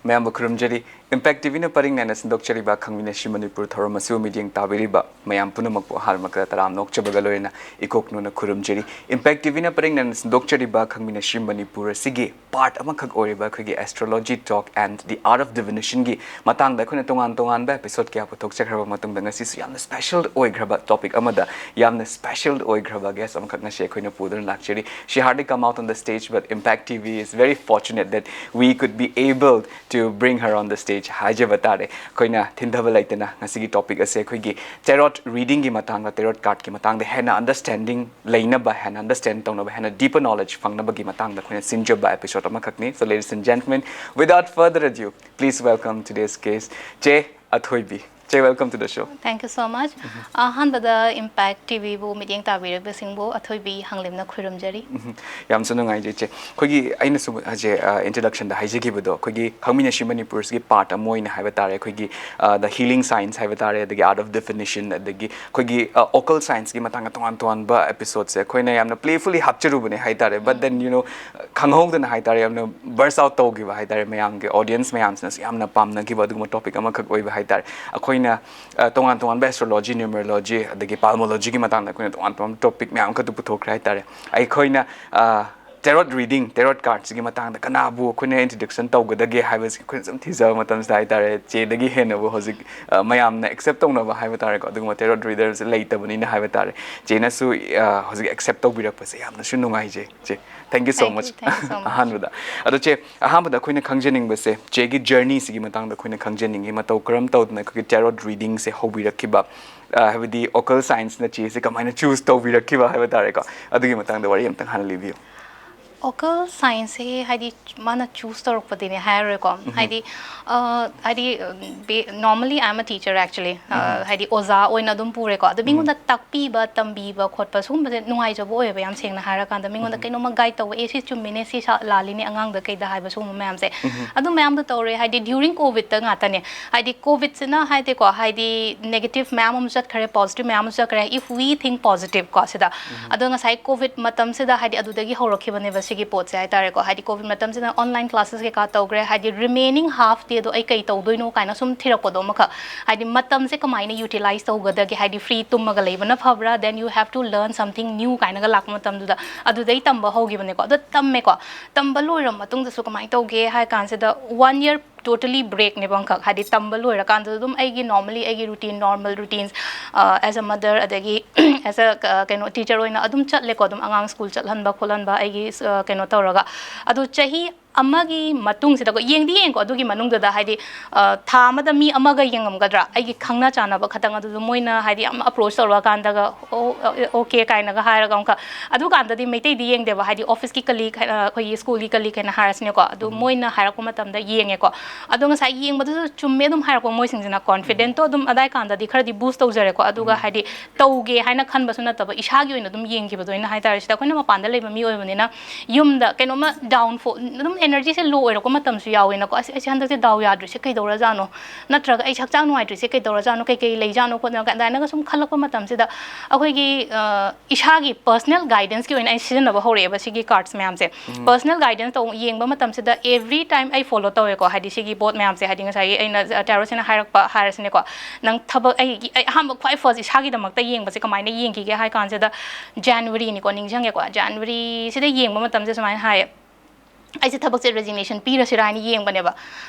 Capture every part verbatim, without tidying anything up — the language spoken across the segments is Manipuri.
ꯃꯌꯥꯝꯕꯨ ꯈꯨꯔꯨꯝꯖꯔꯤ꯫ Impact ꯇꯤ ꯚꯤꯅ ꯄꯔꯤꯡ ꯅꯥꯏꯅ ꯁꯟꯗꯣꯛꯆꯔꯤꯕ ꯈꯪꯃꯤꯟꯅꯁꯤ ꯃꯅꯤꯄꯨꯔ ꯊꯧꯔꯝ ꯑꯁꯤꯕꯨ ꯃꯤꯠꯌꯦꯡ ꯇꯥꯕꯤꯔꯤꯕ ꯃꯌꯥꯝ ꯄꯨꯝꯅꯃꯛꯄꯨ ꯑꯍꯥꯟꯕꯃꯛꯇꯗ ꯇꯔꯥꯝꯅ ꯑꯣꯛꯆꯕꯒ ꯂꯣꯏꯅꯅ ꯏꯀꯣꯛ ꯅꯣꯟꯅ ꯈꯨꯔꯨꯝꯖꯔꯤ꯫ Impact ꯇꯤ ꯚꯤꯅ ꯄꯔꯤꯡ ꯅꯥꯏꯅ ꯁꯟꯗꯣꯛꯆꯔꯤꯕ ꯈꯪꯃꯤꯟꯅꯁꯤ ꯃꯅꯤꯄꯨꯔ ꯑꯁꯤꯒꯤ part ꯑꯃꯈꯛ ꯑꯣꯏꯔꯤꯕ ꯑꯩꯈꯣꯏꯒꯤ Astrology Talk and the Art of Divination ꯒꯤ ꯃꯇꯥꯡꯗ ꯑꯩꯈꯣꯏꯅ ꯇꯣꯉꯥꯟ ꯇꯣꯉꯥꯟꯕ episode ꯀꯌꯥ ꯄꯨꯊꯣꯛꯆꯈ꯭ꯔꯕ ꯃꯇꯨꯡꯗ ꯉꯁꯤꯁꯨ ꯌꯥꯝꯅ special ꯑꯣꯏꯈ꯭ꯔꯕ topic ꯑꯃꯗ ꯌꯥꯝꯅ special ꯑꯣꯏꯈ꯭ꯔꯕ guest ꯑꯃꯈꯛ ꯉꯁꯤ ꯑꯩꯈꯣꯏꯅ ꯄꯨꯗꯨꯅ ꯂꯥꯛꯆꯔꯤ꯫ She hardly come out on the stage, but Impact T V is very fortunate that we could be able to bring her on the stage ꯍꯥꯏꯖꯕ ꯇꯥꯔꯦ꯫ ꯑꯩꯈꯣꯏꯅ ꯊꯤꯟꯊꯕ ꯂꯩꯇꯅ ꯉꯁꯤꯒꯤ topic ꯑꯁꯦ ꯑꯩꯈꯣꯏꯒꯤ tarot reading ꯒꯤ ꯃꯇꯥꯡꯗ, tarot card ꯀꯤ ꯃꯇꯥꯡꯗ ꯍꯦꯟꯅ understanding ꯂꯩꯅꯕ, ꯍꯦꯟꯅ understand ꯇꯧꯅꯕ, ꯍꯦꯟꯅ deeper knowledge ꯐꯪꯅꯕꯒꯤ ꯃꯇꯥꯡꯗ ꯑꯩꯈꯣꯏꯅ ꯁꯤꯟꯖꯕ episode ꯑꯃꯈꯛꯅꯤ꯫ So ladies and gentlemen, without further ado, please welcome today's guest, ꯆꯦ ꯑꯊꯣꯏꯕꯤ꯫ ꯆꯦ, welcome to the show. Thank you so much. ꯑꯍꯥꯟꯕꯗ Impact T V ꯕꯨ ꯃꯤꯠꯌꯦꯡ ꯇꯥꯕꯤꯔꯤꯕꯁꯤꯡꯕꯨ ꯑꯊꯣꯏꯕꯤ ꯍꯥꯡꯂꯦꯝꯅ ꯈꯨꯔꯨꯝꯖꯔꯤ꯫ ꯌꯥꯝꯁꯨ ꯅꯨꯡꯉꯥꯏꯖꯩ ꯆꯦ꯫ ꯑꯩꯈꯣꯏꯒꯤ, ꯑꯩꯅꯁꯨ ꯍꯧꯖꯤꯛ introduction ꯗ ꯍꯥꯏꯖꯈꯤꯕꯗꯣ, ꯑꯩꯈꯣꯏꯒꯤ ꯈꯪꯃꯤꯟꯅꯁꯤ ꯃꯅꯤꯄꯨꯔꯁꯤꯒꯤ part ꯑꯃ ꯑꯣꯏꯅ ꯍꯥꯏꯕ ꯇꯥꯔꯦ, ꯑꯩꯈꯣꯏꯒꯤ the healing science ꯍꯥꯏꯕ ꯇꯥꯔꯦ, ꯑꯗꯒꯤ art of divination, ꯑꯗꯒꯤ ꯑꯩꯈꯣꯏꯒꯤ occult science ꯀꯤ ꯃꯇꯥꯡꯗ ꯇꯣꯉꯥꯟ ꯇꯣꯉꯥꯟꯕ episode ꯁꯦ ꯑꯩꯈꯣꯏꯅ ꯌꯥꯝꯅ playfully ꯍꯥꯞꯆꯔꯨꯕꯅꯦ ꯍꯥꯏ ꯇꯥꯔꯦ꯫ But then, you know, ꯈꯪꯍꯧꯗꯅ ꯍꯥꯏ ꯇꯥꯔꯦ, ꯌꯥꯝꯅ burst out ꯇꯧꯈꯤꯕ ꯍꯥꯏ ꯇꯥꯔꯦ, ꯃꯌꯥꯝꯒꯤ audience ꯃꯌꯥꯝꯁꯤꯅꯁꯨ ꯌꯥꯝꯅ ꯄꯥꯝꯅꯈꯤꯕ ꯑꯗꯨꯒꯨꯝꯕ topic ꯑꯃꯈꯛ ꯑꯣꯏꯕ ꯍꯥꯏ ꯇꯥꯔꯦ꯫ ꯑꯩꯈꯣꯏꯅ ꯑ, ꯇꯣꯉꯥꯟ ꯇꯣꯉꯥꯟꯕ astrology, numerology, ꯑꯗꯒꯤ palmology ꯒꯤ ꯃꯇꯥꯡꯗ ꯑꯩꯈꯣꯏꯅ ꯇꯣꯉꯥꯟ ꯇꯣꯉꯥꯟꯕ topic ꯃꯌꯥꯝ ꯑꯃꯈꯛꯇ ꯄꯨꯊꯣꯛꯈ꯭ꯔꯦ ꯍꯥꯏ ꯇꯥꯔꯦ꯫ ꯑꯩꯈꯣꯏꯅ ꯑ, tarot reading, tarot card ꯁꯤꯒꯤ ꯃꯇꯥꯡꯗ ꯀꯅꯥꯕꯨ ꯑꯩꯈꯣꯏꯅ introduction ꯇꯧꯒꯗꯒꯦ ꯍꯥꯏꯕꯁꯤ ꯑꯩꯈꯣꯏꯅ ꯁꯨꯝ ꯊꯤꯖꯕ ꯃꯇꯝꯁꯤꯗ ꯍꯥꯏ ꯇꯥꯔꯦ, ꯆꯦꯗꯒꯤ ꯍꯦꯟꯅꯕꯨ ꯍꯧꯖꯤꯛ ꯑ, ꯃꯌꯥꯝꯅ accept ꯇꯧꯅꯕ ꯍꯥꯏꯕ ꯇꯥꯔꯦꯀꯣ, ꯑꯗꯨꯒꯨꯝꯕ tarot reader ꯁꯦ ꯂꯩꯇꯕꯅꯤꯅ ꯍꯥꯏꯕ ꯇꯥꯔꯦ꯫ ꯆꯦꯅꯁꯨ ꯑ, ꯍꯧꯖꯤꯛ accept ꯇꯧꯕꯤꯔꯛꯄꯁꯦ ꯌꯥꯝꯅꯁꯨ ꯅꯨꯡꯉꯥꯏꯖꯩ ꯆꯦ꯫ Thank you so Thank you, much꯫ thank you so much. ꯑꯍꯥꯟꯕꯗ ꯑꯗꯣ ꯆꯦ, ꯑꯍꯥꯟꯕꯗ ꯑꯩꯈꯣꯏꯅ ꯈꯪꯖꯅꯤꯡꯕꯁꯦ, ꯆꯦꯒꯤ journey ꯁꯤꯒꯤ ꯃꯇꯥꯡꯗ ꯑꯩꯈꯣꯏꯅ ꯈꯪꯖꯅꯤꯡꯉꯤ, ꯃꯇꯧ ꯀꯔꯝ ꯇꯧꯗꯅ ꯑꯩꯈꯣꯏꯒꯤ tarot reading ꯁꯦ ꯍꯧꯕꯤꯔꯛꯈꯤꯕ, ꯑ, ꯍꯥꯏꯕꯗꯤ occult science ꯅ ꯆꯦꯁꯦ ꯀꯃꯥꯏꯅ choose ꯇꯧꯕꯤꯔꯛꯈꯤꯕ ꯍꯥꯏꯕ ꯇꯥꯔꯦꯀꯣ, ꯑꯗꯨꯒꯤ ꯃꯇꯥꯡꯗ ꯋꯥꯔꯤ ꯑꯝꯇꯪ ꯍꯥꯟꯅ ꯂꯤꯕꯤꯌꯨ꯫ Occult science ꯁꯦ ꯍꯥꯏꯗꯤ ꯃꯥꯅ choose ꯇꯧꯔꯛꯄꯗꯤꯅꯦ ꯍꯥꯏꯔꯔꯣꯏꯀꯣ꯫ ꯍꯥꯏꯗꯤ ꯑ, ꯍꯥꯏꯗꯤ normally I am a teacher actually꯫ ꯑ, ꯍꯥꯏꯗꯤ ꯑꯣꯖꯥ ꯑꯣꯏꯅ ꯑꯗꯨꯝ ꯄꯨꯔꯦꯀꯣ꯫ ꯑꯗꯣ ꯃꯤꯉꯣꯟꯗ ꯇꯥꯛꯄꯤꯕ, ꯇꯝꯕꯤꯕ ꯈꯣꯠꯄ ꯁꯤꯒꯨꯝꯕꯁꯦ ꯅꯨꯡꯉꯥꯏꯖꯕ ꯑꯣꯏꯌꯦꯕ, ꯌꯥꯝ ꯁꯦꯡꯅ ꯍꯥꯏꯔꯀꯥꯟꯗ꯫ ꯃꯤꯉꯣꯟꯗ ꯀꯩꯅꯣꯝꯃ guide ꯇꯧꯕ, "ꯑꯦ, ꯁꯤ ꯆꯨꯝꯃꯤꯅꯦ, ꯁꯤ ꯁꯥ-, ꯂꯥꯜꯂꯤꯅꯦ ꯑꯉꯥꯡꯗ ꯀꯩꯗ" ꯍꯥꯏꯕ ꯁꯤꯒꯨꯝꯕ ꯃꯌꯥꯝꯁꯦ꯫ ꯑꯗꯨ ꯃꯌꯥꯝꯗꯣ ꯇꯧꯔꯦ꯫ ꯍꯥꯏꯗꯤ during COVID ꯇ ꯉꯥꯛꯇꯅꯦ꯫ ꯍꯥꯏꯗꯤ COVID ꯁꯤꯅ ꯍꯥꯏꯗꯤꯀꯣ, ꯍꯥꯏꯗꯤ negative ꯃꯌꯥꯝ ꯑꯃ ꯆꯠꯈ꯭ꯔꯦ, positive ꯃꯌꯥꯝ ꯑꯃ ꯆꯠꯈ꯭ꯔꯦ, if we think positive ꯀꯣ ꯁꯤꯗ꯫ ꯑꯗꯣ ꯉꯁꯥꯏ COVID ꯃꯇꯝꯁꯤꯗ ꯍꯥꯏꯗꯤ ꯑꯗꯨꯗꯒꯤ ꯍꯧꯔꯛꯈꯤꯕꯅꯦꯕ ꯁꯤꯒꯤ ꯄꯣꯠꯁꯦ ꯍꯥꯏꯇꯥꯔꯦꯀꯣ, ꯍꯥꯏꯗꯤ ꯀꯣꯚꯤꯗ ꯃꯇꯝꯁꯤꯗ ꯑꯣꯟꯂꯥꯏꯟ ꯀ꯭ꯂꯥꯁꯦꯁ ꯀꯩꯀꯥ ꯇꯧꯈ꯭ꯔꯦ, ꯍꯥꯏꯗꯤ ꯔꯤꯃꯦꯅꯤꯡ ꯍꯥꯐ ꯗꯦꯗꯣ ꯑꯩ ꯀꯩ ꯇꯧꯗꯣꯏꯅꯣ ꯀꯥꯏꯅ ꯁꯨꯝ ꯊꯤꯔꯛꯄꯗꯣ ꯑꯃꯈꯛ, ꯍꯥꯏꯗꯤ ꯃꯇꯝꯁꯦ ꯀꯃꯥꯏꯅ ꯌꯨꯇꯤꯂꯥꯏꯁ ꯇꯧꯒꯗꯒꯦ, ꯍꯥꯏꯗꯤ ꯐ꯭ꯔꯤ ꯇꯨꯝꯃꯒ ꯂꯩꯕꯅ ꯐꯕ꯭ꯔꯥ, then you have to learn something new ꯀꯥꯏꯅꯒ ꯂꯥꯛꯄ ꯃꯇꯝꯗꯨꯗ ꯑꯗꯨꯗꯩ ꯇꯝꯕ ꯍꯧꯈꯤꯕꯅꯦꯀꯣ꯫ ꯑꯗꯣ ꯇꯝꯃꯦꯀꯣ, ꯇꯝꯕ ꯂꯣꯏꯔꯕ ꯃꯇꯨꯡꯗꯁꯨ ꯀꯃꯥꯏꯅ ꯇꯧꯒꯦ ꯍꯥꯏ ꯀꯥꯟꯁꯤꯗ, ꯋꯥꯟ ꯌꯔ ꯇꯣꯇꯦꯂꯤ ꯕ꯭ꯔꯦꯛꯅꯦꯕ ꯑꯃꯈꯛ, ꯍꯥꯏꯗꯤ ꯇꯝꯕ ꯂꯣꯏꯔꯀꯥꯟꯗ ꯑꯗꯨꯝ ꯑꯩꯒꯤ ꯅꯣꯔꯃꯦꯂꯤ ꯑꯩꯒꯤ ꯔꯨꯇꯤꯟ, ꯅꯣꯔꯃꯦꯜ ꯔꯨꯇꯤꯟꯁ, ꯑꯦꯁ ꯑ ꯃꯗꯔ, ꯑꯗꯒꯤ ꯑꯦꯁ ꯑ ꯀꯩꯅꯣ ꯇꯤꯆꯔ ꯑꯣꯏꯅ ꯑꯗꯨꯝ ꯆꯠꯂꯦꯀꯣ, ꯑꯗꯨꯝ ꯑꯉꯥꯡ ꯁ꯭ꯀꯨꯜ ꯆꯠꯍꯟꯕ ꯈꯣꯠꯍꯟꯕ, ꯑꯩꯒꯤ ꯑ, ꯀꯩꯅꯣ ꯇꯧꯔꯒ꯫ ꯑꯗꯨ ꯆꯍꯤ ꯑꯃꯒꯤ ꯃꯇꯨꯡꯁꯤꯗꯀꯣ, ꯌꯦꯡꯗꯤ ꯌꯦꯡꯉꯦꯀꯣ, ꯑꯗꯨꯒꯤ ꯃꯅꯨꯡꯗꯨꯗ ꯍꯥꯏꯗꯤ ꯑ, ꯊꯥ ꯑꯃꯗ ꯃꯤ ꯑꯃꯒ ꯌꯦꯡꯉꯝꯒꯗ꯭ꯔꯥ, ꯑꯩꯒꯤ ꯈꯪꯅ ꯆꯥꯟꯅꯕ ꯈꯛꯇꯪ, ꯑꯗꯨꯗ ꯃꯣꯏꯅ ꯍꯥꯏꯗꯤ ꯌꯥꯝ ꯑꯦꯄ꯭ꯔꯣꯆ ꯇꯧꯔꯛꯑꯀꯥꯟꯗꯒ, "ꯑꯣ, ꯑꯣꯀꯦ" ꯀꯥꯏꯅꯒ ꯍꯥꯏꯔꯒ ꯑꯃꯨꯛꯀ꯫ ꯑꯗꯨꯀꯥꯟꯗꯗꯤ ꯃꯩꯇꯩꯗꯤ ꯌꯦꯡꯗꯦꯕ, ꯍꯥꯏꯗꯤ ꯑꯣꯐꯤꯁꯀꯤ ꯀꯂꯤꯛ, ꯑꯩꯈꯣꯏꯒꯤ ꯁ꯭ꯀꯨꯜꯒꯤ ꯀꯂꯤꯛ ꯍꯥꯏꯅ ꯍꯥꯏꯔꯁꯤꯅꯦꯀꯣ, ꯑꯗꯨ ꯎꯝ꯫ ꯃꯣꯏꯅ ꯍꯥꯏꯔꯛꯄ ꯃꯇꯝꯗ ꯌꯦꯡꯉꯦꯀꯣ꯫ ꯑꯗꯣ ꯉꯁꯥꯏ ꯌꯦꯡꯕꯗꯨꯁꯨ ꯆꯨꯝꯃꯦ ꯑꯗꯨꯝ ꯍꯥꯏꯔꯛꯄ ꯃꯣꯏꯁꯤꯡꯁꯤꯅ, ꯀꯣꯟꯐꯤꯗꯦꯟꯠꯇꯣ ꯑꯗꯨꯝ ꯑꯗꯥꯏ ꯀꯥꯟꯗꯗꯤ ꯈꯔꯗꯤ ꯕꯨꯁ ꯇꯧꯖꯔꯦꯀꯣ꯫ ꯑꯗꯨꯒ ꯎꯝ꯫ ꯍꯥꯏꯗꯤ ꯇꯧꯒꯦ ꯍꯥꯏꯅ ꯈꯟꯕꯁꯨ ꯅꯠꯇꯕ, ꯏꯁꯥꯒꯤ ꯑꯣꯏꯅ ꯑꯗꯨꯝ ꯌꯦꯡꯈꯤꯕꯗꯣ ꯑꯩꯅ ꯍꯥꯏꯇꯥꯔꯦ꯫ ꯁꯤꯗ ꯑꯩꯈꯣꯏꯅ ꯃꯄꯥꯟꯗ ꯂꯩꯕ ꯃꯤ ꯑꯣꯏꯕꯅꯤꯅ ꯌꯨꯝꯗ ꯀꯩꯅꯣꯝꯃ ꯗꯥꯎꯟꯐꯣꯜ, ꯑꯗꯨꯝ ꯑꯦꯅꯔꯖꯤꯁꯦ ꯂꯣ ꯑꯣꯏꯔꯛꯄ ꯃꯇꯝꯁꯨ ꯌꯥꯎꯋꯦꯅꯀꯣ꯫ "ꯑꯁ, ꯑꯩꯁꯦ ꯍꯟꯗꯛꯁꯦ ꯗꯥꯎ ꯌꯥꯗ꯭ꯔꯤꯁꯦ ꯀꯩꯗꯧꯔꯖꯥꯠꯅꯣ? ꯅꯠꯇ꯭ꯔꯒ ꯑꯩ ꯍꯛꯆꯥꯡ ꯅꯨꯡꯉꯥꯏꯇ꯭ꯔꯤꯁꯦ ꯀꯩꯗꯧꯔꯖꯥꯠꯅꯣ? ꯀꯩꯀꯩ ꯂꯩꯖꯥꯠꯅꯣ ꯈꯣꯠꯅꯣ?" ꯑꯗꯨꯃꯥꯏꯅꯒ ꯁꯨꯝ ꯈꯜꯂꯛꯄ ꯃꯇꯝꯁꯤꯗ ꯑꯩꯈꯣꯏꯒꯤ, ꯑ, ꯏꯁꯥꯒꯤ ꯄꯔꯁꯅꯦꯜ ꯒꯥꯏꯗꯦꯟꯁꯀꯤ ꯑꯣꯏꯅ ꯑꯩ ꯁꯤꯖꯤꯟꯅꯕ ꯍꯧꯔꯛꯑꯦꯕ ꯁꯤꯒꯤ ꯀꯥꯔꯠꯁ ꯃꯌꯥꯝꯁꯦ꯫ ꯎꯝ꯫ ꯄꯔꯁꯅꯦꯜ ꯒꯥꯏꯗꯦꯟꯁ ꯇꯧ-, ꯌꯦꯡꯕ ꯃꯇꯝꯁꯤꯗ ꯑꯦꯕ꯭ꯔꯤ ꯇꯥꯏꯝ ꯑꯩ ꯐꯣꯂꯣ ꯇꯧꯋꯦꯀꯣ, ꯍꯥꯏꯗꯤ ꯁꯤꯒꯤ ꯕꯣꯠ ꯃꯌꯥꯝꯁꯦ, ꯍꯥꯏꯗꯤ ꯉꯁꯥꯏꯒꯤ ꯑꯩꯅ ꯇꯦꯔꯣꯁꯤꯅ ꯍꯥꯏꯔꯛꯄ ꯍꯥꯏꯔꯁꯤꯅꯦꯀꯣ, ꯅꯪ ꯊꯕꯛ, ꯑꯩꯒꯤ, ꯑꯩ ꯑꯍꯥꯟꯕ ꯈ꯭ꯋꯥꯏ ꯐꯥꯔꯁ ꯏꯁꯥꯒꯤꯗꯃꯛꯇ ꯌꯦꯡꯕꯁꯦ ꯀꯃꯥꯏꯅ ꯌꯦꯡꯈꯤꯒꯦ ꯍꯥꯏ ꯀꯥꯟꯁꯤꯗ, ꯖꯅꯋꯥꯔꯤꯅꯤꯀꯣ, ꯅꯤꯡꯁꯤꯡꯉꯦꯀꯣ, ꯖꯅꯋꯥꯔꯤꯁꯤꯗ ꯌꯦꯡꯕ ꯃꯇꯝꯁꯦ ꯁꯨꯃꯥꯏꯅ ꯍꯥꯏꯌꯦ, ꯑꯩꯁꯦ ꯊꯕꯛꯁꯦ ꯔꯦꯖꯤꯒꯅꯦꯁꯟ ꯄꯤꯔꯁꯤꯔꯥ ꯍꯥꯏꯅ ꯌꯦꯡꯕꯅꯦꯕ꯫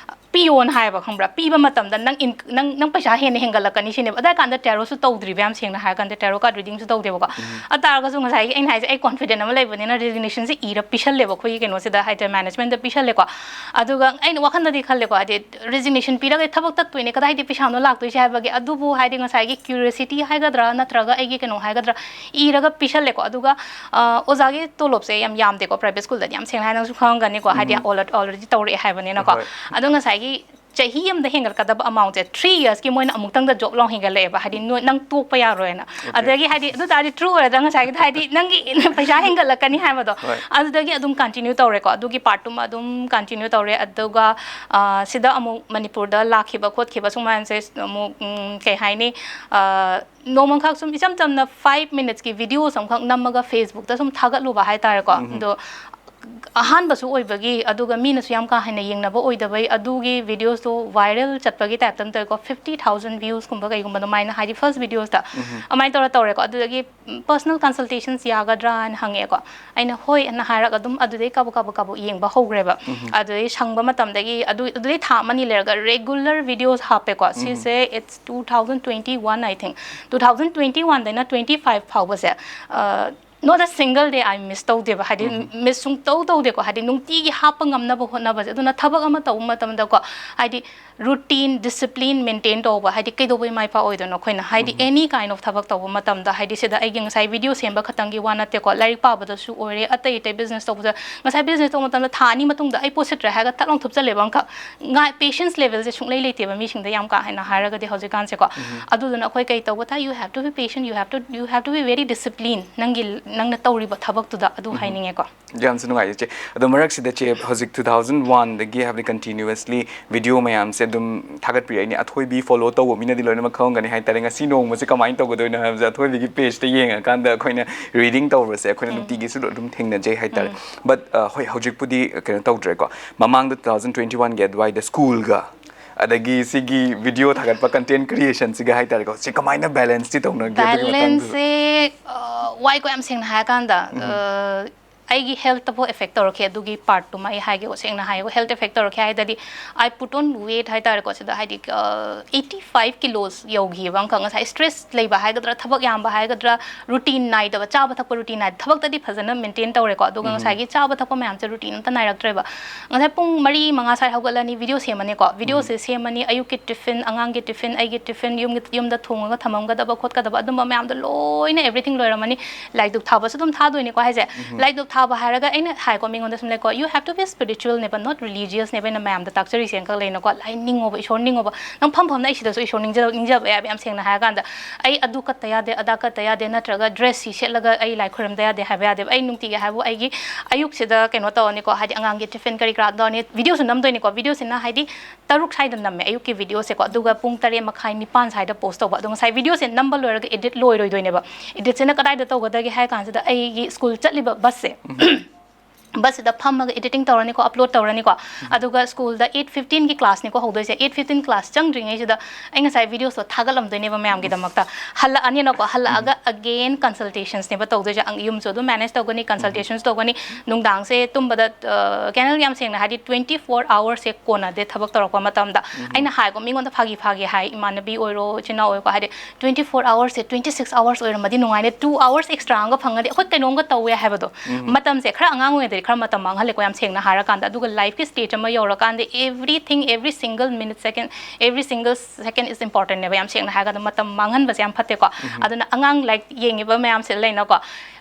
ꯄꯤꯌꯣꯅ ꯍꯥꯏꯌꯦꯕ, ꯈꯪꯕ꯭ꯔꯥ? ꯄꯤꯕ ꯃꯇꯝꯗ ꯅꯪ ꯏꯟ-, ꯅꯪ, ꯅꯪ ꯄꯩꯁꯥ ꯍꯦꯟꯅ ꯍꯦꯟꯒꯠꯂꯛꯀꯅꯤ ꯁꯤꯅꯦꯕ꯫ ꯑꯗꯥꯏ ꯀꯥꯟꯗ ꯇꯦꯔꯣꯁꯨ ꯇꯧꯗ꯭ꯔꯤꯕ, ꯌꯥꯝ ꯁꯦꯡꯅ ꯍꯥꯏꯔ ꯀꯥꯟꯗ ꯇꯦꯔꯣ ꯀꯥꯔꯠ ꯔꯤꯗꯤꯡꯁꯨ ꯇꯧꯗꯦꯕꯀꯣ꯫ ꯎꯝ꯫ ꯑꯗꯨ ꯇꯥꯔꯒꯁꯨ ꯉꯁꯥꯏꯒꯤ ꯑꯩꯅ ꯍꯥꯏꯁꯦ, ꯑꯩ ꯀꯣꯟꯐꯤꯗꯦꯟ ꯑꯃ ꯂꯩꯕꯅꯤꯅ ꯔꯦꯖꯤꯒꯅꯦꯁꯟꯁꯦ ꯏꯔ ꯄꯤꯁꯜꯂꯦꯕ ꯑꯩꯈꯣꯏꯒꯤ ꯀꯩꯅꯣꯁꯤꯗ, ꯍꯥꯏꯇꯥꯔꯦ, ꯃꯦꯅꯦꯖꯃꯦꯟꯠꯇ ꯄꯤꯁꯜꯂꯦꯀꯣ꯫ ꯑꯗꯨꯒ ꯑꯩꯅ ꯋꯥꯈꯜꯗꯗꯤ ꯈꯜꯂꯦꯀꯣ, ꯍꯥꯏꯗꯤ ꯔꯦꯖꯤꯒꯅꯦꯁꯟ ꯄꯤꯔꯒ ꯊꯕꯛ ꯇꯠꯇꯣꯏꯅꯦ, ꯀꯗꯥꯏꯗꯤ ꯄꯩꯁꯥꯅꯣ ꯂꯥꯛꯇꯣꯏꯁꯦ ꯍꯥꯏꯕꯒꯤ꯫ ꯑꯗꯨꯕꯨ ꯍꯥꯏꯗꯤ ꯉꯁꯥꯏꯒꯤ ꯀ꯭ꯌꯨꯔꯤꯑꯣꯁꯤꯇꯤ ꯍꯥꯏꯒꯗ꯭ꯔꯥ ꯅꯠꯇ꯭ꯔꯒ ꯑꯩꯒꯤ ꯀꯩꯅꯣ ꯍꯥꯏꯒꯗ꯭ꯔꯥ, ꯏꯔꯒ ꯄꯤꯁꯜꯂꯦꯀꯣ꯫ ꯑꯗꯨꯒ, ꯑ, ꯑꯣꯖꯥꯒꯤ ꯇꯣꯂꯣꯞꯁꯦ ꯌꯥꯝ ꯌꯥꯝꯗꯦꯀꯣ, ꯄ꯭ꯔꯥꯏꯚꯦꯠ ꯁ꯭ꯀꯨꯜꯗꯗꯤ ꯌꯥꯝ ꯁꯦꯡꯅ ꯍꯥꯏ, ꯅꯪꯁꯨ ꯈꯪꯉꯝꯒꯅꯤꯀꯣ, ꯍꯥꯏꯗꯤ ꯎꯝ꯫ ꯑꯣꯜꯔꯦ-, ꯑꯣꯜꯔꯦꯗꯤ ꯇꯧꯔꯛꯑꯦ ꯍꯥꯏꯕꯅꯤꯅꯀꯣ꯫ ꯍꯣꯏ꯫ ꯑꯗꯣ ꯉꯁꯥꯏꯒꯤ ꯆꯍꯤ ꯑꯃꯗ ꯍꯦꯟꯒꯠꯀꯗꯕ ꯑꯦꯃꯥꯎꯟꯠꯁꯦ ꯊ꯭ꯔꯤ ꯌꯔꯁꯀꯤ ꯃꯣꯏꯅ ꯑꯃꯨꯛꯇꯪꯗ ꯖꯣꯕ ꯂꯥꯎ ꯍꯦꯟꯒꯠꯂꯛꯑꯦꯕ, ꯍꯥꯏꯗꯤ ꯅꯣꯏ, ꯅꯪ ꯇꯣꯛꯄ ꯌꯥꯔꯣꯏꯅ꯫ ꯑꯣꯀꯦ꯫ ꯑꯗꯨꯗꯒꯤ ꯍꯥꯏꯗꯤ, ꯑꯗꯨ ꯇꯥꯔꯗꯤ ꯇ꯭ꯔꯨ ꯑꯣꯏꯔꯗ꯭ꯔꯥ ꯉꯁꯥꯏꯒꯤꯗꯣ, ꯍꯥꯏꯗꯤ ꯅꯪꯒꯤ ꯄꯩꯁꯥ ꯍꯦꯟꯒꯠꯂꯛꯀꯅꯤ ꯍꯥꯏꯕꯗꯣ꯫ ꯍꯣꯏ꯫ ꯑꯗꯨꯗꯒꯤ ꯑꯗꯨꯝ ꯀꯟꯇꯤꯅ꯭ꯌꯨ ꯇꯧꯔꯦꯀꯣ, ꯑꯗꯨꯒꯤ ꯄꯥꯔꯠꯇꯨꯃ ꯑꯗꯨꯝ ꯀꯟꯇꯤꯅ꯭ꯌꯨ ꯇꯧꯔꯦ꯫ ꯑꯗꯨꯒ, ꯑ, ꯁꯤꯗ ꯑꯃꯨꯛ ꯃꯅꯤꯄꯨꯔꯗ ꯂꯥꯛꯈꯤꯕ ꯈꯣꯠꯈꯤꯕ ꯁꯨꯃꯥꯏꯅꯁꯦ ꯑꯃꯨꯛ, ꯎꯝ, ꯀꯩ ꯍꯥꯏꯅꯤ, ꯑ, ꯅꯣꯡꯃꯈꯛ ꯁꯨꯝ ꯏꯆꯝ ꯆꯝꯅ ꯐꯥꯏꯚ ꯃꯤꯅꯠꯁꯀꯤ ꯚꯤꯗꯤꯑꯣꯁ ꯑꯃꯈꯛ ꯅꯝꯃꯒ ꯐꯦꯁꯕꯨꯛꯇ ꯁꯨꯝ ꯊꯥꯒꯠꯂꯨꯕ ꯍꯥꯏꯇꯥꯔꯦꯀꯣ꯫ ꯎꯝ꯫ ꯑꯗꯣ ꯑꯍꯥꯟꯕꯁꯨ ꯑꯣꯏꯕꯒꯤ, ꯑꯗꯨꯒ ꯃꯤꯅꯁꯨ ꯌꯥꯝ ꯀꯥ ꯍꯦꯟꯅ ꯌꯦꯡꯅꯕ ꯑꯣꯏꯗꯕꯩ, ꯑꯗꯨꯒꯤ videoꯁꯇꯣ viral ꯆꯠꯄꯒꯤ typeꯇ ꯑꯃ ꯇꯧꯋꯦꯀꯣ, fifty thousand viewsꯀꯨꯝꯕ ꯀꯩꯒꯨꯝꯕ ꯑꯗꯨꯃꯥꯏꯅ, ꯍꯥꯏꯗꯤ first videoꯁꯇ ꯑꯗꯨꯃꯥꯏꯅ ꯇꯧꯔ ꯇꯧꯔꯦꯀꯣ꯫ ꯑꯗꯨꯗꯒꯤ personal consultations ꯌꯥꯒꯗ꯭ꯔꯥ ꯍꯥꯏꯅ ꯍꯪꯉꯛꯑꯦꯀꯣ꯫ ꯑꯩꯅ ꯍꯣꯏ ꯑꯅ ꯍꯥꯏꯔꯒ ꯑꯗꯨꯝ ꯑꯗꯨꯗꯩ ꯀꯥꯕꯛ ꯀꯥꯕꯛ ꯀꯥꯕꯛ ꯌꯦꯡꯕ ꯍꯧꯈ꯭ꯔꯦꯕ꯫ ꯑꯗꯨꯗꯩ ꯁꯪꯕ ꯃꯇꯝꯗꯒꯤ, ꯑꯗꯨ, ꯑꯗꯨꯗꯩ ꯊꯥ ꯑꯃꯅꯤ ꯂꯩꯔꯒ regular videos ꯍꯥꯞꯄꯦꯀꯣ꯫ ꯁꯤꯁꯦ it's two thousand twenty one, I think, two thousand twenty oneꯗꯩꯅ twenty five ꯐꯥꯎꯕꯁꯦ, not a single day I miss ꯇꯧꯗꯦꯕ꯫ ꯍꯥꯏꯗꯤ miss ꯁꯨꯡꯇꯧ ꯇꯧꯗꯦꯀꯣ꯫ ꯍꯥꯏꯗꯤ ꯅꯨꯡꯇꯤꯒꯤ ꯍꯥꯞꯄ ꯉꯝꯅꯕ ꯍꯣꯠꯅꯕꯁꯦ꯫ ꯑꯗꯨꯅ ꯊꯕꯛ ꯑꯃ ꯇꯧꯕ ꯃꯇꯝꯗꯀꯣ, ꯍꯥꯏꯗꯤ routine, discipline maintain ꯇꯧꯕ, ꯍꯥꯏꯗꯤ ꯀꯩꯗꯧꯕꯩ ꯃꯥꯏ ꯄꯥꯛꯑꯣꯏꯗꯣꯏꯅꯣ ꯑꯩꯈꯣꯏꯅ? ꯍꯥꯏꯗꯤ any kind of ꯊꯕꯛ ꯇꯧꯕ ꯃꯇꯝꯗ, ꯍꯥꯏꯗꯤ ꯁꯤꯗ ꯑꯩꯒꯤ ꯉꯁꯥꯏ video ꯁꯦꯝꯕ ꯈꯛꯇꯪꯒꯤ ꯋꯥ ꯅꯠꯇꯦꯀꯣ, ꯂꯥꯏꯔꯤꯛ ꯄꯥꯕꯗꯁꯨ ꯑꯣꯏꯔꯦ, ꯑꯇꯩ ꯑꯇꯩ business ꯇꯧꯕꯗ, ꯉꯁꯥꯏ business ꯇꯧꯕ ꯃꯇꯝꯗ ꯊꯥ ꯑꯅꯤ ꯃꯇꯨꯡꯗ ꯑꯩ ꯄꯣꯠ ꯁꯤꯠꯇ꯭ꯔꯦ ꯍꯥꯏꯔꯒ ꯊꯛ ꯂꯥꯎ ꯊꯨꯞꯆꯜꯂꯦꯕ ꯑꯃꯈꯛ꯫ ꯉꯥꯏ, patience levelꯁꯦ ꯁꯨꯡꯂꯩ ꯂꯩꯇꯦꯕ ꯃꯤꯁꯤꯡꯗ, ꯌꯥꯝ ꯀꯥ ꯍꯦꯟꯅ ꯍꯥꯏꯔꯒꯗꯤ ꯍꯧꯖꯤꯛꯀꯥꯟꯁꯦꯀꯣ꯫ ꯑꯗꯨꯗꯨꯅ ꯑꯩꯈꯣꯏ ꯀꯩ ꯇꯧꯕ ꯇꯥꯏ? You have to be patient, you have to, you have to be very disciplined, ꯅꯪꯒꯤ, ꯅꯪꯅ ꯇꯧꯔꯤꯕ ꯊꯕꯛꯇꯨꯗ, ꯑꯗꯨ ꯍꯥꯏꯅꯤꯡꯉꯦꯀꯣ꯫ ꯌꯥꯝꯁꯨ ꯅꯨꯡꯉꯥꯏꯖꯩ ꯆꯦ꯫ ꯑꯗꯣ ꯃꯔꯛꯁꯤꯗ ꯆꯦ, ꯍꯧꯖꯤꯛ two thousand oneꯗꯒꯤ, ꯍꯥꯏꯕꯗꯤ continuously video ꯃꯌꯥꯝꯁꯦ ꯑꯗꯨꯝ ꯊꯥꯒꯠꯄꯤꯔꯛꯏꯅꯦ꯫ ꯑꯊꯣꯏꯕꯤ follow ꯇꯧꯕ ꯃꯤꯅꯗꯤ ꯂꯣꯏꯅꯃꯛ ꯈꯪꯉꯝꯒꯅꯤ ꯍꯥꯏꯇꯥꯔꯦ꯫ ꯉꯁꯤ ꯅꯣꯡꯃꯁꯦ ꯀꯃꯥꯏꯅ ꯇꯧꯒꯗꯣꯏꯅꯣ ꯍꯥꯏꯕꯁꯦ ꯑꯊꯣꯏꯕꯤꯒꯤ pageꯇ ꯌꯦꯡꯉꯀꯥꯟꯗ ꯑꯩꯈꯣꯏꯅ reading ꯇꯧꯕꯁꯦ ꯑꯩꯈꯣꯏꯅ ꯅꯨꯡꯇꯤꯒꯤꯁꯨ ꯑꯗꯨꯝ ꯊꯦꯡꯅꯖꯩ ꯍꯥꯏꯇꯥꯔꯦ꯫ But, ꯑ, ꯍꯣꯏ, ꯍꯧꯖꯤꯛꯄꯨꯗꯤ ꯀꯩꯅꯣ ꯇꯧꯗ꯭ꯔꯦꯀꯣ꯫ ꯃꯃꯥꯡꯗ two thousand twenty oneꯒꯤ ꯑꯗꯨꯋꯥꯏꯗ schoolꯒ ꯑꯗꯒꯤ ꯁꯤꯒꯤ video ꯊꯥꯒꯠꯄ content creationꯁꯤꯒ ꯍꯥꯏꯇꯥꯔꯦꯀꯣ, ꯁꯤ ꯀꯃꯥꯏꯅ balanceꯇꯤ ꯇꯧꯅꯒꯦ ꯑꯗꯨꯒꯤ ꯃꯇꯥꯡꯗꯨꯗ? Balanceꯁꯦ, ꯑ, ꯋꯥꯏꯀꯣ ꯌꯥꯝ ꯁꯦꯡꯅ ꯍꯥꯏꯔꯀꯥꯟꯗ꯫ ꯑ, ꯑꯩꯒꯤ healthꯇꯐꯥꯎ effect ꯇꯧꯔꯛꯈꯤ ꯑꯗꯨꯒꯤ partꯇꯨꯃ ꯑꯩ ꯍꯥꯏꯒꯦꯀꯣ, ꯁꯦꯡꯅ ꯍꯥꯏꯒꯦꯀꯣ, health effect ꯇꯧꯔꯛꯈꯤ ꯍꯥꯏꯗꯗꯤ, I put on weight ꯍꯥꯏꯇꯥꯔꯦꯀꯣ, ꯁꯤꯗ ꯍꯥꯏꯗꯤ, ꯑ, eighty five kilos ꯌꯧꯈꯤꯕ ꯑꯃꯈꯛ꯫ ꯉꯁꯥꯏ stress ꯂꯩꯕ ꯍꯥꯏꯒꯗ꯭ꯔꯥ, ꯊꯕꯛ ꯌꯥꯝꯕ ꯍꯥꯏꯒꯗ꯭ꯔꯥ, routine ꯅꯥꯏꯗꯕ, ꯆꯥꯕ ꯊꯛꯄ routine ꯅꯥꯏꯗꯕ, ꯊꯕꯛꯇꯗꯤ ꯐꯖꯅ maintain ꯇꯧꯔꯦꯀꯣ, ꯑꯗꯨꯒ ꯉꯁꯥꯏꯒꯤ ꯆꯥꯕ ꯊꯛꯄ ꯃꯌꯥꯝꯁꯦ routine ꯑꯝꯇ ꯅꯥꯏꯔꯛꯇ꯭ꯔꯦꯕ꯫ ꯉꯁꯥꯏ ꯄꯨꯡ ꯃꯔꯤ ꯃꯉꯥ ꯁ꯭ꯋꯥꯏ ꯍꯧꯒꯠꯂꯅꯤ, video ꯁꯦꯝꯃꯅꯤꯀꯣ, videoꯁꯦ ꯁꯦꯝꯃꯅꯤ, ꯑꯌꯨꯛꯀꯤ tiffin, ꯑꯉꯥꯡꯒꯤ tiffin, ꯑꯩꯒꯤ tiffin, ꯌꯨꯝꯒꯤ, ꯌꯨꯝꯗ ꯊꯣꯡꯉꯒ ꯊꯝꯃꯝꯒꯗꯕ ꯈꯣꯠꯀꯗꯕ ꯑꯗꯨꯝꯕ ꯃꯌꯥꯝꯗꯣ ꯂꯣꯏꯅ everything ꯂꯣꯏꯔꯝꯃꯅꯤ꯫ ꯂꯥꯏꯗꯨꯛ ꯊꯥꯕꯁꯨ ꯑꯗꯨꯝ ꯊꯥꯗꯣꯏꯅꯤꯀꯣ ꯍꯥꯏꯁꯦ꯫ ꯂꯥꯏꯗꯨꯛ ꯊꯥꯕ ꯍꯥꯏꯔꯒ ꯑꯩꯅ ꯍꯥꯏꯀꯣ ꯃꯤꯉꯣꯟꯗ ꯁꯨꯝ ꯂꯩꯀꯣ, you have to be spiritualꯅꯦꯕ, not religiousꯅꯦꯕ꯫ ꯑꯩꯅ ꯃꯌꯥꯝꯗ ꯇꯥꯛꯆꯔꯤꯁꯦ ꯑꯪꯀꯜ ꯂꯩꯅꯀꯣ, ꯂꯥꯏ ꯅꯤꯡꯉꯣꯕ, ꯏꯁꯣꯔ ꯅꯤꯡꯉꯣꯕ꯫ ꯅꯪ ꯐꯝ ꯐꯝꯅ ꯑꯩ ꯁꯤꯗꯁꯨ ꯏꯁꯣꯔ ꯅꯤꯡꯖ-, ꯅꯤꯡꯖꯕ ꯌꯥꯏꯕ, ꯌꯥꯝ ꯁꯦꯡꯅ ꯍꯥꯏꯔꯀꯥꯟꯗ꯫ ꯑꯩ ꯑꯗꯨ ꯀꯠꯇ ꯌꯥꯗꯦ, ꯑꯗꯥ ꯀꯠꯇ ꯌꯥꯗꯦ, ꯅꯠꯇ꯭ꯔꯒ dress ꯁꯤ ꯁꯦꯠꯂꯒ ꯑꯩ ꯂꯥꯏ ꯈꯣꯏꯔꯝꯗ ꯌꯥꯗꯦ ꯍꯥꯏꯕ ꯌꯥꯗꯦꯕ꯫ ꯑꯩ ꯅꯨꯡꯇꯤꯒꯤ ꯍꯥꯏꯕꯨ ꯑꯩꯒꯤ ꯑꯌꯨꯛꯁꯤꯗ ꯀꯩꯅꯣ ꯇꯧꯔꯅꯤꯀꯣ, ꯍꯥꯏꯗꯤ ꯑꯉꯥꯡꯒꯤ tiffin ꯀꯔꯤ ꯀꯔꯥ ꯇꯧꯔꯅꯤ, videoꯁꯨ ꯅꯝꯗꯣꯏꯅꯤꯀꯣ꯫ Videoꯁꯤꯅ ꯍꯥꯏꯗꯤ ꯇꯔꯨꯛ ꯁ꯭ꯋꯥꯏꯗ ꯅꯝꯃꯦ ꯑꯌꯨꯛꯀꯤ videoꯁꯦꯀꯣ, ꯑꯗꯨꯒ ꯄꯨꯡ ꯇꯔꯦꯠ ꯃꯈꯥꯏ ꯅꯤꯄꯥꯟ ꯁ꯭ꯋꯥꯏꯗ post ꯇꯧꯕ꯫ ꯑꯗꯣ ꯉꯁꯥꯏ videoꯁꯦ ꯅꯝꯕ ꯂꯣꯏꯔꯒ edit ꯂꯣꯏꯔꯣꯏꯗꯣꯏꯅꯦꯕ꯫ Editꯁꯤꯅ ꯀꯗꯥꯏꯗ ꯇꯧꯒꯗꯒꯦ ꯍꯥꯏ ꯀꯥꯟꯁꯤꯗ, ꯑꯩꯒꯤ school ꯆꯠꯂꯤꯕ busꯁꯦ, ꯕꯁꯁꯤꯗ ꯐꯝꯃꯒ editing ꯇꯧꯔꯅꯤꯀꯣ, upload ꯇꯧꯔꯅꯤꯀꯣ, ꯑꯗꯨꯒ ꯁ꯭ꯀꯨꯜꯗ eight fifteen ꯒꯤ class ꯅꯤꯀꯣ ꯍꯧꯗꯣꯏꯁꯦ꯫ Eight fifteen class ꯆꯪꯗ꯭ꯔꯤꯉꯩꯁꯤꯗ ꯑꯩ ꯉꯁꯥꯏ video ꯁꯣ ꯊꯥꯒꯠꯂꯝꯗꯣꯏꯅꯦꯕ ꯃꯌꯥꯝꯒꯤꯗꯃꯛꯇ꯫ ꯍꯜꯂꯛꯑꯅꯤꯅꯀꯣ, ꯍꯜꯂꯛꯑꯒ again consultations ꯅꯦꯕ ꯇꯧꯗꯣꯏꯁꯦ꯫ ꯑꯪ-, ꯌꯨꯝꯁꯨ ꯑꯗꯨꯝ manage ꯇꯧꯒꯅꯤ, consultations ꯇꯧꯒꯅꯤ꯫ ꯅꯨꯡꯗꯥꯡꯁꯦ ꯇꯨꯝꯕꯗ, ꯑ, ꯀꯦꯅꯦꯜ, ꯌꯥꯝ ꯁꯦꯡꯅ ꯍꯥꯏꯗꯤ twenty four hours ꯁꯦ ꯀꯣꯟꯅꯗꯦ ꯊꯕꯛ ꯇꯧꯔꯛꯄ ꯃꯇꯝꯗ꯫ ꯑꯩꯅ ꯍꯥꯏꯀꯣ, ꯃꯤꯉꯣꯟꯗ ꯐꯥꯒꯤ ꯐꯥꯒꯤ ꯍꯥꯏ, ꯏꯃꯥꯟꯅꯕꯤ ꯑꯣꯏꯔꯣ, ꯏꯆꯤꯟ ꯏꯅꯥꯎ ꯑꯣꯏꯔꯣꯀꯣ, ꯍꯥꯏꯗꯤ twenty four hours ꯁꯦ twenty six hours ꯑꯣꯏꯔꯝꯃꯗꯤ ꯅꯨꯡꯉꯥꯏꯅꯦ, two hours extra ꯑꯃꯒ ꯐꯪꯉꯗꯤ ꯑꯩꯈꯣꯏ ꯀꯩꯅꯣꯝꯒ ꯇꯧꯋꯦ ꯍꯥꯏꯕꯗꯣ꯫ ꯃꯇꯝꯁꯦ ꯈꯔ ꯑꯉꯥꯡ ꯑꯣꯏꯔꯤꯉꯩꯗꯗꯤ ꯈꯔ ꯃꯇꯝ ꯃꯥꯡꯍꯜꯂꯦꯀꯣ, ꯌꯥꯝ ꯁꯦꯡꯅ ꯍꯥꯏꯔꯀꯥꯟꯗ꯫ ꯑꯗꯨꯒ life ꯀꯤ stage ꯑꯃ ꯌꯧꯔꯀꯥꯟꯗ everything, every single minute, second, every single second is important ꯅꯦꯕ, ꯌꯥꯝ ꯁꯦꯡꯅ ꯍꯥꯏꯔꯀꯥꯟꯗ꯫ ꯃꯇꯝ ꯃꯥꯡꯍꯟꯕꯁꯦ ꯌꯥꯝ ꯐꯠꯇꯦꯀꯣ꯫ ꯑꯗꯨꯅ ꯑꯉꯥꯡ ꯂꯥꯏꯔꯤꯛ ꯌꯦꯡꯉꯤꯕ ꯃꯌꯥꯝꯁꯦ ꯂꯩꯅꯀꯣ,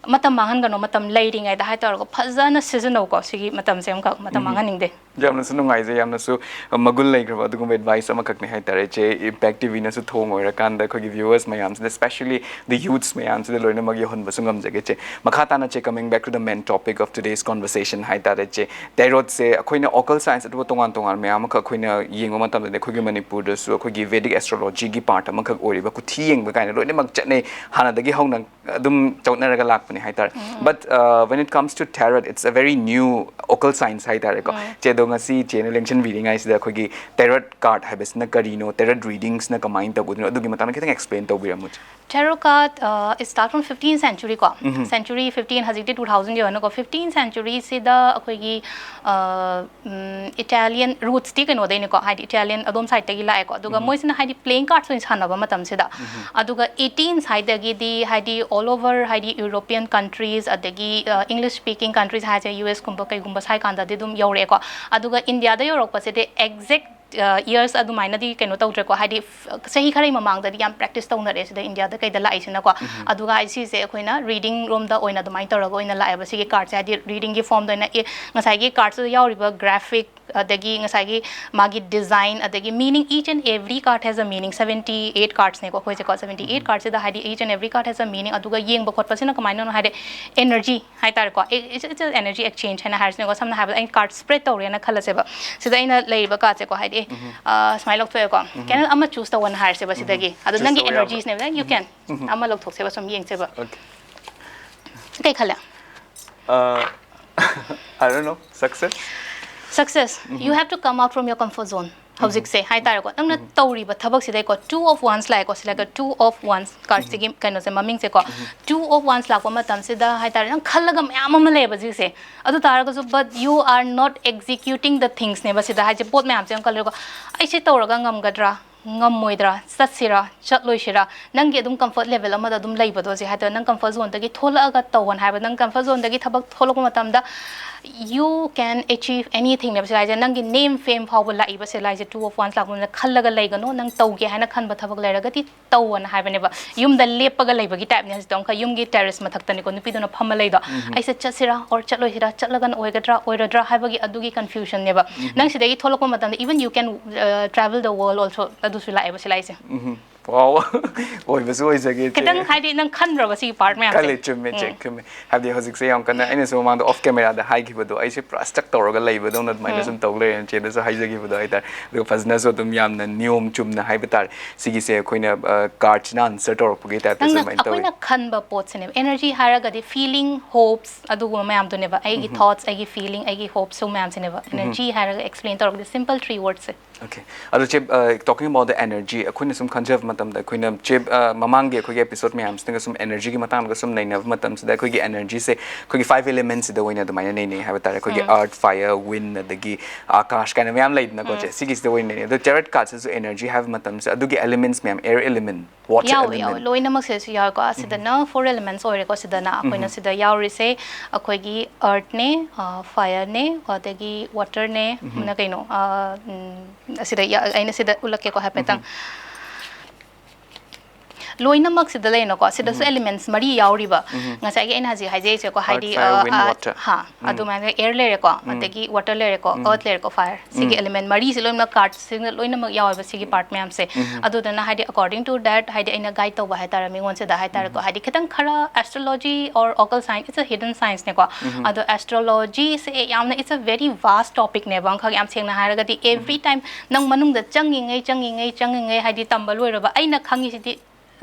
ꯃꯇꯝ ꯃꯥꯡꯍꯟꯒꯅꯣ, ꯃꯇꯝ ꯂꯩꯔꯤꯉꯩꯗ ꯍꯥꯏꯇꯥꯔꯒ ꯐꯖꯅ ꯁꯤꯖꯤꯟꯅꯧꯀꯣ꯫ ꯁꯤꯒꯤ ꯃꯇꯝꯁꯦ ꯑꯃꯈꯛ ꯃꯇꯝ ꯃꯥꯡꯍꯟꯅꯤꯡꯗꯦ꯫ ꯌꯥꯝꯅꯁꯨ ꯅꯨꯡꯉꯥꯏꯖꯩ, ꯌꯥꯝꯅꯁꯨ ꯃꯒꯨꯟ ꯂꯩꯈ꯭ꯔꯕ ꯑꯗꯨꯒꯨꯝꯕ advice ꯑꯃꯈꯛꯅꯦ ꯍꯥꯏꯇꯥꯔꯦ ꯏꯆꯦ꯫ Impact ꯇꯤ ꯚꯤꯅꯁꯨ ꯊꯣꯡ ꯑꯣꯏꯔꯀꯥꯟꯗ ꯑꯩꯈꯣꯏꯒꯤ viewers ꯃꯌꯥꯝꯁꯤꯗ, especially the youths ꯃꯌꯥꯝꯁꯤꯗ ꯂꯣꯏꯅꯃꯛ ꯌꯧꯍꯟꯕꯁꯨ ꯉꯝꯖꯒꯦ ꯏꯆꯦ꯫ ꯃꯈꯥ ꯇꯥꯅ ꯏꯆꯦ, coming back to the main topic of today's conversation ꯍꯥꯏꯇꯥꯔꯦ ꯏꯆꯦ, tarot ꯁꯦ ꯑꯩꯈꯣꯏꯅ occult science ꯑꯇꯣꯞꯄ ꯇꯣꯉꯥꯟ ꯇꯣꯉꯥꯟꯕ ꯃꯌꯥꯝ ꯑꯃꯈꯛ ꯑꯩꯈꯣꯏꯅ ꯌꯦꯡꯕ ꯃꯇꯝꯗꯗꯤ, ꯑꯩꯈꯣꯏꯒꯤ ꯃꯅꯤꯄꯨꯔꯗꯁꯨ ꯑꯩꯈꯣꯏꯒꯤ Vedic astrology ꯒꯤ part ꯑꯃꯈꯛ ꯑꯣꯏꯔꯤꯕ ꯀꯨꯊꯤ ꯌꯦꯡꯕ ꯀꯥꯏꯅ ꯂꯣꯏꯅꯃꯛ ꯆꯠꯅꯩ, ꯍꯥꯟꯅꯗꯒꯤ ꯍꯧꯅ ꯑꯗꯨꯝ ꯆꯠꯅꯔꯒ ꯂꯥꯛꯄꯅꯦ ꯍꯥꯏꯇꯥꯔꯦ꯫ But uh, when it comes to tarot, it's a very new occult science ꯍꯥꯏꯇꯥꯔꯦꯀꯣ꯫ ꯆꯦ, ꯑꯗꯣ ꯉꯁꯤ ꯆꯦꯅ ꯂꯦꯡꯁꯤꯟꯕꯤꯔꯤꯉꯩꯁꯤꯗ ꯑꯩꯈꯣꯏꯒꯤ tarot card ꯍꯥꯏꯕꯁꯤꯅ ꯀꯔꯤꯅꯣ, tarot readings ꯅ ꯀꯃꯥꯏꯅ ꯇꯧꯒꯗꯣꯏꯅꯣ, ꯑꯗꯨꯒꯤ ꯃꯇꯥꯡꯗ ꯈꯤꯇꯪ explain ꯇꯧꯕꯤꯔꯝꯃꯨ ꯆꯦ꯫ Tarot card, uh, it start from fifteen century ꯀꯣ꯫ Century fifteen, ꯍꯧꯖꯤꯛꯇꯤ two thousand ꯌꯧꯔꯅꯀꯣ꯫ Fifteen century ꯁꯤꯗ ꯑꯩꯈꯣꯏꯒꯤ, uh, ꯎꯝ, Italian roots ꯇꯤ ꯀꯩꯅꯣꯗꯩꯅꯤꯀꯣ, ꯍꯥꯏꯗꯤ Italian ꯑꯗꯣꯝ side ꯇꯒꯤ ꯂꯥꯛꯑꯦꯀꯣ꯫ ꯑꯗꯨꯒ ꯃꯣꯏꯁꯤꯅ ꯍꯥꯏꯗꯤ playing cards ꯑꯣꯏꯅ ꯁꯥꯟꯅꯕ ꯃꯇꯝꯁꯤꯗ꯫ ꯑꯗꯨꯒ eighteen side ꯗꯒꯤꯗꯤ ꯍꯥꯏꯗꯤ all over ꯍꯥꯏꯗꯤ European countries ꯑꯗꯒꯤ, ꯑ, English speaking countries ꯍꯥꯏꯁꯦ, U S ꯀꯨꯝꯕ ꯀꯩꯒꯨꯝꯕ ꯁꯥꯏ ꯀꯥꯟꯗꯗꯤ ꯑꯗꯨꯝ ꯌꯧꯔꯛꯑꯦꯀꯣ꯫ ꯑꯗꯨꯒ ꯏꯟꯗꯤꯌꯥꯗ ꯌꯧꯔꯛꯄꯁꯤꯗꯤ exact, ꯑ, years ꯑꯗꯨꯃꯥꯏꯅꯗꯤ ꯀꯩꯅꯣ ꯇꯧꯗ꯭ꯔꯦꯀꯣ, ꯍꯥꯏꯗꯤ ꯆꯍꯤ ꯈꯔꯒꯤ ꯃꯃꯥꯡꯗꯗꯤ ꯌꯥꯝ practice ꯇꯧꯅꯔꯛꯑꯦ ꯁꯤꯗ ꯏꯟꯗꯤꯌꯥꯗ ꯀꯩꯗ ꯂꯥꯛꯏꯁꯤꯅꯀꯣ꯫ ꯑꯗꯨꯒ ꯍꯥꯏꯗꯤ ꯁꯤꯁꯦ ꯑꯩꯈꯣꯏꯅ reading ꯔꯣꯝꯗ ꯑꯣꯏꯅ ꯑꯗꯨꯃꯥꯏꯅ ꯇꯧꯔꯒ ꯑꯣꯏꯅ ꯂꯥꯛꯑꯦꯕ꯫ ꯁꯤꯒꯤ card ꯁꯦ ꯍꯥꯏꯗꯤ reading ꯒꯤ form ꯗ ꯑꯣꯏꯅ, ꯑꯦ, ꯉꯁꯥꯏꯒꯤ card ꯁꯤꯗ ꯌꯥꯎꯔꯤꯕ graphic, ꯑꯗꯒꯤ ꯉꯁꯥꯏꯒꯤ ꯃꯥꯒꯤ design, ꯑꯗꯒꯤ meaning, each and every card has a meaning꯫ Seventy eight cards ꯅꯦꯀꯣ ꯑꯩꯈꯣꯏꯁꯦꯀꯣ, seventy eight card ꯁꯤꯗ ꯍꯥꯏꯗꯤ each and every card has a meaning꯫ ꯑꯗꯨꯒ ꯌꯦꯡꯕ ꯈꯣꯠꯄꯁꯤꯅ ꯀꯃꯥꯏꯅꯅꯣ ꯍꯥꯏꯗꯤ energy ꯍꯥꯏꯇꯥꯔꯦꯀꯣ, it's, it's an energy exchange ꯍꯥꯏꯅ ꯍꯥꯏꯔꯁꯤꯅꯦꯀꯣ꯫ ꯁꯝꯅ ꯍꯥꯏꯔꯕꯗ ꯑꯩꯅ card spread ꯇꯧꯔꯦꯅ ꯈꯜꯂꯁꯦꯕ, ꯁꯤꯗ ꯑꯩꯅ ꯂꯩꯔꯤꯕ card ꯁꯦꯀꯣ, ꯍꯥꯏꯗꯤ, ꯑꯦ, ꯑ, ꯁꯨꯃꯥꯏꯅ ꯂꯧꯊꯣꯛꯑꯦꯀꯣ, candle ꯑꯃ choose ꯇꯧꯑꯣꯅ ꯍꯥꯏꯔꯁꯦꯕ꯫ ꯁꯤꯗꯒꯤ ꯑꯗꯣ choose ꯅꯪꯒꯤ ꯇꯧꯕ ꯌꯥꯕ꯫ Energies ꯅꯦꯕ, you can ꯑꯃ ꯂꯧꯊꯣꯛꯁꯦꯕ, ꯁꯨꯝ ꯌꯦꯡꯁꯦꯕ꯫ Okay꯫ ꯀꯩ ꯈꯜꯂꯦ? ꯑ, I don't know, success? Success, you have to come out from your comfort zone. ꯍꯧꯖꯤꯛꯁꯦ ꯍꯥꯏꯇꯥꯔꯦꯀꯣ, ꯅꯪꯅ ꯇꯧꯔꯤꯕ ꯊꯕꯛꯁꯤꯗꯩꯀꯣ, Two of Wands ꯂꯥꯛꯑꯦꯀꯣ, ꯁꯤꯗ Two of Wands cardꯁꯤꯒꯤ ꯀꯩꯅꯣꯁꯦ, ꯃꯃꯤꯡꯁꯦꯀꯣ, Two of Wands ꯂꯥꯛꯄ ꯃꯇꯝꯁꯤꯗ ꯍꯥꯏꯇꯥꯔꯦ, ꯅꯪ ꯈꯜꯂꯒ ꯃꯌꯥꯝ ꯑꯃ ꯂꯩꯌꯦꯕ ꯍꯧꯖꯤꯛꯁꯦ꯫ ꯑꯗꯨ ꯇꯥꯔꯒꯁꯨ, but you are not executing the thingsꯅꯦꯕ ꯁꯤꯗ ꯍꯥꯏꯁꯦ꯫ ꯄꯣꯠ ꯃꯌꯥꯝꯁꯦ ꯑꯃꯨꯛ ꯈꯜꯂꯦꯀꯣ, ꯑꯩ ꯁꯤ ꯇꯧꯔꯒ ꯉꯝꯒꯗ꯭ꯔꯥ, ꯉꯝꯃꯣꯏꯗ꯭ꯔꯥ, ꯆꯠꯁꯤꯔꯥ, ꯆꯠꯂꯣꯏꯁꯤꯔꯥ, ꯅꯪꯒꯤ ꯑꯗꯨꯝ comfort level ꯑꯃꯗ ꯑꯗꯨꯝ ꯂꯩꯕꯗꯣ ꯍꯧꯖꯤꯛ ꯍꯥꯏꯇꯥꯔꯦ, ꯅꯪ comfort zoneꯗꯒꯤ ꯊꯣꯛꯂꯛꯑꯒ ꯇꯧꯑꯣꯅ ꯍꯥꯏꯕ, ꯅꯪ comfort zoneꯗꯒꯤ ꯊꯕꯛ ꯊꯣꯛꯂꯛꯄ ꯃꯇꯝꯗ, you can achieve anythingꯅꯦꯕ ꯁꯤ ꯍꯥꯏꯁꯦ꯫ ꯅꯪꯒꯤ name fame ꯐꯥꯎꯕ ꯂꯥꯛꯏꯕ ꯁꯤ ꯍꯥꯏꯁꯦ, Two of Wands ꯂꯥꯛꯄꯅꯤꯅ ꯈꯜꯂꯒ ꯂꯩꯒꯅꯣ, ꯅꯪ ꯇꯧꯒꯦ ꯍꯥꯏꯅ ꯈꯟꯕ ꯊꯕꯛ ꯂꯩꯔꯒꯗꯤ ꯇꯧꯑꯣꯅ ꯍꯥꯏꯕꯅꯦꯕ꯫ ꯌꯨꯝꯗ ꯂꯦꯞꯄꯒ ꯂꯩꯕꯒꯤ typeꯅꯦ ꯍꯧꯖꯤꯛꯇꯣ, ꯑꯃꯨꯛꯀ ꯌꯨꯝꯒꯤ terrace ꯃꯊꯛꯇꯅꯤꯀꯣ ꯅꯨꯄꯤꯗꯨꯅ ꯐꯝꯃ ꯂꯩꯗꯣ꯫ ꯑꯩꯁꯦ ꯆꯠꯁꯤꯔꯥ or ꯆꯠꯂꯣꯏꯁꯤꯔꯥ, ꯆꯠꯂꯒꯅ ꯑꯣꯏꯒꯗ꯭ꯔꯥ ꯑꯣꯏꯔꯣꯏꯗ꯭ꯔꯥ ꯍꯥꯏꯕꯒꯤ ꯑꯗꯨꯒꯤ confusionꯅꯦꯕ꯫ ꯅꯪ ꯁꯤꯗꯒꯤ ꯊꯣꯛꯂꯛꯄ ꯃꯇꯝꯗ, even you can travel the world also, ꯑꯗꯨꯁꯨ ꯂꯥꯛꯑꯦꯕ ꯁꯤ ꯂꯥꯛꯏꯁꯦ꯫ ꯎꯝ, wow. ꯑꯣꯏꯕꯁꯨ ꯑꯣꯏꯖꯒꯦ, ꯏꯆꯦ꯫ ꯈꯤꯇꯪ ꯍꯥꯏꯗꯤ ꯅꯪ ꯈꯟꯗ꯭ꯔꯣꯕ ꯁꯤꯒꯤ part ꯃꯌꯥꯝꯁꯦ? ꯈꯜꯂꯦ, ꯆꯨꯝꯃꯦ, ꯏꯆꯦ, ꯆꯨꯝꯃꯦ꯫ ꯍꯥꯏꯕꯗꯤ ꯍꯧꯖꯤꯛꯁꯦ ꯌꯥꯝ ꯀꯟꯅ ꯑꯩꯅꯁꯨ ꯃꯃꯥꯡꯗ off cameraꯗ ꯍꯥꯏꯈꯤꯕꯗꯣ, ꯑꯩꯁꯦ ꯄꯨꯔꯥ stuck ꯇꯧꯔꯒ ꯂꯩꯕꯗꯧꯅ ꯑꯗꯨꯃꯥꯏꯅ ꯁꯨꯝ ꯇꯧ ꯂꯩꯔꯦꯅ ꯏꯆꯦꯗꯁꯨ ꯍꯥꯏꯖꯈꯤꯕꯗꯣ ꯍꯥꯏꯇꯥꯔꯦ꯫ ꯑꯗꯨꯒ ꯐꯖꯅꯁꯨ ꯑꯗꯨꯝ ꯌꯥꯝꯅ ꯅꯤꯌꯣꯝ ꯆꯨꯝꯅ ꯍꯥꯏꯕ ꯇꯥꯔꯦ, ꯁꯤꯒꯤꯁꯦ ꯑꯩꯈꯣꯏꯅ, ꯑ, cardꯁꯤꯅ answer ꯇꯧꯔꯛꯄꯒꯤ typeꯇꯁꯨ ꯅꯪꯅ ꯑꯗꯨꯃꯥꯏꯅ ꯇꯧꯋꯦ꯫ ꯑꯩꯈꯣꯏꯅ ꯈꯟꯕ ꯄꯣꯠꯁꯤꯅꯦꯕ꯫ Energy ꯍꯥꯏꯔꯒꯗꯤ feeling, hopes ꯑꯗꯨꯒꯨꯝꯕ ꯃꯌꯥꯝꯗꯨꯅꯦꯕ꯫ ꯑꯩꯒꯤ thoughts, ꯑꯩꯒꯤ feeling, ꯑꯩꯒꯤ hopes ꯁꯨ ꯃꯌꯥꯝꯁꯤꯅꯦꯕ꯫ Energy ꯍꯥꯏꯔꯒ explain ꯇꯧꯔꯒꯗꯤ simple three wordsꯁꯦ꯫ Okay. ꯑꯗꯣ ꯆꯦ, ꯑ, talking about the energy, ꯑꯩꯈꯣꯏꯅ ꯁꯨꯝ ꯈꯟꯖꯕ ꯃꯇꯝꯗ, ꯑꯩꯈꯣꯏꯅ ꯆꯦ, ꯑ, ꯃꯃꯥꯡꯒꯤ ꯑꯩꯈꯣꯏꯒꯤ episode ꯃꯌꯥꯝꯁꯤꯗꯒ ꯁꯨꯝ energyꯒꯤ ꯃꯇꯥꯡꯗꯒ ꯁꯨꯝ ꯅꯩꯅꯕ ꯃꯇꯝꯁꯤꯗ, ꯑꯩꯈꯣꯏꯒꯤ energyꯁꯦ ꯑꯩꯈꯣꯏꯒꯤ five elementsꯁꯤꯗ ꯑꯣꯏꯅ ꯑꯗꯨꯃꯥꯏꯅ ꯅꯩꯅꯩ ꯍꯥꯏꯕ ꯇꯥꯔꯦ꯫ ꯑꯩꯈꯣꯏꯒꯤ earth, fire, wind, ꯑꯗꯒꯤ ꯑꯀꯥꯁ ꯀꯥꯏꯅ ꯃꯌꯥꯝ ꯂꯩꯗꯅꯀꯣ, ꯆꯦ? ꯁꯤꯒꯤꯁꯤꯗ ꯑꯣꯏꯅ ꯅꯩꯅꯩ꯫ ꯑꯗꯣ tarot cardꯁꯤꯁꯨ energy ꯍꯥꯏꯕ ꯃꯇꯝꯁꯤꯗ ꯑꯗꯨꯒꯤ elements ꯃꯌꯥꯝ, air element, water element. ꯌꯥꯎꯋꯦ, ꯌꯥꯎꯋꯦ꯫ ꯂꯣꯏꯅꯃꯛꯁꯤꯗꯁꯨ ꯌꯥꯎꯋꯦꯀꯣ꯫ ꯑꯁꯤꯗꯅ four elements ꯑꯣꯏꯔꯦꯀꯣ꯫ ꯁꯤꯗꯅ ꯑꯩꯈꯣꯏꯅ ꯁꯤꯗ ꯌꯥꯎꯔꯤꯁꯦ, ꯑꯩꯈꯣꯏꯒꯤ earthꯅꯦ, ꯑ, fireꯅꯦ, ꯑꯗꯒꯤ waterꯅꯦ, ꯅ ꯀꯩꯅꯣ, ꯑ, ꯎꯝ, ꯑꯁꯤꯗ ꯌꯥ-, ꯑꯩꯅ ꯁꯤꯗ ꯎꯠꯂꯛꯀꯦꯀꯣ ꯍꯥꯏꯐꯦꯠꯇꯪ꯫ ꯂꯣꯏꯅꯃꯛꯁꯤꯗ ꯂꯩꯅꯀꯣ, ꯁꯤꯗꯁꯨ elements ꯃꯔꯤ ꯌꯥꯎꯔꯤꯕ꯫ ꯉꯁꯥꯏꯒꯤ ꯑꯩꯅ ꯍꯧꯖꯤꯛ ꯍꯥꯏꯖꯔꯤꯁꯦꯀꯣ, earth, ꯍꯥꯏꯗꯤ, fire, ꯑ, wind, ꯑ, water. ꯍꯥ, ꯑꯗꯨꯃꯥꯏꯅ air ꯂꯩꯔꯦꯀꯣ, ꯑꯗꯒꯤ water ꯂꯩꯔꯦꯀꯣ, earth ꯂꯩꯔꯦꯀꯣ, fire꯫ ꯁꯤꯒꯤ element ꯃꯔꯤꯁꯦ ꯂꯣꯏꯅꯃꯛ cardꯁꯤꯡꯗ ꯂꯣꯏꯅꯃꯛ ꯌꯥꯎꯋꯦꯕ ꯁꯤꯒꯤ part ꯃꯌꯥꯝꯁꯦ꯫ ꯑꯗꯨꯗꯨꯅ ꯍꯥꯏꯗꯤ according to that, ꯍꯥꯏꯗꯤ ꯑꯩꯅ guide ꯇꯧꯕ ꯍꯥꯏꯇꯥꯔꯦ ꯃꯤꯉꯣꯟꯁꯤꯗ ꯍꯥꯏꯇꯥꯔꯦꯀꯣ, ꯍꯥꯏꯗꯤ ꯈꯤꯇꯪ ꯈꯔ astrology or occult science, it's a hidden scienceꯅꯦꯀꯣ꯫ ꯑꯗꯣ astrologyꯁꯦ ꯌꯥꯝꯅ, it's a very vast topicꯅꯦꯕ꯫ ꯑꯃꯈꯛ ꯌꯥꯝ ꯁꯦꯡꯅ ꯍꯥꯏꯔꯒꯗꯤ every time ꯅꯪ ꯃꯅꯨꯡꯗ ꯆꯪꯉꯤꯉꯩ, ꯆꯪꯉꯤꯉꯩ, ꯆꯪꯉꯤꯉꯩ, ꯍꯥꯏꯗꯤ ꯇꯝꯕ ꯂꯣꯏꯔꯕ, ꯑꯩꯅ ꯈꯪꯉꯤꯁꯤꯗꯤ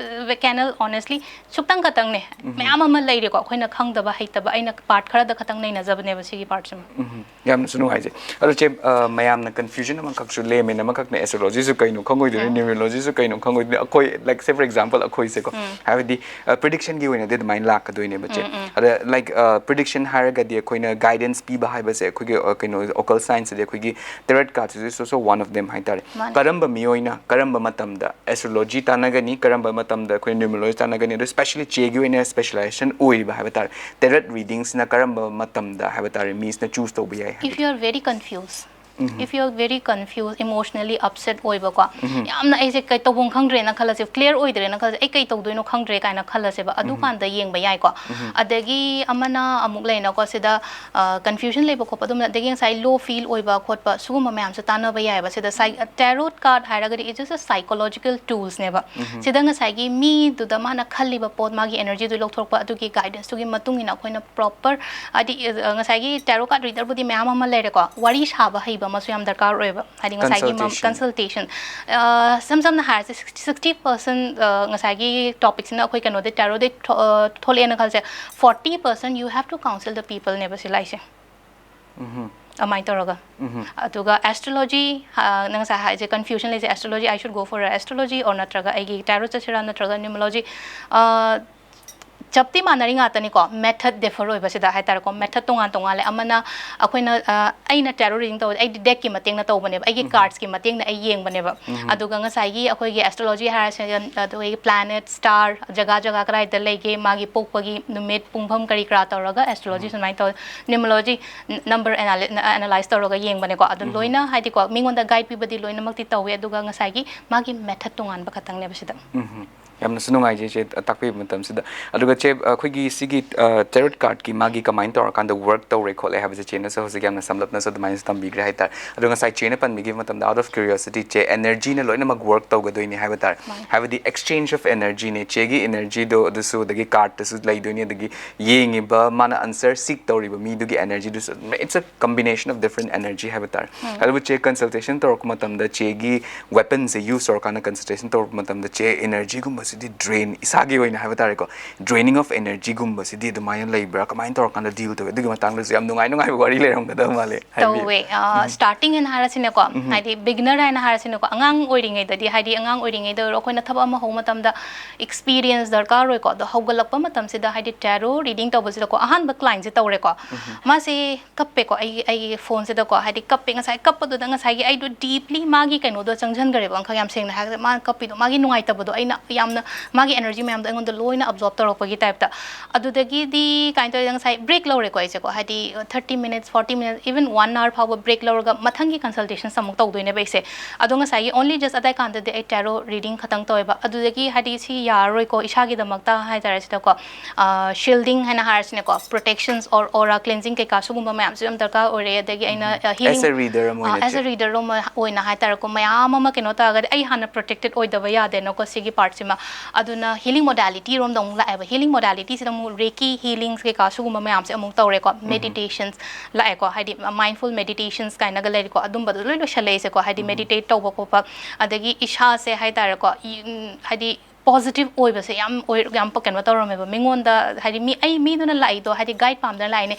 ꯀꯦꯅꯦꯜ ꯑꯣꯅꯦꯁꯂꯤ ꯁꯨꯛꯇꯪ ꯈꯛꯇꯪꯅꯦ꯫ ꯃꯌꯥꯝ ꯑꯃ ꯂꯩꯔꯦꯀꯣ, ꯑꯩꯈꯣꯏꯅ ꯈꯪꯗꯕ ꯍꯩꯇꯕ, ꯑꯩꯅ ꯄꯥꯔꯠ ꯈꯔꯗ ꯈꯛꯇꯪ ꯅꯩꯅꯖꯕꯅꯦꯕ ꯁꯤꯒꯤ ꯄꯥꯔꯠꯁꯤꯃ꯫ ꯎꯝ, ꯌꯥꯝꯅꯁꯨ ꯅꯨꯡꯉꯥꯏꯖꯩ꯫ ꯑꯗꯣ ꯆꯦ, ꯑ, ꯃꯌꯥꯝꯅ ꯀꯟꯐ꯭ꯌꯨꯖꯟ ꯑꯃꯈꯛꯁꯨ, ꯂꯦꯃꯦꯟ ꯑꯃꯈꯛꯅ ꯑꯦꯁꯇ꯭ꯔꯣꯂꯣꯖꯤꯁꯨ ꯀꯩꯅꯣ ꯈꯪꯉꯣꯏꯗꯣꯏꯅꯣ, ꯅ꯭ꯌꯨꯃꯔꯣꯂꯣꯖꯤꯁꯨ ꯀꯩꯅꯣ ꯈꯪꯉꯣꯏꯗꯣꯏꯅꯣ꯫ ꯑꯩꯈꯣꯏ, ꯂꯥꯏꯛ, ꯁꯦ ꯐꯣꯔ ꯑꯦꯛꯖꯥꯝꯄꯜ ꯑꯩꯈꯣꯏꯁꯦꯀꯣ, ꯍꯥꯏꯕꯗꯤ ꯄ꯭ꯔꯤꯗꯤꯛꯁꯟꯒꯤ ꯑꯣꯏꯅꯗꯤ ꯑꯗꯨꯃꯥꯏꯅ ꯂꯥꯛꯀꯗꯣꯏꯅꯦꯕ ꯆꯦ꯫ ꯑꯗ, ꯂꯥꯏꯛ, ꯄ꯭ꯔꯤꯗꯤꯛꯁꯟ ꯍꯥꯏꯔꯒꯗꯤ ꯑꯩꯈꯣꯏꯅ ꯒꯥꯏꯗꯦꯟꯁ ꯄꯤꯕ ꯍꯥꯏꯕꯁꯦ ꯑꯩꯈꯣꯏꯒꯤ, ꯑ, ꯀꯩꯅꯣ, ꯑꯣꯀꯜ ꯁꯥꯏꯟꯁꯇꯗꯤ ꯑꯩꯈꯣꯏꯒꯤ ꯇꯦꯔꯣꯠ ꯀꯥꯔꯠꯁꯤꯁꯨ ꯁꯣ ꯋꯥꯟ ꯑꯣꯐ ꯗꯦꯝ ꯍꯥꯏꯇꯥꯔꯦ꯫ ꯃꯥꯅꯦ꯫ ꯀꯔꯝꯕ ꯃꯤꯑꯣꯏꯅ ꯀꯔꯝꯕ ꯃꯇꯝꯗ ꯑꯦꯁꯇ꯭ꯔꯣꯂꯣꯖꯤ ꯇꯥꯟꯅꯒꯅꯤ, ꯀꯔꯝꯕ ꯃꯇꯝꯗ ꯑꯩꯈꯣꯏ ꯅ꯭ꯌꯨꯃꯔꯣꯂꯣꯖꯤ ꯇꯥꯟꯅꯒꯅꯤ, ꯑꯗꯣ ꯁ꯭ꯄꯦꯁꯤꯌꯦꯜꯂꯤ ꯆꯦꯒꯤ ꯑꯣꯏꯅ ꯁ꯭ꯄꯦꯁꯤꯌꯦꯂꯥꯏꯖꯦꯁꯟ ꯑꯣꯏꯔꯤꯕ ꯍꯥꯏꯕ ꯇꯥꯔꯦ, ꯇꯦꯔꯣꯠ ꯔꯤꯗꯤꯡꯁꯤꯅ ꯀꯔꯝꯕ ꯃꯇꯝꯗ ꯍꯥꯏꯕ ꯇꯥꯔꯦ ꯃꯤꯁꯤꯅ ꯆꯨꯁ ꯇꯧꯕ ꯌꯥꯏ If ꯍꯥꯏꯕꯗꯤ? you are very confused, if you are very confused, emotionally upset ꯑꯣꯏꯕꯀꯣ, ꯌꯥꯝꯅ ꯑꯩꯁꯦ ꯀꯩ ꯇꯧꯐꯝ ꯈꯪꯗ꯭ꯔꯦꯅ ꯈꯜꯂꯁꯦ, ꯀ꯭ꯂꯤꯌꯥꯔ ꯑꯣꯏꯗ꯭ꯔꯦꯅ ꯈꯜꯂꯁꯦ, ꯑꯩ ꯀꯩ ꯇꯧꯗꯣꯏꯅꯣ ꯈꯪꯗ꯭ꯔꯦ ꯀꯥꯏꯅ ꯈꯜꯂꯁꯦꯕ, ꯑꯗꯨꯀꯥꯟꯗ ꯌꯦꯡꯕ ꯌꯥꯏꯀꯣ꯫ ꯑꯗꯒꯤ ꯑꯃꯅ ꯑꯃꯨꯛ ꯂꯩꯅꯀꯣ, ꯁꯤꯗ ꯀꯟꯐ꯭ꯌꯨꯖꯟ ꯂꯩꯕ ꯈꯣꯠꯄ ꯑꯗꯨꯝ, ꯑꯗꯒꯤ ꯉꯁꯥꯏ ꯂꯣ ꯐꯤꯜ ꯑꯣꯏꯕ ꯈꯣꯠꯄ, ꯁꯤꯒꯨꯝꯕ ꯃꯌꯥꯝꯁꯦ ꯇꯥꯟꯅꯕ ꯌꯥꯏꯑꯕ꯫ ꯁꯤꯗ ꯁꯥꯏ ꯇꯦꯔꯣꯠ ꯀꯥꯔꯠ ꯍꯥꯏꯔꯒꯗꯤ it's just a psychological tools ꯅꯦꯕ꯫ ꯁꯤꯗ ꯉꯁꯥꯏꯒꯤ ꯃꯤꯗꯨꯗ ꯃꯥꯅ ꯈꯜꯂꯤꯕ ꯄꯣꯠ, ꯃꯥꯒꯤ ꯑꯦꯅꯔꯖꯤꯗꯨ ꯂꯧꯊꯣꯔꯛꯄ, ꯑꯗꯨꯒꯤ ꯒꯥꯏꯗꯦꯟꯁꯇꯨꯒꯤ ꯃꯇꯨꯡ ꯏꯟꯅ ꯑꯩꯈꯣꯏꯅ ꯄ꯭ꯔꯣꯄꯔ, ꯍꯥꯏꯗꯤ, ꯑ, ꯉꯁꯥꯏꯒꯤ ꯇꯦꯔꯣꯠ ꯀꯥꯔꯠ ꯔꯤꯗꯔꯕꯨꯗꯤ ꯃꯌꯥꯝ ꯑꯃ ꯂꯩꯔꯦꯀꯣ, ꯋꯥꯔꯤ ꯁꯥꯕ ꯍꯩꯕ ꯑꯃꯁꯨ ꯌꯥꯝ ꯗꯔꯀꯥꯔ ꯑꯣꯏꯌꯦꯕ꯫ ꯍꯥꯏꯗꯤ ꯉꯁꯥꯏꯒꯤ Consultation. ꯀꯟꯁꯜꯇꯦꯁꯟ, ꯏꯁꯝ ꯁꯝꯅ ꯍꯥꯏꯔꯁꯦ, ꯁꯤꯛꯁꯇꯤ ꯁꯤꯛꯁꯇꯤ ꯄꯔꯁꯦꯟ ꯉꯁꯥꯏꯒꯤ ꯇꯣꯄꯤꯛꯁꯤꯅ ꯑꯩꯈꯣꯏ ꯀꯩꯅꯣꯗꯩ, ꯇꯦꯔꯣꯗꯩ ꯊꯣꯛ-, ꯑ, ꯊꯣꯛꯂꯛꯑꯦꯅ ꯈꯜꯁꯦ, forty percent you have to counsel the people ꯅꯦꯕ ꯁꯤ ꯂꯥꯛꯏꯁꯦ꯫ ꯑꯗꯨꯃꯥꯏꯅ ꯇꯧꯔꯒ꯫ ꯑꯗꯨꯒ ꯑꯦꯁꯇ꯭ꯔꯣꯂꯣꯖꯤ, ꯅꯪ ꯉꯁꯥꯏ ꯍꯥꯏꯁꯦ ꯀꯟꯐ꯭ꯌꯨꯖꯟ ꯂꯩꯁꯦ, astrology, I should go for astrology or ꯅꯠꯇ꯭ꯔꯒ ꯑꯩꯒꯤ ꯇꯦꯔꯣꯠ ꯆꯠꯁꯤꯔꯥ ꯅꯠꯇ꯭ꯔꯒ ꯅ꯭ꯌꯨꯃꯔꯣꯂꯣꯖꯤ, ꯆꯞꯇꯤ ꯃꯥꯟꯅꯔꯤ ꯉꯥꯛꯇꯅꯤꯀꯣ, ꯃꯦꯊꯠ ꯗꯤꯐꯔ ꯑꯣꯏꯕꯁꯤꯗ ꯍꯥꯏꯇꯥꯔꯦꯀꯣ, ꯃꯦꯊꯠ ꯇꯣꯉꯥꯟ ꯇꯣꯉꯥꯜꯂꯦ꯫ ꯑꯃꯅ ꯑꯩꯈꯣꯏꯅ, ꯑ, ꯑꯩꯅ ꯇꯦꯔꯣꯠ ꯔꯤꯗꯤꯡ ꯇꯧꯕꯗꯤ ꯑꯩꯗꯤ ꯗꯦꯛꯀꯤ ꯃꯇꯦꯡꯅ ꯇꯧꯕꯅꯦꯕ, ꯑꯩꯒꯤ ꯀꯥꯔꯠꯁꯀꯤ ꯃꯇꯦꯡꯅ ꯑꯩ ꯌꯦꯡꯕꯅꯦꯕ꯫ ꯑꯗꯨꯒ ꯉꯁꯥꯏꯒꯤ ꯑꯩꯈꯣꯏꯒꯤ ꯑꯦꯁꯇ꯭ꯔꯣꯂꯣꯖꯤ ꯍꯥꯏꯔꯁꯦ, ꯑꯗꯨ ꯑꯩꯈꯣꯏꯒꯤ ꯄ꯭ꯂꯥꯅꯦꯠ, ꯁ꯭ꯇꯥꯔ, ꯖꯒꯥ ꯖꯒꯥ ꯀꯗꯥꯏꯗ ꯂꯩꯒꯦ, ꯃꯥꯒꯤ ꯄꯣꯛꯄꯒꯤ ꯅꯨꯃꯤꯠ, ꯄꯨꯡꯐꯝ ꯀꯔꯤ ꯀꯔꯥ ꯇꯧꯔꯒ ꯑꯦꯁꯇ꯭ꯔꯣꯂꯣꯖꯤ ꯁꯨꯃꯥꯏꯅ ꯇꯧꯋꯦ꯫ ꯅ꯭ꯌꯨꯃꯔꯣꯂꯣꯖꯤ ꯅꯝꯕꯔ ꯑꯦꯅꯥꯂꯥꯏꯁ ꯇꯧꯔꯒ ꯌꯦꯡꯕꯅꯦꯀꯣ꯫ ꯑꯗꯨ ꯂꯣꯏꯅ ꯍꯥꯏꯗꯤꯀꯣ, ꯃꯤꯉꯣꯟꯗ ꯒꯥꯏꯗ ꯄꯤꯕꯗꯤ ꯂꯣꯏꯅꯃꯛꯇꯤ ꯇꯧꯋꯦ, ꯑꯗꯨꯒ ꯉꯁꯥꯏꯒꯤ ꯃꯥꯒꯤ ꯃꯦꯊꯠ ꯇꯣꯉꯥꯟꯕ ꯈꯛꯇꯪꯅꯦꯕ ꯁꯤꯗ꯫ ꯌꯥꯝꯅꯁꯨ ꯅꯨꯡꯉꯥꯏꯖꯩ ꯆꯦ, ꯇꯥꯛꯄꯤꯕ ꯃꯇꯝꯁꯤꯗ꯫ ꯑꯗꯨꯒ ꯆꯦ, ꯑꯩꯈꯣꯏꯒꯤ ꯁꯤꯒꯤ, ꯑ, ꯇꯦꯔꯣꯠ ꯀꯥꯔꯠꯀꯤ ꯃꯥꯒꯤ ꯀꯃꯥꯏꯅ ꯇꯧꯔꯀꯥꯟꯗ ꯋꯔꯛ ꯇꯧꯔꯦ ꯈꯣꯠꯂꯦ ꯍꯥꯏꯕꯁꯦ ꯆꯦꯅꯁꯨ ꯍꯧꯖꯤꯛ ꯌꯥꯝꯅ ꯁꯝꯂꯞꯅꯁꯨ ꯑꯗꯨꯃꯥꯏꯅꯁꯨ ꯇꯝꯕꯤꯈ꯭ꯔꯦ ꯍꯥꯏꯇꯥꯔꯦ꯫ ꯑꯗꯣ ꯉꯁꯥꯏ ꯆꯦꯅ ꯄꯟꯕꯤꯈꯤꯕ ꯃꯇꯝꯗ, out of curiosity, ꯆꯦ, ꯑꯦꯅꯔꯖꯤꯅ ꯂꯣꯏꯅꯃꯛ ꯋꯔꯛ ꯇꯧꯒꯗꯣꯏꯅꯤ ꯍꯥꯏꯕ ꯇꯥꯔꯦ꯫ ꯃꯥꯅꯤ꯫ ꯍꯥꯏꯕꯗꯤ exchange of energy ꯅꯦ, ꯆꯦꯒꯤ ꯑꯦꯅꯔꯖꯤꯗꯣ ꯑꯗꯨꯁꯨ, ꯑꯗꯒꯤ ꯀꯥꯔꯠꯇꯁꯨ ꯂꯩꯗꯣꯏꯅꯤ, ꯑꯗꯒꯤ ꯌꯦꯡꯉꯤꯕ ꯃꯥꯅ ꯑꯟꯁꯔ ꯁꯤꯛ ꯇꯧꯔꯤꯕ ꯃꯤꯗꯨꯒꯤ ꯑꯦꯅꯔꯖꯤꯗꯨꯁꯨ, it's a combination of different energy ꯍꯥꯏꯕ ꯇꯥꯔꯦ꯫ ꯑꯗꯨꯕꯨ ꯆꯦ, ꯀꯟꯁꯜꯇꯦꯁꯟ ꯇꯧꯔꯛꯄ ꯃꯇꯝꯗ ꯆꯦꯒꯤ ꯋꯦꯄꯟꯁꯦ ꯌꯨꯁ ꯇꯧꯔꯀꯥꯟꯗ ꯀꯟꯁꯜꯇꯦꯁꯟ ꯇꯧꯔꯛꯄ ꯃꯇꯝꯗ ꯆꯦ, ꯑꯦꯅꯔꯖꯤꯒꯨꯝꯕꯁꯦ ꯁꯤꯗꯤ ꯗ꯭ꯔꯦꯟ, ꯏꯁꯥꯒꯤ ꯑꯣꯏꯅ ꯍꯥꯏꯕ ꯇꯥꯔꯦꯀꯣ, ꯗ꯭ꯔꯦꯅꯤꯡ ꯑꯣꯐ ꯑꯦꯅꯔꯖꯤꯒꯨꯝꯕꯁꯤꯗꯤ ꯑꯗꯨꯃꯥꯏꯅ ꯂꯩꯕ꯭ꯔꯥ? ꯀꯃꯥꯏꯅ ꯇꯧꯔꯀꯥꯟꯗ ꯗꯤꯜ ꯇꯧꯋꯤ? ꯑꯗꯨꯒꯤ ꯃꯇꯥꯡꯗꯁꯨ ꯌꯥꯝ ꯅꯨꯡꯉꯥꯏ ꯅꯨꯡꯉꯥꯏꯕ ꯋꯥꯔꯤ ꯂꯩꯔꯝꯒꯗꯕ ꯃꯥꯜꯂꯦ, ꯍꯥꯏꯕꯗꯤ ꯇꯧꯋꯦ꯫ ꯁ꯭ꯇꯥꯔꯇꯤꯡ ꯍꯥꯏꯅ ꯍꯥꯏꯔꯁꯤꯅꯦꯀꯣ, ꯍꯥꯏꯗꯤ ꯕꯤꯒꯤꯅꯔ ꯍꯥꯏꯅ ꯍꯥꯏꯔꯁꯤꯅꯦꯀꯣ, ꯑꯉꯥꯡ ꯑꯣꯏꯔꯤꯉꯩꯗꯗꯤ, ꯍꯥꯏꯗꯤ ꯑꯉꯥꯡ ꯑꯣꯏꯔꯤꯉꯩꯗ ꯑꯣꯏꯔꯣ, ꯑꯩꯈꯣꯏꯅ ꯊꯕꯛ ꯑꯃ ꯍꯧꯕ ꯃꯇꯝꯗ ꯑꯦꯛꯁꯄꯤꯔꯤꯌꯦꯟꯁ ꯗꯔꯀꯥꯔ ꯑꯣꯏꯀꯣ꯫ ꯑꯗꯣ ꯍꯧꯒꯠꯂꯛꯄ ꯃꯇꯝꯁꯤꯗ, ꯍꯥꯏꯗꯤ ꯇꯦꯔꯣ ꯔꯤꯗꯤꯡ ꯇꯧꯕꯁꯤꯗꯀꯣ, ꯑꯍꯥꯟꯕ ꯀ꯭ꯂꯥꯏꯟꯁꯦ ꯇꯧꯔꯦꯀꯣ, ꯃꯥꯁꯦ ꯀꯞꯄꯦꯀꯣ, ꯑꯩꯒꯤ ꯑꯩꯒꯤ ꯐꯣꯟꯁꯤꯗꯀꯣ, ꯍꯥꯏꯗꯤ ꯀꯞꯄꯦ꯫ ꯉꯁꯥꯏ ꯀꯞꯄꯗꯨꯗ ꯉꯁꯥꯏꯒꯤ ꯑꯩꯗꯣ ꯗꯤꯞꯂꯤ ꯃꯥꯒꯤ ꯀꯩꯅꯣꯗꯣ ꯆꯪꯁꯤꯟꯈ꯭ꯔꯦꯕ, ꯑꯪꯀ ꯌꯥꯝ ꯁꯦꯡꯅ ꯍꯥꯏꯔꯒ ꯃꯥꯅ ꯀꯞꯄꯤꯗꯣ, ꯃꯥꯒꯤ ꯅꯨꯡꯉꯥꯏꯇꯕꯗꯣ ꯑꯩꯅ ꯌꯥꯝꯅ, ꯃꯥꯒꯤ ꯑꯦꯅꯔꯖꯤ ꯃꯌꯥꯝꯗꯣ ꯑꯩꯉꯣꯟꯗ ꯂꯣꯏꯅ ꯑꯦꯕꯖꯣꯔꯕ ꯇꯧꯔꯛꯄꯒꯤ ꯇꯥꯏꯞꯇ꯫ ꯑꯗꯨꯗꯒꯤꯗꯤ ꯀꯃꯥꯏꯅ ꯇꯧꯔꯦ, ꯉꯁꯥꯏ ꯕ꯭ꯔꯦꯛ ꯂꯧꯔꯦꯀꯣ ꯑꯩꯁꯦꯀꯣ, ꯍꯥꯏꯗꯤ thirty minutes, forty minutes, even one hour ꯐꯥꯎꯕ ꯕ꯭ꯔꯦꯛ ꯂꯧꯔꯒ ꯃꯊꯪꯒꯤ ꯀꯟꯁꯜꯇꯦꯁꯟꯁ ꯑꯃꯨꯛ ꯇꯧꯗꯣꯏꯅꯦꯕ ꯑꯩꯁꯦ꯫ ꯑꯗꯣ ꯉꯁꯥꯏꯒꯤ ꯑꯣꯟꯂꯤ ꯖꯁ ꯑꯗꯥꯏ ꯀꯥꯟꯗꯗꯤ ꯑꯩ ꯇꯦꯔꯣ ꯔꯤꯗꯤꯡ ꯈꯛꯇꯪ ꯇꯧꯋꯦꯕ꯫ ꯑꯗꯨꯗꯒꯤ ꯍꯥꯏꯗꯤ ꯁꯤ ꯌꯥꯔꯔꯣꯏꯀꯣ ꯏꯁꯥꯒꯤꯗꯃꯛꯇ ꯍꯥꯏꯇꯥꯔꯦ ꯁꯤꯗꯀꯣ, ꯁꯤꯜꯗꯤꯡ ꯍꯥꯏꯅ ꯍꯥꯏꯔꯁꯤꯅꯦꯀꯣ, ꯄ꯭ꯔꯣꯇꯦꯛꯁꯟꯁ ꯑꯣꯔ ꯑꯣꯔꯥ ꯀ꯭ꯂꯦꯟꯖꯤꯡ ꯀꯩꯀꯥ ꯁꯤꯒꯨꯝꯕ ꯃꯌꯥꯝꯁꯨ ꯌꯥꯝ ꯗꯔꯀꯥꯔ ꯑꯣꯏꯔꯦ꯫ ꯑꯗꯒꯤ ꯑꯩꯅ ꯑꯦꯁ ꯑꯦ ꯔꯤꯗꯔ ꯑꯃ ꯑꯣꯏꯅ ꯑꯦꯁ ꯑꯦ ꯔꯤꯗꯔ ꯑꯃ ꯑꯣꯏꯅ ꯍꯥꯏꯇꯥꯔꯦꯀꯣ, ꯃꯌꯥꯝ ꯑꯃ ꯀꯩꯅꯣ ꯇꯧꯔꯒꯗꯤ ꯑꯩ ꯍꯥꯟꯅ ꯄ꯭ꯔꯣꯇꯦꯛꯇꯦꯠ ꯑꯣꯏꯗꯕ ꯌꯥꯗꯦꯅꯀꯣ ꯁꯤꯒꯤ ꯄꯥꯔꯠꯁꯤꯃ꯫ ꯑꯗꯨꯅ ꯍꯤꯂꯤꯡ ꯃꯣꯗꯥꯂꯤꯇꯤ ꯔꯣꯝꯗ ꯑꯃꯨꯛ ꯂꯥꯛꯑꯦꯕ꯫ ꯍꯤꯂꯤꯡ ꯃꯣꯗꯥꯂꯤꯇꯤꯁꯤꯗ ꯑꯃꯨꯛ ꯔꯦꯀꯤ ꯍꯤꯂꯤꯡꯁ ꯀꯩꯀꯥ ꯁꯤꯒꯨꯝꯕ ꯃꯌꯥꯝꯁꯦ ꯑꯃꯨꯛ ꯇꯧꯔꯦꯀꯣ꯫ ꯃꯦꯗꯤꯇꯦꯁꯟꯁ ꯂꯥꯛꯑꯦꯀꯣ, ꯍꯥꯏꯗꯤ ꯃꯥꯏꯟꯐꯨꯜ ꯃꯦꯗꯤꯇꯦꯁꯟꯁ ꯀꯥꯏꯅꯒ ꯂꯩꯔꯤꯀꯣ, ꯑꯗꯨꯝꯕꯗꯣ ꯂꯣꯏ ꯂꯣꯏꯁꯜꯂꯦ ꯑꯩꯁꯦꯀꯣ, ꯍꯥꯏꯗꯤ ꯃꯦꯗꯤꯇꯦꯠ ꯇꯧꯕ ꯈꯣꯠꯄ, ꯑꯗꯒꯤ ꯏꯁꯥꯁꯦ ꯍꯥꯏꯇꯥꯔꯦꯀꯣ, ꯍꯥꯏꯗꯤ ꯄꯣꯖꯤꯇꯤꯚ ꯑꯣꯏꯕꯁꯦ ꯌꯥꯝ ꯑꯣꯏ-, ꯌꯥꯝ ꯀꯩꯅꯣ ꯇꯧꯔꯝꯃꯦꯕ꯫ ꯃꯤꯉꯣꯟꯗ ꯍꯥꯏꯗꯤ ꯃꯤ, ꯑꯩ ꯃꯤꯗꯨꯅ ꯂꯥꯛꯏꯗꯣ ꯍꯥꯏꯗꯤ ꯒꯥꯏꯗ ꯄꯥꯝꯗꯅ ꯂꯥꯛꯏꯅꯦ꯫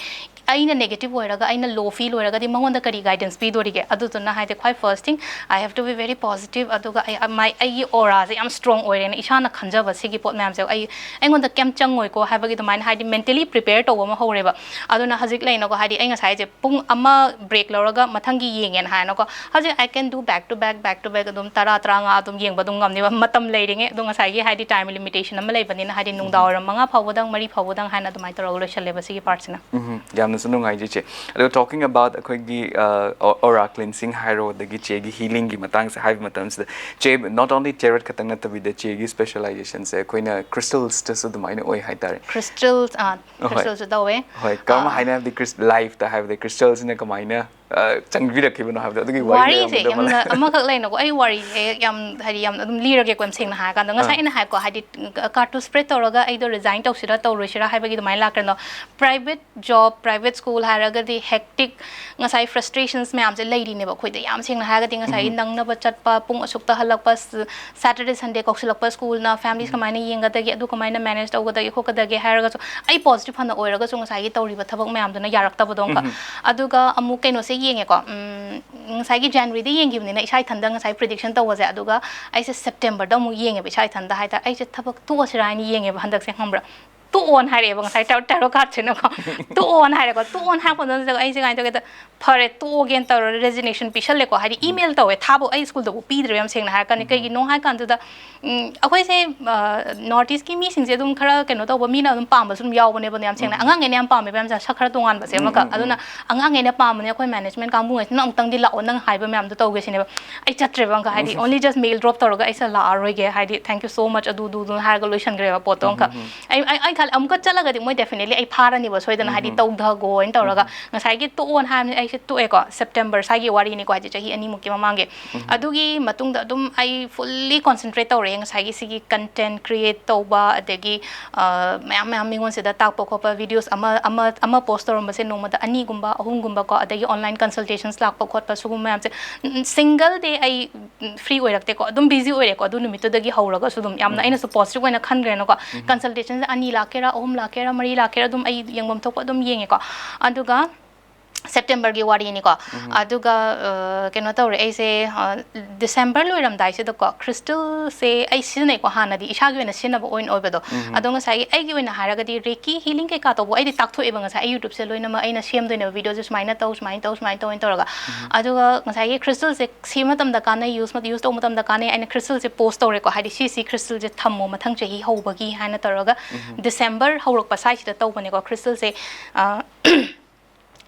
ꯑꯩꯅ ꯅꯦꯒꯦꯇꯤꯚ ꯑꯣꯏꯔꯒ, ꯑꯩꯅ ꯂꯣ ꯐꯤꯜ ꯑꯣꯏꯔꯒꯗꯤ ꯃꯉꯣꯟꯗ ꯀꯔꯤ ꯒꯥꯏꯗꯦꯟꯁ ꯄꯤꯗꯣꯔꯤꯒꯦ? ꯑꯗꯨꯗꯨꯅ ꯍꯥꯏꯗꯤ ꯈ꯭ꯋꯥꯏ first thing, I have to be very positive꯫ ꯑꯗꯨꯒ ꯑꯩ, my, ꯑꯩꯒꯤ ꯑꯣꯔꯥꯁꯦ ꯌꯥꯝ ꯁ꯭ꯇꯔꯣꯡ ꯑꯣꯏꯔꯦꯅ ꯏꯁꯥꯅ ꯈꯟꯖꯕ ꯁꯤꯒꯤ ꯄꯣꯠ ꯃꯌꯥꯝꯁꯦ ꯑꯩ, ꯑꯩꯉꯣꯟꯗ ꯀꯩꯝ ꯆꯪꯉꯣꯏꯀꯣ ꯍꯥꯏꯕꯒꯤ ꯑꯗꯨꯃꯥꯏꯅ ꯍꯥꯏꯗꯤ ꯃꯦꯟꯇꯦꯂꯤ ꯄ꯭ꯔꯤꯄꯦꯌꯔ ꯇꯧꯕ ꯑꯃ ꯍꯧꯔꯦꯕ꯫ ꯑꯗꯨꯅ ꯍꯧꯖꯤꯛ ꯂꯩꯅꯀꯣ, ꯍꯥꯏꯗꯤ ꯑꯩ ꯉꯁꯥꯏꯁꯦ ꯄꯨꯡ ꯑꯃ ꯕ꯭ꯔꯦꯛ ꯂꯧꯔꯒ ꯃꯊꯪꯒꯤ ꯌꯦꯡꯒꯦꯅ ꯍꯥꯏꯅꯀꯣ꯫ ꯍꯧꯖꯤꯛ I can do back to back, back to back ꯑꯗꯨꯝ ꯇꯔꯥ, ꯇꯔꯥꯃꯉꯥ ꯑꯗꯨꯝ ꯌꯦꯡꯕ ꯑꯗꯨꯝ ꯉꯝꯅꯦꯕ꯫ ꯃꯇꯝ ꯂꯩꯔꯤꯉꯩ꯫ ꯑꯗꯣ ꯉꯁꯥꯏꯒꯤ ꯍꯥꯏꯗꯤ ꯇꯥꯏꯝ ꯂꯤꯃꯤꯇꯦꯁꯟ ꯑꯃ ꯂꯩꯕꯅꯤꯅ, ꯍꯥꯏꯗꯤ ꯅꯨꯡꯗꯥꯡ ꯋꯥꯏꯔꯝ ꯃꯉꯥ ꯐꯥꯎꯕꯗꯪ, ꯃꯔꯤ ꯐꯥꯎꯕꯗꯪ ꯍꯥꯏꯅ ꯑꯗꯨꯃꯥꯏꯅ ꯇꯧꯔꯒ ꯂꯣꯏꯁꯜꯂꯦꯕ ꯁꯤꯒꯤ ꯄꯥꯔꯠꯁꯤꯅ꯫ ꯎꯝ, ꯌꯥꯝꯅꯁꯨ ꯅꯨꯡꯉꯥꯏꯖꯩ ꯆꯦ꯫ ꯑꯗꯣ talking about ꯑꯩꯈꯣꯏꯒꯤ ꯑꯣꯔꯥ ꯀ꯭ꯂꯤꯟꯁꯤꯡ ꯍꯥꯏꯔꯣ, ꯑꯗꯒꯤ ꯆꯦꯒꯤ ꯍꯤꯂꯤꯡꯒꯤ ꯃꯇꯥꯡꯁꯦ ꯍꯥꯏꯕ ꯃꯇꯝꯁꯤꯗ, ꯆꯦ not only tarot ꯈꯛꯇꯪ ꯅꯠꯇꯕꯤꯗ ꯆꯦꯒꯤ ꯁ꯭ꯄꯦꯁꯦꯂꯥꯏꯖꯦꯁꯟꯁꯦ ꯑꯩꯈꯣꯏꯅ ꯀ꯭ꯔꯤꯁꯇꯜꯁꯇꯁꯨ ꯑꯗꯨꯃꯥꯏꯅ ꯑꯣꯏ ꯍꯥꯏꯇꯥꯔꯦ꯫ ꯀ꯭ꯔꯤꯁꯇꯜꯁ, ꯑꯥ, ꯑꯍꯣꯏ꯫ ꯀ꯭ꯔꯤꯁꯇꯜꯁꯨ ꯇꯧꯋꯦ꯫ ꯍꯣꯏ, ꯀꯔꯝ ꯑꯥ꯫ ꯍꯥꯏꯅ, ꯍꯥꯏꯕꯗꯤ ꯀ꯭ꯔꯤꯁ-, ꯂꯥꯏꯐꯇ ꯍꯥꯏꯕꯗꯤ ꯀ꯭ꯔꯤꯁꯇꯜꯁꯤꯅ ꯀꯃꯥꯏꯅ ꯑ, ꯆꯪꯕꯤꯔꯛꯈꯤꯕꯅꯣ ꯍꯥꯏꯕꯗꯣ, ꯑꯗꯨꯒꯤ ꯋꯥꯔꯤ ꯋꯥꯔꯤꯁꯦ ꯃꯌꯥꯝꯗꯣ ꯌꯥꯝꯅ ꯑꯃꯈꯛ ꯂꯩꯅꯀꯣ, ꯑꯩ ꯋꯥꯔꯤꯁꯦ ꯌꯥꯝ, ꯍꯥꯏꯗꯤ, ꯌꯥꯝ ꯑꯗꯨꯝ ꯂꯤꯔꯒꯦꯀꯣ, ꯌꯥꯝ ꯁꯦꯡꯅ ꯍꯥꯏꯔꯀꯥꯟꯗ, ꯉꯁꯥꯏ ꯑꯥ꯫ ꯑꯩꯅ ꯍꯥꯏꯀꯣ, ꯍꯥꯏꯗꯤ, ꯀꯥꯔꯇꯨꯟ ꯁ꯭ꯄ꯭ꯔꯦꯗ ꯇꯧꯔꯒ ꯑꯩꯗꯣ ꯔꯤꯖꯥꯏꯟ ꯇꯧꯁꯤꯔꯥ ꯇꯧꯔꯣꯏꯁꯤꯔꯥ ꯍꯥꯏꯕꯒꯤ ꯑꯗꯨꯃꯥꯏꯅ ꯂꯥꯛꯈ꯭ꯔꯦꯅꯣ꯫ ꯄ꯭ꯔꯥꯏꯚꯦꯠ ꯖꯣꯕ, ꯄ꯭ꯔꯥꯏꯚꯦꯠ ꯁ꯭ꯀꯨꯜ ꯍꯥꯏꯔꯒꯗꯤ ꯍꯦꯛꯇꯤꯛ, ꯉꯁꯥꯏ ꯐ꯭ꯔꯁꯇ꯭ꯔꯦꯁꯟꯁ ꯃꯌꯥꯝꯁꯦ ꯂꯩꯔꯤꯅꯦꯕ ꯑꯩꯈꯣꯏꯗ, ꯌꯥꯝ ꯁꯦꯡꯅ ꯍꯥꯏꯔꯒꯗꯤ, ꯉꯁꯥꯏꯒꯤ ꯅꯪꯅꯕ ꯆꯠꯄ, ꯄꯨꯡ ꯑꯁꯨꯛꯇ ꯍꯜꯂꯛꯄ, ꯁ-, ꯁꯦꯇꯔꯗꯦ ꯁꯟꯗꯦ ꯀꯧꯁꯤꯜꯂꯛꯄ ꯁ꯭ꯀꯨꯜꯅ, ꯐꯦꯃꯤꯂꯤꯁ ꯀꯃꯥꯏꯅ ꯌꯦꯡꯒꯗꯒꯦ, ꯑꯗꯨ ꯀꯃꯥꯏꯅ ꯃꯦꯅꯦꯖ ꯇꯧꯒꯗꯒꯦ ꯈꯣꯠꯀꯗꯒꯦ ꯍꯥꯏꯔꯒꯁꯨ, ꯑꯩ ꯄꯣꯖꯤꯇꯤꯚ ꯐꯅ ꯑꯣꯏꯔꯒꯁꯨ ꯉꯁꯥꯏꯒꯤ ꯇꯧꯔꯤꯕ ꯊꯕꯛ ꯃꯌꯥꯝꯗꯨꯅ ꯌꯥꯔꯛꯇꯕꯗꯣ ꯑꯃꯈꯛ꯫ ꯑꯗꯨꯒ ꯑꯃꯨꯛ ꯀꯩꯅꯣꯁꯦ ꯌꯦꯡꯉꯦꯀꯣ, ꯎꯝ, ꯉꯁꯥꯏꯒꯤ ꯖꯅꯋꯥꯔꯤꯗ ꯌꯦꯡꯈꯤꯕꯅꯤꯅ ꯏꯁꯥ ꯏꯊꯟꯗ ꯉꯁꯥꯏ ꯄ꯭ꯔꯤꯗꯤꯛꯁꯟ ꯇꯧꯕꯁꯦ, ꯑꯗꯨꯒ ꯑꯩꯁꯦ ꯁꯦꯞꯇꯦꯝꯕꯔꯗ ꯑꯃꯨꯛ ꯌꯦꯡꯉꯦꯕ ꯏꯁꯥ ꯏꯊꯟꯗ ꯍꯥꯏꯇꯥꯔꯦ꯫ ꯑꯩꯁꯦ ꯊꯕꯛ ꯇꯣꯛꯑꯁꯤꯔꯥ ꯍꯥꯏꯅ ꯌꯦꯡꯉꯦꯕ ꯍꯟꯗꯛꯁꯦ, ꯈꯪꯕ꯭ꯔꯥ? ꯇꯣꯛꯑꯣꯅ ꯍꯥꯏꯔꯛꯑꯦꯕ ꯉꯁꯥꯏ ꯇꯥꯔꯣ ꯀꯥꯔꯠꯁꯤꯅꯀꯣ꯫ ꯇꯣꯛꯑꯣꯅ ꯍꯥꯏꯔꯦꯀꯣ꯫ ꯇꯣꯛꯑꯣꯅ ꯍꯥꯏꯔꯛꯄꯗꯨꯗ ꯑꯩꯁꯦ ꯀꯃꯥꯏꯅ ꯇꯧꯒꯦꯗ, "ꯐꯔꯦ, ꯇꯣꯛꯑꯒꯦꯅ" ꯇꯧꯔ ꯔꯦꯖꯤꯒꯅꯦꯁꯟ ꯄꯤꯁꯜꯂꯦꯀꯣ꯫ ꯍꯥꯏꯗꯤ, ꯏꯃꯦꯜ ꯇꯧꯋꯦ, ꯊꯥꯕ ꯑꯩ ꯁ꯭ꯀꯨꯜꯗꯕꯨ ꯄꯤꯗ꯭ꯔꯦꯕ, ꯌꯥꯝ ꯁꯦꯡꯅ ꯍꯥꯏꯔꯀꯥꯟꯗ꯫ ꯀꯩꯒꯤꯅꯣ ꯍꯥꯏ ꯀꯥꯟꯗꯨꯗ, ꯎꯝ, ꯑꯩꯈꯣꯏꯁꯦ, ꯑ, ꯅꯣꯔꯠ ꯏꯁꯀꯤ ꯃꯤꯁꯤꯡꯁꯦ ꯑꯗꯨꯝ ꯈꯔ ꯀꯩꯅꯣ ꯇꯧꯕ, ꯃꯤꯅ ꯑꯗꯨꯝ ꯄꯥꯝꯕꯁꯨ ꯑꯗꯨꯝ ꯌꯥꯎꯕꯅꯦꯕ, ꯌꯥꯝ ꯁꯦꯡꯅ꯫ ꯑꯉꯥꯡꯈꯩꯅ ꯌꯥꯝ ꯄꯥꯝꯃꯦꯕ, ꯌꯥꯝ ꯁꯛ ꯈꯔ ꯇꯣꯉꯥꯟꯕꯁꯦ ꯑꯃꯈꯛ꯫ ꯑꯗꯨꯅ ꯑꯉꯥꯡꯈꯩꯅ ꯄꯥꯝꯕꯅꯦ, ꯑꯩꯈꯣꯏ ꯃꯦꯅꯦꯖꯃꯦꯟ ꯀꯥꯡꯕꯨꯉꯩꯁꯤꯅ "ꯑꯃꯨꯛꯇꯪꯗꯤ ꯂꯥꯛꯑꯣ, ꯅꯪ ꯍꯥꯏꯕ ꯃꯌꯥꯝꯗꯣ ꯇꯧꯒꯦ" ꯁꯤꯅꯦꯕ꯫ ꯑꯩ ꯆꯠꯇ꯭ꯔꯦꯕ ꯑꯃꯈꯛ, ꯍꯥꯏꯗꯤ, only just mail drop ꯇꯧꯔꯒ "ꯑꯩꯁꯦ ꯂꯥꯛꯑꯔꯣꯏꯒꯦ, ꯍꯥꯏꯗꯤ, thank you so much" ꯑꯗꯨ ꯑꯗꯨ ꯑꯗꯨ ꯍꯥꯏꯔꯒ ꯂꯣꯏꯁꯟꯈ꯭ꯔꯦꯕ ꯄꯣꯠꯇꯣ ꯑꯃꯈꯛ꯫ ꯑꯩ, ꯑꯩ, ꯑꯩ ꯈꯜꯂꯦ, ꯑꯃꯨꯛꯀ ꯆꯠꯂꯒꯗꯤ ꯃꯣꯏ definitely ꯑꯩ ꯐꯥꯔꯅꯤꯕ ꯁꯣꯏꯗꯅ, ꯍꯥꯏꯗꯤ, ꯇꯧꯊꯒꯣꯅ ꯇꯧꯔꯒ꯫ ꯉꯁꯥꯏꯒꯤ ꯇꯣꯛꯑꯣꯅ ꯍꯥꯏꯕꯅꯤ, ꯑꯩꯁꯦ ꯇꯣꯛꯑꯦꯀꯣ, ꯁꯦꯞꯇꯦꯝꯕꯔ ꯁ꯭ꯋꯥꯏꯒꯤ ꯋꯥꯔꯤꯅꯤꯀꯣ, ꯍꯥꯏꯗꯤ, ꯆꯍꯤ ꯑꯅꯤꯃꯨꯛꯀꯤ ꯃꯃꯥꯡꯒꯤ꯫ ꯑꯗꯨꯒꯤ ꯃꯇꯨꯡꯗ ꯑꯗꯨꯝ ꯑꯩ fully concentrate ꯇꯧꯔꯛꯑꯦ ꯉꯁꯥꯏꯒꯤ ꯁꯤꯒꯤ content create ꯇꯧꯕ, ꯑꯗꯒꯤ, ꯑ, ꯃꯌꯥꯝ ꯃꯌꯥꯝ ꯃꯤꯉꯣꯟꯁꯤꯗ ꯇꯥꯛꯄ ꯈꯣꯠꯄ, videos ꯑꯃ, ꯑꯃ, ꯑꯃ post ꯇꯧꯔꯝꯕꯁꯦ ꯅꯣꯡꯃꯗ ꯑꯅꯤꯒꯨꯝꯕ, ꯑꯍꯨꯝꯒꯨꯝꯕꯀꯣ, ꯑꯗꯒꯤ online consultations ꯂꯥꯛꯄ ꯈꯣꯠꯄ, ꯁꯤꯒꯨꯝꯕ ꯃꯌꯥꯝꯁꯦ꯫ ꯎꯝ, single day ꯑꯩ, ꯎꯝ, free ꯑꯣꯏꯔꯛꯇꯦꯀꯣ, ꯑꯗꯨꯝ busy ꯑꯣꯏꯔꯦꯀꯣ꯫ ꯑꯗꯨ ꯅꯨꯃꯤꯠꯇꯨꯗꯒꯤ ꯍꯧꯔꯒꯁꯨ ꯑꯗꯨꯝ ꯌꯥꯝꯅ ꯑꯩꯅꯁꯨ positive ꯑꯣꯏꯅ ꯈꯟꯈ꯭ꯔꯦꯅꯀꯣ꯫ Consultationꯁꯦ ꯑꯅꯤ ꯂꯥꯛꯀꯦꯔꯥ, ꯑꯍꯨꯝ ꯂꯥꯛꯀꯦꯔꯥ, ꯃꯔꯤ ꯂꯥꯛꯀꯦꯔꯥ, ꯑꯗꯨꯝ ꯑꯩ ꯌꯦꯡꯐꯝ ꯊꯣꯛꯄ ꯑꯗꯨꯝ ꯌꯦꯡꯉꯦꯀꯣ꯫ ꯑꯗꯨꯒ ꯁꯦꯞꯇꯦꯝꯕꯔꯒꯤ ꯋꯥꯔꯤꯅꯤꯀꯣ꯫ ꯑꯗꯨꯒ, ꯑ, ꯀꯩꯅꯣ ꯇꯧꯔꯦ, ꯑꯩꯁꯦ, ꯑ, ꯗꯤꯁꯦꯝꯕꯔ ꯂꯣꯏꯔꯝꯗꯥꯏꯁꯤꯗꯀꯣ, crystalꯁꯦ ꯑꯩ ꯁꯤꯖꯤꯟꯅꯩꯀꯣ, ꯍꯥꯟꯅꯗꯤ ꯏꯁꯥꯒꯤ ꯑꯣꯏꯅ ꯁꯤꯖꯤꯟꯅꯕ ꯑꯣꯏꯅ ꯑꯣꯏꯕꯗꯣ꯫ ꯑꯗꯣ ꯉꯁꯥꯏꯒꯤ ꯑꯩꯒꯤ ꯑꯣꯏꯅ ꯍꯥꯏꯔꯒꯗꯤ, Reiki healing ꯀꯩꯀꯥ ꯇꯧꯕ ꯑꯩꯗꯤ ꯇꯥꯛꯊꯣꯛꯑꯦꯕ ꯉꯁꯥꯏ꯫ ꯑꯩ YouTubeꯁꯦ ꯂꯣꯏꯅꯃꯛ ꯑꯩꯅ ꯁꯦꯝꯗꯣꯏꯅꯦꯕ videoꯁꯦ, ꯁꯨꯃꯥꯏꯅ ꯇꯧ, ꯁꯨꯃꯥꯏꯅ ꯇꯧ, ꯁꯨꯃꯥꯏꯅ ꯇꯧꯅ ꯇꯧꯔꯒ꯫ ꯑꯗꯨꯒ ꯉꯁꯥꯏꯒꯤ crystalꯁꯦ ꯁꯤꯕ ꯃꯇꯝꯗ ꯀꯥꯟꯅꯩ, use ꯃ-, use ꯇꯧꯕ ꯃꯇꯝꯗ ꯀꯥꯟꯅꯩ꯫ ꯑꯩꯅ crystalꯁꯦ post ꯇꯧꯔꯦꯀꯣ, ꯍꯥꯏꯗꯤ, "ꯁꯤ, ꯁꯤ crystalꯁꯦ ꯊꯝꯃꯣ ꯃꯊꯪ ꯆꯍꯤ ꯍꯧꯕꯒꯤ" ꯍꯥꯏꯅ ꯇꯧꯔꯒ꯫ ꯗꯤꯁꯦꯝꯕꯔ ꯍꯧꯔꯛꯄ ꯁ꯭ꯋꯥꯏꯁꯤꯗ ꯇꯧꯕꯅꯦꯀꯣ, crystalꯁꯦ, ꯑ,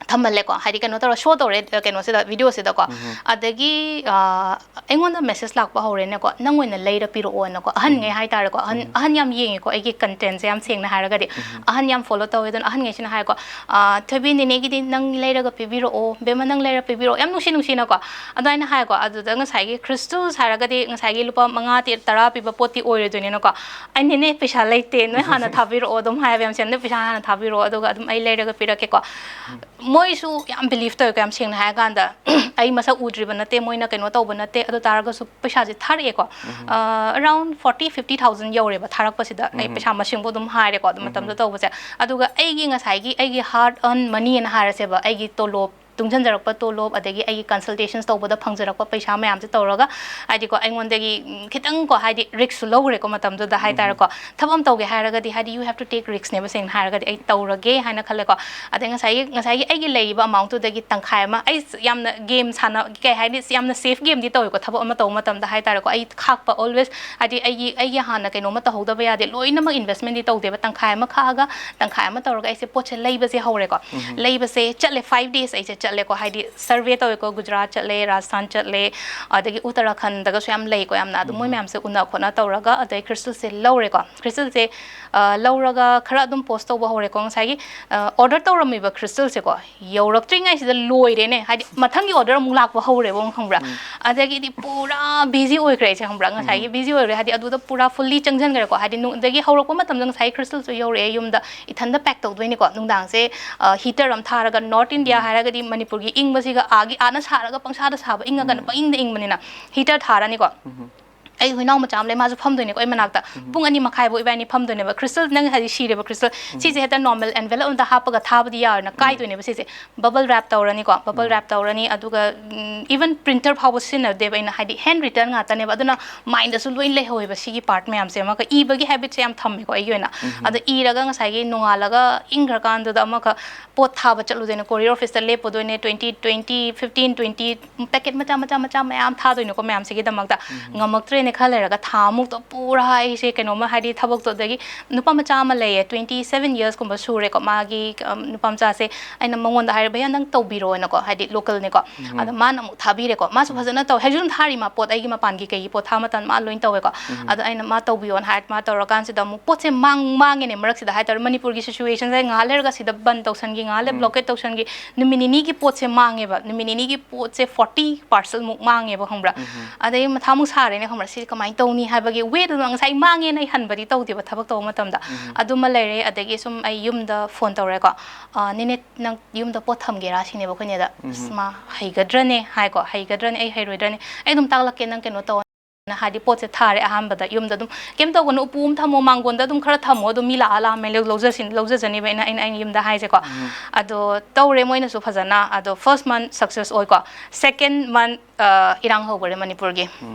ꯊꯝꯍꯜꯂꯦꯀꯣ, ꯍꯥꯏꯗꯤ ꯀꯩꯅꯣ ꯇꯧꯔ ꯁꯣ ꯇꯧꯔꯦ, ꯑ, ꯀꯩꯅꯣꯁꯤꯗ, ꯚꯤꯗꯤꯑꯣꯁꯤꯗꯀꯣ꯫ ꯑꯗꯒꯤ, ꯑ, ꯑꯩꯉꯣꯟꯗ ꯃꯦꯁꯦꯖ ꯂꯥꯛꯄ ꯍꯧꯔꯦꯅꯦꯀꯣ, "ꯅꯪ ꯑꯣꯏꯅ ꯂꯩꯔ ꯄꯤꯔꯛꯑꯣꯅꯀꯣ", ꯑꯍꯟꯉꯩ ꯍꯥꯏꯇꯥꯔꯦꯀꯣ, ꯑꯍꯟ, ꯑꯍꯟ ꯌꯥꯝ ꯌꯦꯡꯉꯦꯀꯣ ꯑꯩꯒꯤ ꯀꯟꯇꯦꯟꯁꯦ, ꯌꯥꯝ ꯁꯦꯡꯅ ꯍꯥꯏꯔꯒꯗꯤ꯫ ꯑꯍꯟ ꯌꯥꯝ ꯐꯣꯂꯣ ꯇꯧꯋꯦ, ꯑꯗꯨꯅ ꯑꯍꯟꯉꯩꯁꯤꯅ ꯍꯥꯏꯀꯣ, "ꯑ, ꯊꯣꯏꯕꯤ, ꯅꯦꯅꯦꯒꯤꯗꯤ ꯅꯪ ꯂꯩꯔꯒ ꯄꯤꯕꯤꯔꯛꯑꯣ, ꯕꯦꯝꯃ, ꯅꯪ ꯂꯩꯔ ꯄꯤꯕꯤꯔꯛꯑꯣ", ꯌꯥꯝ ꯅꯨꯡꯁꯤ ꯅꯨꯡꯁꯤꯅꯀꯣ ꯑꯗꯨꯃꯥꯏꯅ ꯍꯥꯏꯀꯣ꯫ ꯑꯗꯨꯗ ꯉꯁꯥꯏꯒꯤ ꯀ꯭ꯔꯤꯁꯇꯜꯁ ꯍꯥꯏꯔꯒꯗꯤ ꯉꯁꯥꯏꯒꯤ ꯂꯨꯄꯥ ꯃꯉꯥ ꯇꯦ-, ꯇꯔꯥ ꯄꯤꯕ ꯄꯣꯠꯇꯤ ꯑꯣꯏꯔꯣꯏꯗꯣꯏꯅꯤꯅꯀꯣ꯫ "ꯑꯩ, ꯅꯦꯅꯦ, ꯄꯩꯁꯥ ꯂꯩꯇꯦ, ꯅꯣꯏ ꯍꯥꯟꯅ ꯊꯥꯕꯤꯔꯛꯑꯣ", ꯑꯗꯨꯝ ꯍꯥꯏꯕ ꯌꯥꯝ ꯁꯦꯡꯅ, "ꯅꯣꯏ ꯄꯩꯁꯥ ꯍꯥꯟꯅ ꯊꯥꯕꯤꯔꯛꯑꯣ, ꯑꯗꯨꯒ ꯑꯗꯨꯝ ꯑꯩ ꯂꯩꯔꯒ ꯄꯤꯔꯛꯀꯦꯀꯣ"꯫ ꯃꯣꯏꯁꯨ ꯌꯥꯝ ꯕꯤꯂꯤꯐ ꯇꯧꯋꯦꯀꯣ, ꯌꯥꯝ ꯁꯦꯡꯅ ꯍꯥꯏꯔꯀꯥꯟꯗ꯫ ꯑꯩ ꯃꯁꯛ ꯎꯗ꯭ꯔꯤꯕ ꯅꯠꯇꯦ, ꯃꯣꯏꯅ ꯀꯩꯅꯣ ꯇꯧꯕ ꯅꯠꯇꯦ, ꯑꯗꯨ ꯇꯥꯔꯒꯁꯨ ꯄꯩꯁꯥꯁꯦ ꯊꯥꯔꯛꯑꯦꯀꯣ꯫ ꯑ, ꯑꯔꯥꯎꯟ ꯐꯣꯔꯇꯤ, ꯐꯤꯐꯇꯤ ꯊꯥꯎꯖꯟ ꯌꯧꯔꯦꯕ ꯊꯥꯔꯛꯄꯁꯤꯗ꯫ ꯑꯩ ꯄꯩꯁꯥ ꯃꯁꯤꯡꯕꯨ ꯑꯗꯨꯝ ꯍꯥꯏꯔꯦꯀꯣ, ꯑꯗꯨ ꯃꯇꯝꯗꯨꯗ ꯇꯧꯕꯁꯦ꯫ ꯑꯗꯨꯒ ꯑꯩꯒꯤ ꯉꯁꯥꯏꯒꯤ ꯑꯩꯒꯤ ꯍꯥꯔꯗ ꯑꯔꯟ ꯃꯅꯤꯅ ꯍꯥꯏꯔꯁꯦꯕ, ꯑꯩꯒꯤ ꯇꯣꯂꯣꯞ, ꯇꯨꯡꯁꯤꯟꯖꯔꯛꯄ ꯇꯣꯂꯣꯞ, ꯑꯗꯒꯤ ꯑꯩꯒꯤ ꯀꯟꯁꯜꯇꯦꯁꯟꯁ ꯇꯧꯕꯗ ꯐꯪꯖꯔꯛꯄ ꯄꯩꯁꯥ ꯃꯌꯥꯝꯁꯦ ꯇꯧꯔꯒ, ꯍꯥꯏꯗꯤꯀꯣ, ꯑꯩꯉꯣꯟꯗꯒꯤ, ꯎꯝ, ꯈꯤꯇꯪꯀꯣ, ꯍꯥꯏꯗꯤ ꯔꯤꯛꯁꯁꯨ ꯂꯧꯈ꯭ꯔꯦꯀꯣ ꯃꯇꯝꯗꯨꯗ ꯍꯥꯏꯇꯥꯔꯦꯀꯣ꯫ ꯊꯕꯛ ꯑꯃ ꯇꯧꯒꯦ ꯍꯥꯏꯔꯒꯗꯤ, ꯍꯥꯏꯗꯤ, you have to take riskꯅꯦꯕ, ꯁꯦꯡꯅ ꯍꯥꯏꯔꯒꯗꯤ꯫ ꯑꯩ ꯇꯧꯔꯒꯦ ꯍꯥꯏꯅ ꯈꯜꯂꯦꯀꯣ꯫ ꯑꯗꯩ ꯉꯁꯥꯏꯒꯤ, ꯉꯁꯥꯏꯒꯤ ꯑꯩꯒꯤ ꯂꯩꯔꯤꯕ ꯑꯃꯥꯎꯟꯠꯇꯨꯗꯒꯤ ꯇꯪꯈꯥꯏ ꯑꯃ, ꯑꯩ ꯌꯥꯝꯅ ꯒꯦꯝ ꯁꯥꯟꯅ-, ꯀꯩ ꯍꯥꯏꯅꯤ, ꯌꯥꯝꯅ ꯁꯦꯐ ꯒꯦꯝꯗꯤ ꯇꯧꯋꯦꯀꯣ ꯊꯕꯛ ꯑꯃ ꯇꯧꯕ ꯃꯇꯝꯗ ꯍꯥꯏꯇꯥꯔꯦꯀꯣ꯫ ꯑꯩ ꯈꯥꯛꯄ ꯑꯣꯜꯋꯦꯁ, ꯍꯥꯏꯗꯤ, ꯑꯩꯒꯤ, ꯑꯩꯒꯤ ꯍꯥꯟꯅ ꯀꯩꯅꯣꯝꯃ ꯇꯧꯍꯧꯗꯕ ꯌꯥꯗꯦ, ꯂꯣꯏꯅꯃꯛ ꯏꯟꯚꯦꯁꯃꯦꯟꯗꯤ ꯇꯧꯗꯦꯕ, ꯇꯪꯈꯥꯏ ꯑꯃ ꯈꯥꯛꯑꯒ ꯇꯪꯈꯥꯏ ꯑꯃ ꯇꯧꯔꯒ ꯑꯩꯁꯦ ꯄꯣꯠꯁꯦ ꯂꯩꯕꯁꯦ ꯍꯧꯔꯦꯀꯣ꯫ ꯂꯩꯕꯁꯦ ꯆꯠꯂꯦ, ꯐꯥꯏꯚ ꯗꯦꯖ ꯑꯩꯁꯦ ꯆꯠꯂꯦꯀꯣ, ꯍꯥꯏꯗꯤ, ꯁꯔꯚꯦ ꯇꯧꯋꯦꯀꯣ, ꯒꯨꯖꯔꯥꯠ ꯆꯠꯂꯦ, ꯔꯥꯖꯁꯊꯥꯟ ꯆꯠꯂꯦ, ꯑꯗꯒꯤ ꯎꯠꯇꯔꯥꯈꯟꯗꯒꯁꯨ ꯌꯥꯝ ꯂꯩꯀꯣ, ꯌꯥꯝꯅ꯫ ꯑꯗꯨ ꯃꯣꯏ ꯃꯌꯥꯝꯁꯦ ꯎꯅ ꯈꯣꯠꯅ ꯇꯧꯔꯒ, ꯑꯗꯩ ꯀ꯭ꯔꯤꯁꯇꯜꯁꯦ ꯂꯧꯔꯦꯀꯣ꯫ ꯀ꯭ꯔꯤꯁꯇꯜꯁꯦ, ꯑ, ꯂꯧꯔꯒ ꯈꯔ ꯑꯗꯨꯝ ꯄꯣꯁ ꯇꯧꯕ ꯍꯧꯔꯦꯀꯣ꯫ ꯉꯁꯥꯏꯒꯤ, ꯑ, ꯑꯣꯔꯗꯔ ꯇꯧꯔꯝꯃꯤꯕ ꯀ꯭ꯔꯤꯁꯇꯜꯁꯦꯀꯣ, ꯌꯧꯔꯛꯇ꯭ꯔꯤꯉꯩꯁꯤꯗ ꯂꯣꯏꯔꯦꯅꯦ, ꯍꯥꯏꯗꯤ, ꯃꯊꯪꯒꯤ ꯑꯣꯔꯗꯔ ꯑꯃꯨꯛ ꯂꯥꯛꯄ ꯍꯧꯔꯦꯕ, ꯈꯪꯕ꯭ꯔꯥ? ꯑꯗꯒꯤꯗꯤ ꯄꯨꯔꯥ ꯕꯤꯖꯤ ꯑꯣꯏꯈ꯭ꯔꯦ ꯑꯩꯁꯦ, ꯈꯪꯕ꯭ꯔꯥ? ꯉꯁꯥꯏꯒꯤ ꯕꯤꯖꯤ ꯑꯣꯏꯈ꯭ꯔꯦ, ꯍꯥꯏꯗꯤ, ꯑꯗꯨꯗ ꯄꯨꯔꯥ ꯐꯨꯜꯂꯤ ꯆꯪꯁꯤꯟꯈ꯭ꯔꯦꯀꯣ꯫ ꯍꯥꯏꯗꯤ, ꯅꯨꯡ-, ꯑꯗꯒꯤ ꯍꯧꯔꯛꯄ ꯃꯇꯝꯗ ꯉꯁꯥꯏ ꯀ꯭ꯔꯤꯁꯇꯜꯁꯨ ꯌꯧꯔꯛꯑꯦ ꯌꯨꯝꯗ, ꯏꯊꯟꯗ ꯄꯦꯛ ꯇꯧꯗꯣꯏꯅꯤꯀꯣ꯫ ꯅꯨꯡꯗꯥꯡꯁꯦ, ꯑ, ꯍꯤꯇꯔ ꯑꯃ ꯊꯥꯔꯒ, ꯅꯣꯔꯠ ꯏꯟꯗꯤꯌꯥ ꯍꯥꯏꯔꯒꯗꯤ ꯃꯅꯤꯄꯨꯔꯒꯤ ꯏꯪꯕꯁꯤꯒ ꯑꯥꯒꯤ, ꯑꯥꯅ ꯁꯥꯔꯒ ꯄꯪꯁꯥꯗ ꯁꯥꯕ, ꯏꯪꯉꯒꯅ ꯄꯪꯏꯪꯗ ꯏꯪꯕꯅꯤꯅ, ꯍꯤꯇꯔ ꯊꯥꯔꯅꯤꯀꯣ꯫ ꯑꯩ ꯍꯨꯏꯅꯥꯎ ꯃꯆꯥ ꯑꯃ ꯂꯩ, ꯃꯥꯁꯨ ꯐꯝꯗꯣꯏꯅꯤꯀꯣ ꯑꯩ ꯃꯅꯥꯛꯇ꯫ ꯄꯨꯡ ꯑꯅꯤ ꯃꯈꯥꯏꯐꯥꯎ ꯏꯕꯥꯅꯤ ꯐꯝꯗꯣꯏꯅꯦꯕ꯫ ꯀ꯭ꯔꯤꯁꯇꯜ, ꯅꯪ ꯍꯥꯏꯗꯤ ꯁꯤꯔꯦꯕ ꯀ꯭ꯔꯤꯁꯇꯜ, ꯁꯤꯁꯦ ꯍꯦꯛꯇ ꯅꯣꯔꯃꯦꯜ ꯑꯦꯟꯚꯦꯂꯞ ꯑꯝꯗ ꯍꯥꯞꯄꯒ ꯊꯥꯕꯗꯤ ꯌꯥꯔꯣꯏꯅ ꯀꯥꯏꯗꯣꯏꯅꯦꯕ ꯁꯤꯁꯦ꯫ ꯕꯕꯜ ꯔꯦꯞ ꯇꯧꯔꯅꯤꯀꯣ, ꯕꯕꯜ ꯔꯦꯞ ꯇꯧꯔꯅꯤ, ꯑꯗꯨꯒ, ꯎꯝ, ꯏꯚꯟ ꯄ꯭ꯔꯤꯟꯇꯔ ꯐꯥꯎꯕ ꯁꯤꯖꯤꯟꯅꯗꯦꯕ ꯑꯩꯅ, ꯍꯥꯏꯗꯤ ꯍꯦꯟ ꯔꯤꯇꯟ ꯉꯥꯛꯇꯅꯦꯕ꯫ ꯑꯗꯨꯅ ꯃꯥꯏꯟꯗꯁꯨ ꯂꯣꯏ ꯂꯩꯍꯧꯋꯦꯕ ꯁꯤꯒꯤ ꯄꯥꯔꯠ ꯃꯌꯥꯝꯁꯦ꯫ ꯑꯃꯒ ꯏꯕꯒꯤ ꯍꯦꯕꯤꯠꯁꯦ ꯌꯥꯝ ꯊꯝꯃꯦꯀꯣ ꯑꯩꯒꯤ ꯑꯣꯏꯅ꯫ ꯑꯗ ꯏꯔꯒ ꯉꯁꯥꯏꯒꯤ ꯅꯣꯡꯉꯥꯜꯂꯒ ꯏꯪꯈ꯭ꯔꯀꯥꯟꯗꯨꯗ ꯑꯃꯈꯛ ꯄꯣꯠ ꯊꯥꯕ ꯆꯠꯂꯨꯗꯣꯏꯅꯦ, ꯀꯣꯔꯤꯌꯔ ꯑꯣꯐꯤꯁꯇ ꯂꯦꯞꯄꯨꯗꯣꯏꯅꯦ, twenty, twenty, fifteen, twenty packet ꯃꯆꯥ, ꯃꯆꯥ, ꯃꯆꯥ ꯃꯌꯥꯝ ꯊꯥꯗꯣꯏꯅꯤꯀꯣ ꯃꯌꯥꯝꯁꯤꯒꯤꯗꯃꯛꯇ꯫ ꯉꯝꯃꯛꯇ꯭ꯔꯦ꯫ ꯅꯦ ꯈꯔ ꯂꯩꯔꯒ ꯊꯥ ꯑꯃꯨꯛꯇ ꯄꯨꯔꯥ ꯑꯩꯁꯦ ꯀꯩꯅꯣꯝꯃ, ꯍꯥꯏꯗꯤ ꯊꯕꯛꯇꯣ, ꯑꯗꯒꯤ ꯅꯨꯄꯥ ꯃꯆꯥ ꯑꯃ ꯂꯩꯌꯦ, twenty seven yearsꯀꯨꯝꯕ ꯁꯨꯔꯦꯀꯣ, ꯃꯥꯒꯤ, ꯑꯝ, ꯅꯨꯄꯥ ꯃꯆꯥꯁꯦ꯫ ꯑꯩꯅ ꯃꯉꯣꯟꯗ ꯍꯥꯏꯔꯦ, "ꯚꯩꯌꯥ, ꯅꯪ ꯇꯧꯕꯤꯔꯣꯅꯀꯣ", ꯍꯥꯏꯗꯤ localꯅꯤꯀꯣ꯫ ꯑꯗꯣ ꯃꯥꯅ ꯑꯃꯨꯛ ꯊꯥꯕꯤꯔꯦꯀꯣ, ꯃꯥꯁꯨ ꯐꯖꯅ ꯇꯧꯋꯦ, ꯍꯧꯖꯤꯛ ꯑꯗꯨꯝ ꯊꯥꯔꯤ ꯃꯥ ꯄꯣꯠ, ꯑꯩꯒꯤ ꯃꯄꯥꯟꯒꯤ ꯀꯩꯒꯤ ꯄꯣꯠ ꯊꯥ ꯃꯇꯝ ꯃꯥ ꯂꯣꯏ ꯇꯧꯋꯦꯀꯣ꯫ ꯑꯗꯣ ꯑꯩꯅ ꯃꯥ ꯇꯧꯕꯤꯌꯣꯅ ꯍꯥꯏꯔ ꯃꯥ ꯇꯧꯔꯀꯥꯟꯁꯤꯗ ꯑꯃꯨꯛ ꯄꯣꯠꯁꯦ ꯃꯥꯡ-, ꯃꯥꯡꯉꯦꯅꯦ ꯃꯔꯛꯁꯤꯗ ꯍꯥꯏꯇꯥꯔꯦ꯫ ꯃꯅꯤꯄꯨꯔꯒꯤ situationꯁꯦ ꯉꯥꯏꯍꯥꯛ ꯂꯩꯔꯒ ꯁꯤꯗ ꯕꯟ ꯇꯧꯁꯟꯈꯤ, ꯉꯥꯏꯍꯥꯛ ꯂꯩꯔ blockade ꯇꯧꯁꯟꯈꯤ, ꯅꯨꯃꯤꯠ ꯅꯤꯅꯤꯒꯤ ꯄꯣꯠꯁꯦ ꯃꯥꯡꯉꯦꯕ, ꯅꯨꯃꯤꯠ ꯅꯤꯅꯤꯒꯤ ꯄꯣꯠꯁꯦ forty parcelꯃꯨꯛ ꯃꯥꯡꯉꯦꯕ, ꯈꯪꯕ꯭ꯔꯥ? ꯑꯗꯩ ꯃꯊꯥꯃꯨꯛ ꯁꯥꯔꯦꯅꯦ, ꯈꯪꯕ꯭ꯔꯥ? ꯁꯤꯁꯦ ꯀꯃꯥꯏꯅ ꯇꯧꯅꯤ ꯍꯥꯏꯕꯒꯤ ꯋꯦꯗꯨꯅ ꯉꯁꯥꯏ ꯃꯥꯡꯉꯦꯅ ꯑꯩ ꯍꯟꯕꯗꯤ ꯇꯧꯗꯦꯕ ꯊꯕꯛ ꯇꯧꯕ ꯃꯇꯝꯗ꯫ ꯑꯗꯨꯃ ꯂꯩꯔꯦ꯫ ꯑꯗꯒꯤ ꯁꯨꯝ ꯑꯩ ꯌꯨꯝꯗ ꯐꯣꯟ ꯇꯧꯔꯦꯀꯣ, "ꯑ, ꯅꯦꯅꯦ, ꯅꯪ ꯌꯨꯝꯗ ꯄꯣꯠ ꯊꯝꯒꯦꯔꯥ?" ꯁꯤꯅꯦꯕ ꯑꯩꯈꯣꯏ ꯅꯦꯗ꯫ "ꯑꯁ, ꯃꯥ ꯍꯩꯒꯗ꯭ꯔꯅꯦ?" ꯍꯥꯏꯀꯣ, "ꯍꯩꯒꯗ꯭ꯔꯅꯦ? ꯑꯩ ꯍꯩꯔꯣꯏꯗ꯭ꯔꯅꯦ? ꯑꯩ ꯑꯗꯨꯝ ꯇꯥꯛꯂꯛꯀꯦ, ꯅꯪ ꯀꯩꯅꯣ ꯇꯧ"꯫ ꯍꯥꯏꯗꯤ ꯄꯣꯠꯁꯦ ꯊꯥꯔꯦ ꯑꯍꯥꯟꯕꯗ ꯌꯨꯝꯗ ꯑꯗꯨꯝ, "ꯀꯩꯝ ꯇꯧꯒꯅꯨ, ꯎꯄꯨ ꯑꯃ ꯊꯝꯃꯣ, ꯃꯥꯡꯒꯣꯟꯗ ꯑꯗꯨꯝ ꯈꯔ ꯊꯝꯃꯣ, ꯑꯗꯨꯝ ꯃꯤ ꯂꯥꯛꯑ ꯂꯥꯛꯑ ꯂꯧꯖꯁꯤꯟ-, ꯂꯧꯖꯖꯅꯤꯕ", ꯑꯩꯅ, ꯑꯩꯅ, ꯑꯩꯅ ꯌꯨꯝꯗ ꯍꯥꯏꯁꯦꯀꯣ꯫ ꯑꯗꯣ ꯇꯧꯔꯦ ꯃꯣꯏꯅꯁꯨ ꯐꯖꯅ꯫ ꯑꯗꯣ first month success ꯑꯣꯏꯀꯣ, second month, ꯑ, ꯏꯔꯥꯡ ꯍꯧꯈꯔꯦ ꯃꯅꯤꯄꯨꯔꯒꯤ꯫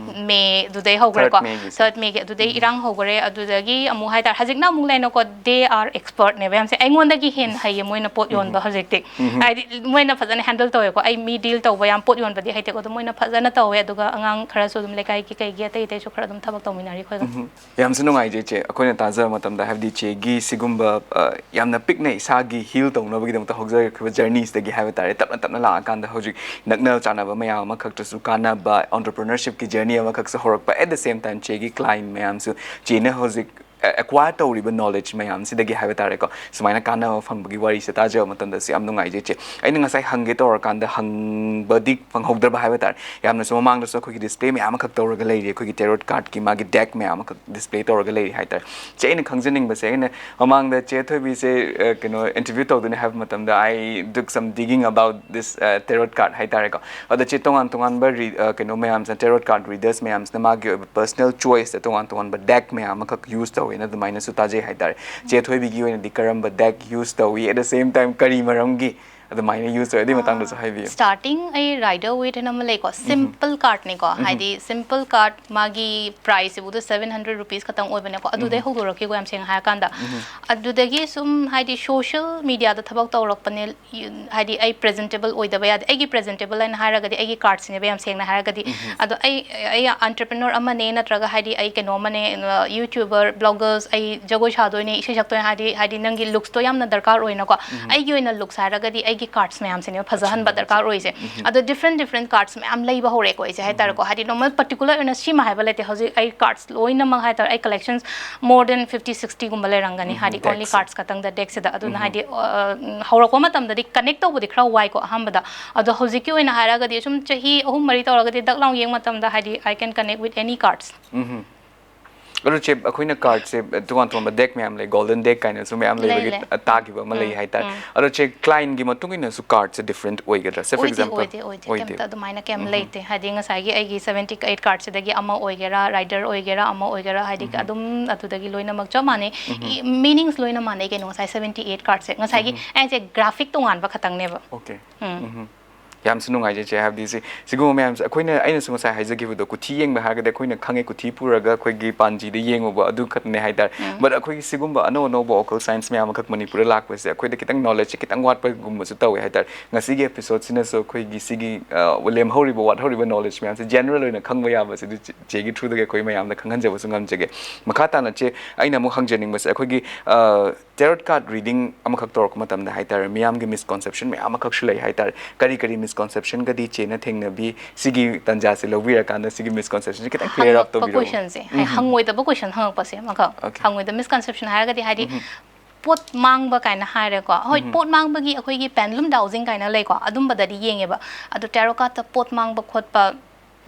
ꯃꯦꯗꯨꯗꯩ ꯍꯧꯈ꯭ꯔꯦꯀꯣ꯫ Third Mayꯒꯤꯁꯦ꯫ Third Mayꯒꯤ꯫ ꯑꯗꯨꯗꯩ ꯏꯔꯥꯡ ꯍꯧꯈꯔꯦ꯫ ꯑꯗꯨꯗꯒꯤ ꯑꯃꯨꯛ ꯍꯥꯏꯇꯥꯔꯦ, ꯍꯧꯖꯤꯛꯅ ꯑꯃꯨꯛ ꯂꯩꯅꯀꯣ, they are expertꯅꯦꯕ ꯌꯥꯝꯁꯦ꯫ ꯑꯩꯉꯣꯟꯗꯒꯤ ꯍꯦꯟꯅ ꯍꯩꯌꯦ ꯃꯣꯏꯅ ꯄꯣꯠ ꯌꯣꯟꯕ ꯍꯧꯖꯤꯛꯇꯤ꯫ ꯍꯥꯏꯗꯤ ꯃꯣꯏꯅ ꯐꯖꯅ handle ꯇꯧꯋꯦꯀꯣ꯫ ꯑꯩ ꯃꯤ deal ꯇꯧꯕ ꯌꯥꯝ, ꯄꯣꯠ ꯌꯣꯟꯕꯗꯤ ꯍꯩꯇꯦꯀꯣ, ꯑꯗꯣ ꯃꯣꯏꯅ ꯐꯖꯅ ꯇꯧꯋꯦ꯫ ꯑꯗꯨꯒ ꯑꯉꯥꯡ ꯈꯔꯁꯨ ꯑꯗꯨꯝ ꯂꯩꯀꯥꯏꯒꯤ ꯀꯩꯒꯤ ꯑꯇꯩ ꯑꯇꯩꯁꯨ ꯈꯔ ꯑꯗꯨꯝ ꯊꯕꯛ ꯇꯧꯃꯤꯟꯅꯔꯤ ꯑꯩꯈꯣꯏꯒ꯫ ꯌꯥꯝꯁꯨ ꯅꯨꯡꯉꯥꯏꯖꯩ, ꯆꯦ꯫ ꯑꯩꯈꯣꯏꯅ ꯇꯥꯖꯕ ꯃꯇꯝꯗ, ꯍꯥꯏꯕꯗꯤ ꯆꯦꯒꯤ ꯁꯤꯒꯨꯝꯕ, ꯑ, ꯌꯥꯝꯅ ꯄꯤꯛꯅ ꯏꯁꯥꯒꯤ heal ꯇꯧꯅꯕꯒꯤꯗꯃꯛꯇ ꯍꯧꯖꯔꯛꯈꯤꯕ journeyꯁꯤꯗꯒꯤ ꯍꯥꯏꯕ ꯇꯥꯔꯦ, ꯇꯞꯅ ꯇꯞꯅ ꯂꯥꯛꯑꯀꯥꯟꯗ ꯍꯧꯖꯤꯛ ꯅꯛꯅ ꯆꯥꯟꯅꯕ ꯃꯌꯥꯝ ꯑꯃꯈꯛꯇꯁꯨ ꯀꯥꯟꯅꯕ, entrepreneurshipꯀꯤ journey ꯑꯃꯈꯛꯁꯨ ꯍꯧꯔꯛꯄ, at the same time ꯆꯦꯒꯤ client ꯃꯌꯥꯝꯁꯨ ꯆꯦꯅ ꯍꯧꯖꯤꯛ, ꯑ, acquire ꯇꯧꯔꯤꯕ knowledge ꯃꯌꯥꯝꯁꯤꯗꯒꯤ ꯍꯥꯏꯕ ꯇꯥꯔꯦꯀꯣ, ꯁꯨꯃꯥꯏꯅ ꯀꯥꯟꯅꯕ ꯐꯪꯕꯒꯤ ꯋꯥꯔꯤꯁꯦ ꯇꯥꯖꯕ ꯃꯇꯝꯗꯁꯨ ꯌꯥꯝ ꯅꯨꯡꯉꯥꯏꯖꯩ, ꯆꯦ꯫ ꯑꯩꯅ ꯉꯁꯥꯏ ꯍꯪꯒꯦ ꯇꯧꯔꯀꯥꯟꯗ ꯍꯪꯕꯗꯤ ꯐꯪꯍꯧꯗ꯭ꯔꯕ ꯍꯥꯏꯕ ꯇꯥꯔꯦ꯫ ꯌꯥꯝꯅꯁꯨ ꯃꯃꯥꯡꯗꯁꯨ ꯑꯩꯈꯣꯏꯒꯤ display ꯃꯌꯥꯝ ꯑꯃꯈꯛ ꯇꯧꯔꯒ ꯂꯩꯔꯤ, ꯑꯩꯈꯣꯏꯒꯤ tarot cardꯀꯤ ꯃꯥꯒꯤ deck ꯃꯌꯥꯝ ꯑꯃꯈꯛ display ꯇꯧꯔꯒ ꯂꯩꯔꯤ ꯍꯥꯏꯇꯥꯔꯦ꯫ ꯆꯦ, ꯑꯩꯅ ꯈꯪꯖꯅꯤꯡꯕꯁꯦ, ꯑꯩꯅ ꯃꯃꯥꯡꯗ ꯆꯦ ꯊꯣꯏꯕꯤꯁꯦ, ꯑ, ꯀꯩꯅꯣ, interview ꯇꯧꯗꯣꯏꯅꯦ ꯍꯥꯏꯕ ꯃꯇꯝꯗ, I did some digging about this, ꯑ, tarot card ꯍꯥꯏꯇꯥꯔꯦꯀꯣ꯫ ꯑꯗ ꯆꯦ, ꯇꯣꯉꯥꯟ ꯇꯣꯉꯥꯟꯕ ꯔꯤ-, ꯑ, ꯀꯩꯅꯣ ꯃꯌꯥꯝꯁꯤꯅ, tarot card readersꯃꯌꯥꯝꯁꯤꯅ ꯃꯥꯒꯤ ꯑꯣꯏꯕ personal choiceꯇ ꯇꯣꯉꯥꯟ ꯇꯣꯉꯥꯟꯕ deck ꯃꯌꯥꯝ ꯑꯃꯈꯛ use ꯇꯧꯋꯦꯅ ꯑꯗꯨꯃꯥꯏꯅꯁꯨ ꯇꯥꯖꯩ ꯍꯥꯏꯇꯥꯔꯦ꯫ ꯆꯦ ꯊꯣꯏꯕꯤꯒꯤ ꯑꯣꯏꯅꯗꯤ ꯀꯔꯝꯕ deck use ꯇꯧꯏ, at the same time ꯀꯔꯤ ꯃꯔꯝꯒꯤ ꯑꯗꯨꯃꯥꯏꯅ use ꯇꯧꯋꯤ? ꯑꯗꯨꯒꯤ ꯃꯇꯥꯡꯗꯁꯨ ꯍꯥꯏꯕꯤꯌꯨ꯫ Starting ꯑꯩ Rider-Waite ꯍꯥꯏꯅ ꯑꯃ ꯂꯩꯀꯣ, simple cardꯅꯤꯀꯣ, ꯍꯥꯏꯗꯤ simple card ꯃꯥꯒꯤ priceꯁꯤꯕꯨꯗ seven hundred rupees ꯈꯛꯇꯪ ꯑꯣꯏꯕꯅꯦꯀꯣ, ꯑꯗꯨꯗꯩ ꯍꯧꯗꯣꯔꯛꯈꯤꯀꯣ, ꯌꯥꯝ ꯁꯦꯡꯅ ꯍꯥꯏꯔꯀꯥꯟꯗ꯫ ꯑꯗꯨꯗꯒꯤ ꯁꯨꯝ ꯍꯥꯏꯗꯤ social media ꯗ ꯊꯕꯛ ꯇꯧꯔꯛꯄꯅꯦ꯫ ꯍꯥꯏꯗꯤ ꯑꯩ presentable ꯑꯣꯏꯗꯕ ꯌꯥꯗꯦ꯫ ꯑꯩꯒꯤ presentable ꯍꯥꯏꯅ ꯍꯥꯏꯔꯒꯗꯤ ꯑꯩꯒꯤ card ꯁꯤꯅꯦꯕ, ꯌꯥꯝ ꯁꯦꯡꯅ ꯍꯥꯏꯔꯒꯗꯤ꯫ ꯑꯗꯣ ꯑꯩ ꯑꯩ entrepreneur ꯑꯃꯅꯦ, ꯅꯠꯇ꯭ꯔꯒ ꯍꯥꯏꯗꯤ ꯑꯩ ꯀꯩꯅꯣ ꯑꯃꯅꯦ, YouTuber, bloggers, ꯑꯩ ꯖꯒꯣꯏ ꯁꯥꯗꯣꯏꯅꯦ, ꯏꯁꯩ ꯁꯛꯇꯣꯏꯅꯦ, ꯍꯥꯏꯗꯤ ꯍꯥꯏꯗꯤ ꯅꯪꯒꯤ looks ꯇꯣ ꯌꯥꯝꯅ ꯗꯔꯀꯥꯔ ꯑꯣꯏꯅꯀꯣ꯫ ꯑꯩꯒꯤ ꯑꯣꯏꯅ looks ꯍꯥꯏꯔꯒꯗꯤ ꯑꯩꯒꯤ cards ꯃꯌꯥꯝꯁꯤꯅꯦꯕ ꯐꯖꯍꯟꯕ ꯗꯔꯀꯥꯔ ꯑꯣꯏꯁꯦ꯫ ꯑꯗꯣ different different cards ꯃꯌꯥꯝ ꯂꯩꯕ ꯍꯧꯔꯛꯑꯦꯀꯣ ꯑꯩꯁꯦ ꯍꯥꯏꯇꯥꯔꯦꯀꯣ꯫ ꯍꯥꯏꯗꯤ normal particular ꯑꯣꯏꯅ ꯁꯤꯃ ꯍꯥꯏꯕ ꯂꯩꯇꯦ꯫ ꯍꯧꯖꯤꯛ ꯑꯩ cards ꯂꯣꯏꯅꯃꯛ ꯍꯥꯏꯇꯥꯔꯦ, ꯑꯩ collections more than fifty sixty ꯒꯨꯝꯕ ꯂꯩꯔꯝꯒꯅꯤ꯫ ꯍꯥꯏꯗꯤ only cards ꯈꯛꯇꯪꯗ deck ꯁꯤꯗ꯫ ꯑꯗꯨꯅ ꯍꯥꯏꯗꯤ ꯑ, ꯍꯧꯔꯛꯄ ꯃꯇꯝꯗꯗꯤ connect ꯇꯧꯕꯗꯤ ꯈꯔ ꯋꯥꯏꯀꯣ ꯑꯍꯥꯟꯕꯗ꯫ ꯑꯗꯣ ꯍꯧꯖꯤꯛꯀꯤ ꯑꯣꯏꯅ ꯍꯥꯏꯔꯒꯗꯤ ꯁꯨꯝ ꯆꯍꯤ ꯑꯍꯨꯝ ꯃꯔꯤ ꯇꯧꯔꯒꯗꯤ ꯗꯛ ꯂꯥꯎ ꯌꯦꯡꯕ ꯃꯇꯝꯗ ꯍꯥꯏꯗꯤ I can connect with any cards꯫ ꯑꯗꯨ ꯆꯦ, ꯑꯩꯈꯣꯏꯅ card ꯁꯦ ꯇꯣꯉꯥꯟ ꯇꯣꯉꯥꯟꯕ deck ꯃꯌꯥꯝ ꯂꯩ, golden deck ꯀꯥꯏꯅꯁꯨ ꯃꯌꯥꯝ ꯂꯩꯕꯒꯤ ꯇꯥꯈꯤꯕ ꯑꯃ ꯂꯩ ꯍꯥꯏꯇꯥꯔꯦ꯫ ꯑꯗꯣ ꯆꯦ, client ꯒꯤ ꯃꯇꯨꯡ ꯏꯟꯅꯁꯨ card ꯁꯦ different ꯑꯣꯏꯒꯗ꯭ꯔꯥ? Say for ꯑꯣꯏꯗꯦ example, ꯑꯣꯏꯗꯦ ꯑꯣꯏꯗꯦ꯫ ꯀꯩꯝꯇ ꯑꯗꯨꯃꯥꯏꯅ ꯀꯩꯝ ꯂꯩꯇꯦ꯫ ꯍꯥꯏꯗꯤ ꯉꯁꯥꯏꯒꯤ ꯑꯩꯒꯤ seventy eight card ꯁꯤꯗꯒꯤ ꯑꯃ ꯑꯣꯏꯒꯦꯔꯥ, rider ꯑꯣꯏꯒꯦꯔꯥ, ꯑꯃ ꯑꯣꯏꯒꯦꯔꯥ, ꯍꯥꯏꯗꯤ ꯑꯗꯨꯝ ꯑꯗꯨꯗꯒꯤ ꯂꯣꯏꯅꯃꯛ ꯆꯞ ꯃꯥꯟꯅꯩ꯫ Meanings ꯂꯣꯏꯅ ꯃꯥꯟꯅꯩ ꯀꯩꯅꯣ꯫ ꯉꯁꯥꯏ seventy eight card ꯁꯦ ꯉꯁꯥꯏꯒꯤ ꯑꯩꯁꯦ graphic ꯇꯣꯉꯥꯟꯕ ꯈꯛꯇꯪꯅꯦꯕ꯫ Okay꯫ ꯌꯥꯝꯁꯨ ꯅꯨꯡꯉꯥꯏꯖꯩ ꯆꯦ꯫ ꯍꯥꯏꯕꯗꯤ ꯁꯤ, ꯁꯤꯒꯨꯝꯕ ꯃꯌꯥꯝꯁꯦ ꯑꯩꯈꯣꯏꯅ, ꯑꯩꯅꯁꯨ ꯉꯁꯥꯏ ꯍꯥꯏꯖꯈꯤꯕꯗꯣ, ꯀꯨꯊꯤ ꯌꯦꯡꯕ ꯍꯥꯏꯔꯒꯗꯤ ꯑꯩꯈꯣꯏꯅ ꯈꯪꯉꯦ, ꯀꯨꯊꯤ ꯄꯨꯔꯒ ꯑꯩꯈꯣꯏꯒꯤ ꯄꯥꯟꯖꯤꯗ ꯌꯦꯡꯉꯨꯕ ꯑꯗꯨ ꯈꯛꯇꯅꯦ ꯍꯥꯏꯇꯥꯔꯦ꯫ But ꯑꯩꯈꯣꯏꯒꯤ ꯁꯤꯒꯨꯝꯕ ꯑꯅꯧ ꯑꯅꯧꯕ occult science ꯃꯌꯥꯝ ꯑꯃꯈꯛ ꯃꯅꯤꯄꯨꯔꯗ ꯂꯥꯛꯄꯁꯦ ꯑꯩꯈꯣꯏꯗ ꯈꯤꯇꯪ knowledge ꯁꯦ ꯈꯤꯇꯪ ꯋꯥꯠꯄꯒꯨꯝꯕꯁꯨ ꯇꯧꯋꯦ ꯍꯥꯏꯇꯥꯔꯦ꯫ ꯉꯁꯤꯒꯤ episode ꯁꯤꯅꯁꯨ ꯑꯩꯈꯣꯏꯒꯤ ꯁꯤꯒꯤ, ꯑ, ꯂꯦꯝꯍꯧꯔꯤꯕ, ꯋꯥꯠꯍꯧꯔꯤꯕ knowledge ꯃꯌꯥꯝꯁꯦ general ꯑꯣꯏꯅ ꯈꯪꯕ ꯌꯥꯕꯁꯤꯗꯤ ꯆꯦ, ꯆꯦꯒꯤ through ꯗꯒꯤ ꯑꯩꯈꯣꯏ ꯃꯌꯥꯝꯗ ꯈꯪꯍꯟꯖꯕꯁꯨ ꯉꯝꯖꯒꯦ꯫ ꯃꯈꯥ ꯇꯥꯅ ꯆꯦ, ꯑꯩꯅ ꯑꯃꯨꯛ ꯍꯪꯖꯅꯤꯡꯕꯁꯦ ꯑꯩꯈꯣꯏꯒꯤ, ꯑ, tarot card reading ꯑꯃꯈꯛ ꯇꯧꯔꯛꯄ ꯃꯇꯝꯗ ꯍꯥꯏꯇꯥꯔꯦ, ꯃꯤꯌꯥꯝꯒꯤ misconception ꯃꯌꯥꯝ ꯑꯃꯈꯛꯁꯨ ꯂꯩ ꯍꯥꯏꯇꯥꯔꯦ꯫ ꯀꯔꯤ ꯀꯔꯤ misconception ꯒꯗꯤ ꯆꯦꯅ ꯊꯦꯡꯅꯕꯤ? ꯁꯤꯒꯤ ꯇꯥꯟꯖꯥꯁꯦ ꯂꯧꯕꯤꯔꯀꯥꯟꯗ ꯁꯤꯒꯤ misconception ꯁꯦ ꯈꯤꯇꯪ clear up ꯍꯪꯉꯛꯄ ꯇꯧꯕꯤꯔꯛꯑꯣ꯫ Question ꯁꯦ ꯍꯥꯏ-, ꯍꯪꯉꯣꯏꯗꯕ question ꯍꯪꯉꯛꯄꯁꯦ ꯑꯃꯈꯛ꯫ Okay. ꯍꯪꯉꯣꯏꯗꯕ misconception ꯍꯥꯏꯔꯒꯗꯤ ꯍꯥꯏꯗꯤ ꯄꯣꯠ ꯃꯥꯡꯕ ꯀꯥꯏꯅ ꯍꯥꯏꯔꯦꯀꯣ꯫ ꯍꯣꯏ, ꯄꯣꯠ ꯃꯥꯡꯕꯒꯤ ꯑꯩꯈꯣꯏꯒꯤ pendulum dowsing ꯀꯥꯏꯅ ꯂꯩꯀꯣ, ꯑꯗꯨꯝꯕꯗꯗꯤ ꯌꯦꯡꯉꯦꯕ꯫ ꯑꯗꯣ tarot card ꯇ ꯄꯣꯠ ꯃꯥꯡꯕ ꯈꯣꯠꯄ,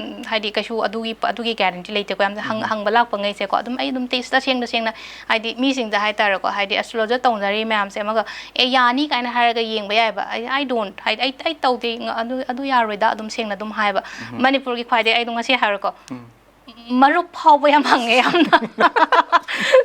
ꯎꯝ, ꯍꯥꯏꯗꯤ ꯀꯩꯁꯨ ꯑꯗꯨꯒꯤ, ꯑꯗꯨꯒꯤ guarantee ꯂꯩꯇꯦꯀꯣ꯫ ꯌꯥꯝꯅ ꯍꯪ-, ꯍꯪꯕ ꯂꯥꯛꯄ ꯉꯩꯁꯦꯀꯣ, ꯑꯗꯨꯝ ꯑꯩ ꯑꯗꯨꯝ ꯇꯦ-, ꯇꯁꯦꯡ ꯇꯁꯦꯡꯅ ꯍꯥꯏꯗꯤ ꯃꯤꯁꯤꯡꯗ ꯍꯥꯏꯇꯥꯔꯦꯀꯣ, ꯍꯥꯏꯗꯤ astrologer ꯇꯧꯅꯔꯤ ꯃꯌꯥꯝꯁꯦ ꯑꯃꯒ "ꯑꯦ, ꯌꯥꯅꯤ" ꯀꯥꯏꯅ ꯍꯥꯏꯔꯒ ꯌꯦꯡꯕ ꯌꯥꯏꯑꯕ꯫ ꯑꯩ, "I don't", ꯍꯥꯏꯗꯤ ꯑꯩ, "ꯑꯩ ꯇꯧꯗꯦ, ꯉ-, ꯑꯗꯨ, ꯑꯗꯨ ꯌꯥꯔꯣꯏꯗ", ꯑꯗꯨꯝ ꯁꯦꯡꯅ ꯑꯗꯨꯝ ꯍꯥꯏꯕ꯫ ꯃꯅꯤꯄꯨꯔꯒꯤ ꯈ꯭ꯋꯥꯏꯗꯩ ꯑꯩ ꯑꯗꯨꯝ ꯉꯁꯤ ꯍꯥꯏꯔꯣꯀꯣ꯫ ꯃꯔꯨꯞ ꯐꯥꯎꯕ ꯌꯥꯝ ꯍꯪꯉꯦ ꯌꯥꯝꯅ꯫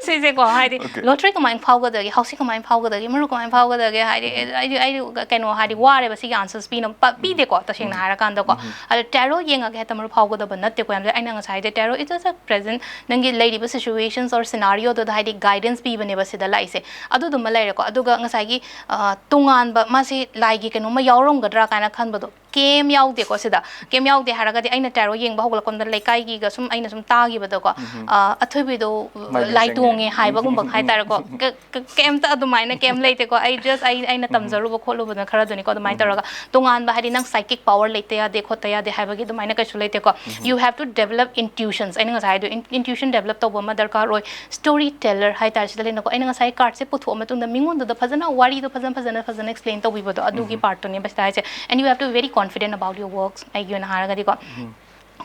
ꯁꯤꯁꯦꯀꯣ, ꯍꯥꯏꯗꯤ Okay. ꯂꯣꯇ꯭ꯔꯤ ꯀꯃꯥꯏꯅ ꯐꯥꯎꯒꯗꯒꯦ, ꯍꯥꯎꯁꯤ ꯀꯃꯥꯏꯅ ꯐꯥꯎꯒꯗꯒꯦ, ꯃꯔꯨꯞ ꯀꯃꯥꯏꯅ ꯐꯥꯎꯒꯗꯒꯦ, ꯍꯥꯏꯗꯤ ꯑꯩꯗꯤ ꯑꯩꯗꯤ ꯀꯩꯅꯣ, ꯍꯥꯏꯗꯤ ꯋꯥꯔꯦꯕ ꯁꯤꯒꯤ ꯑꯟꯁꯔꯁ ꯄꯤꯅꯕ꯫ ꯄ- ꯄꯤꯗꯦꯀꯣ, ꯇꯁꯦꯡꯅ ꯍꯥꯏꯔꯀꯥꯟꯗꯀꯣ꯫ ꯑꯗꯣ ꯇꯦꯔꯣ ꯌꯦꯡꯉꯒ ꯍꯦꯛꯇ ꯃꯔꯨꯞ ꯐꯥꯎꯒꯗꯕ ꯅꯠꯇꯦꯀꯣ꯫ ꯌꯥꯝ, ꯑꯩꯅ ꯉꯁꯥꯏ ꯍꯥꯏꯗꯤ ꯇꯦꯔꯣ is just a present, ꯅꯪꯒꯤ ꯂꯩꯔꯤꯕ ꯁꯤꯆꯨꯋꯦꯁꯟꯁ ꯑꯣꯔ ꯁꯤꯅꯥꯔꯤꯑꯣꯗꯨꯗ ꯍꯥꯏꯗꯤ ꯒꯥꯏꯗꯦꯟꯁ ꯄꯤꯕꯅꯦꯕ ꯁꯤꯗ ꯂꯥꯛꯏꯁꯦ꯫ ꯑꯗꯨꯗꯨꯃ ꯂꯩꯔꯦꯀꯣ꯫ ꯑꯗꯨꯒ ꯉꯁꯥꯏꯒꯤ ꯑ, ꯇꯣꯉꯥꯟꯕ ꯃꯥꯁꯤ ꯂꯥꯏꯒꯤ ꯀꯩꯅꯣꯝꯃ ꯌꯥꯎꯔꯝꯒꯗ꯭ꯔꯥ ꯀꯥꯏꯅ ꯈꯟꯕꯗꯣ ꯀꯩꯝ ꯌꯥꯎꯗꯦꯀꯣ ꯁꯤꯗ꯫ ꯀꯩꯝ ꯌꯥꯎꯗꯦ ꯍꯥꯏꯔꯒꯗꯤ ꯑꯩꯅ ꯇꯦꯔꯣ ꯌꯦꯡꯕ ꯍꯧꯒꯠꯂꯛꯄꯗ ꯂꯩꯀꯥꯏꯒꯤꯒ ꯁꯨꯝ ꯑꯩꯅ ꯁꯨꯝ ꯇꯥꯈꯤꯕꯗꯣ, ꯑ, ꯑꯊꯣꯏꯕꯤꯗꯣ ꯃꯥꯏꯕꯤ ꯂꯥꯏ ꯁꯦꯡꯉꯦ꯫ ꯇꯣꯡꯉꯦ ꯍꯥꯏꯕꯒꯨꯝꯕ ꯍꯥꯏꯇꯥꯔꯦꯀꯣ꯫ ꯀ- ꯀ- ꯀꯩꯝꯇ ꯑꯗꯨꯃꯥꯏꯅ ꯀꯩꯝ ꯂꯩꯇꯦꯀꯣ꯫ ꯑꯩ ꯖꯁ ꯑꯩ ꯑꯩꯅ ꯇꯝꯖꯔꯨꯕ ꯈꯣꯠꯂꯨꯕꯅ ꯈꯔꯗꯨꯅꯤꯀꯣ꯫ ꯑꯗꯨꯃꯥꯏꯅ ꯇꯧꯔꯒ ꯇꯣꯉꯥꯟꯕ ꯍꯥꯏꯗꯤ ꯅꯪ psychic power ꯂꯩꯇ ꯌꯥꯗꯦ ꯈꯣꯠꯇ ꯌꯥꯗꯦ ꯍꯥꯏꯕꯒꯤ ꯑꯗꯨꯃꯥꯏꯅ ꯀꯩꯁꯨ ꯂꯩꯇꯦꯀꯣ꯫ You have to develop intuitions, ꯑꯩꯅ ꯉꯁꯥꯏ ꯍꯥꯏꯗꯣ, intuition develop ꯇꯧꯕ ꯑꯃ ꯗꯔꯀꯥꯔ ꯑꯣꯏ꯫ ꯁ꯭ꯇꯣꯔꯤ ꯇꯦꯂꯔ ꯍꯥꯏꯇꯥꯔꯦ ꯁꯤꯗ ꯂꯩꯅꯀꯣ꯫ ꯑꯩꯅ ꯉꯁꯥꯏ ꯀꯥꯔꯠꯁꯦ ꯄꯨꯊꯣꯛꯑ ꯃꯇꯨꯡꯗ ꯃꯤꯉꯣꯟꯗꯨꯗ ꯐꯖꯅ ꯋꯥꯔꯤꯗꯣ ꯐꯖꯅ ꯐꯖꯅ ꯐꯖꯅ ꯑꯦꯛꯁꯄ꯭ꯂꯦꯟ ꯇꯧꯕꯤꯕꯗꯣ, ꯑꯗꯨꯒꯤ ꯄꯥꯔꯠꯇꯨꯅꯦꯕ ꯁꯤꯗ ꯍꯥꯏꯁꯦ꯫ And you have to be very confident about your works, ꯑꯩꯒꯤ ꯑꯣꯏꯅ ꯍꯥꯏꯔꯒꯗꯤꯀꯣ꯫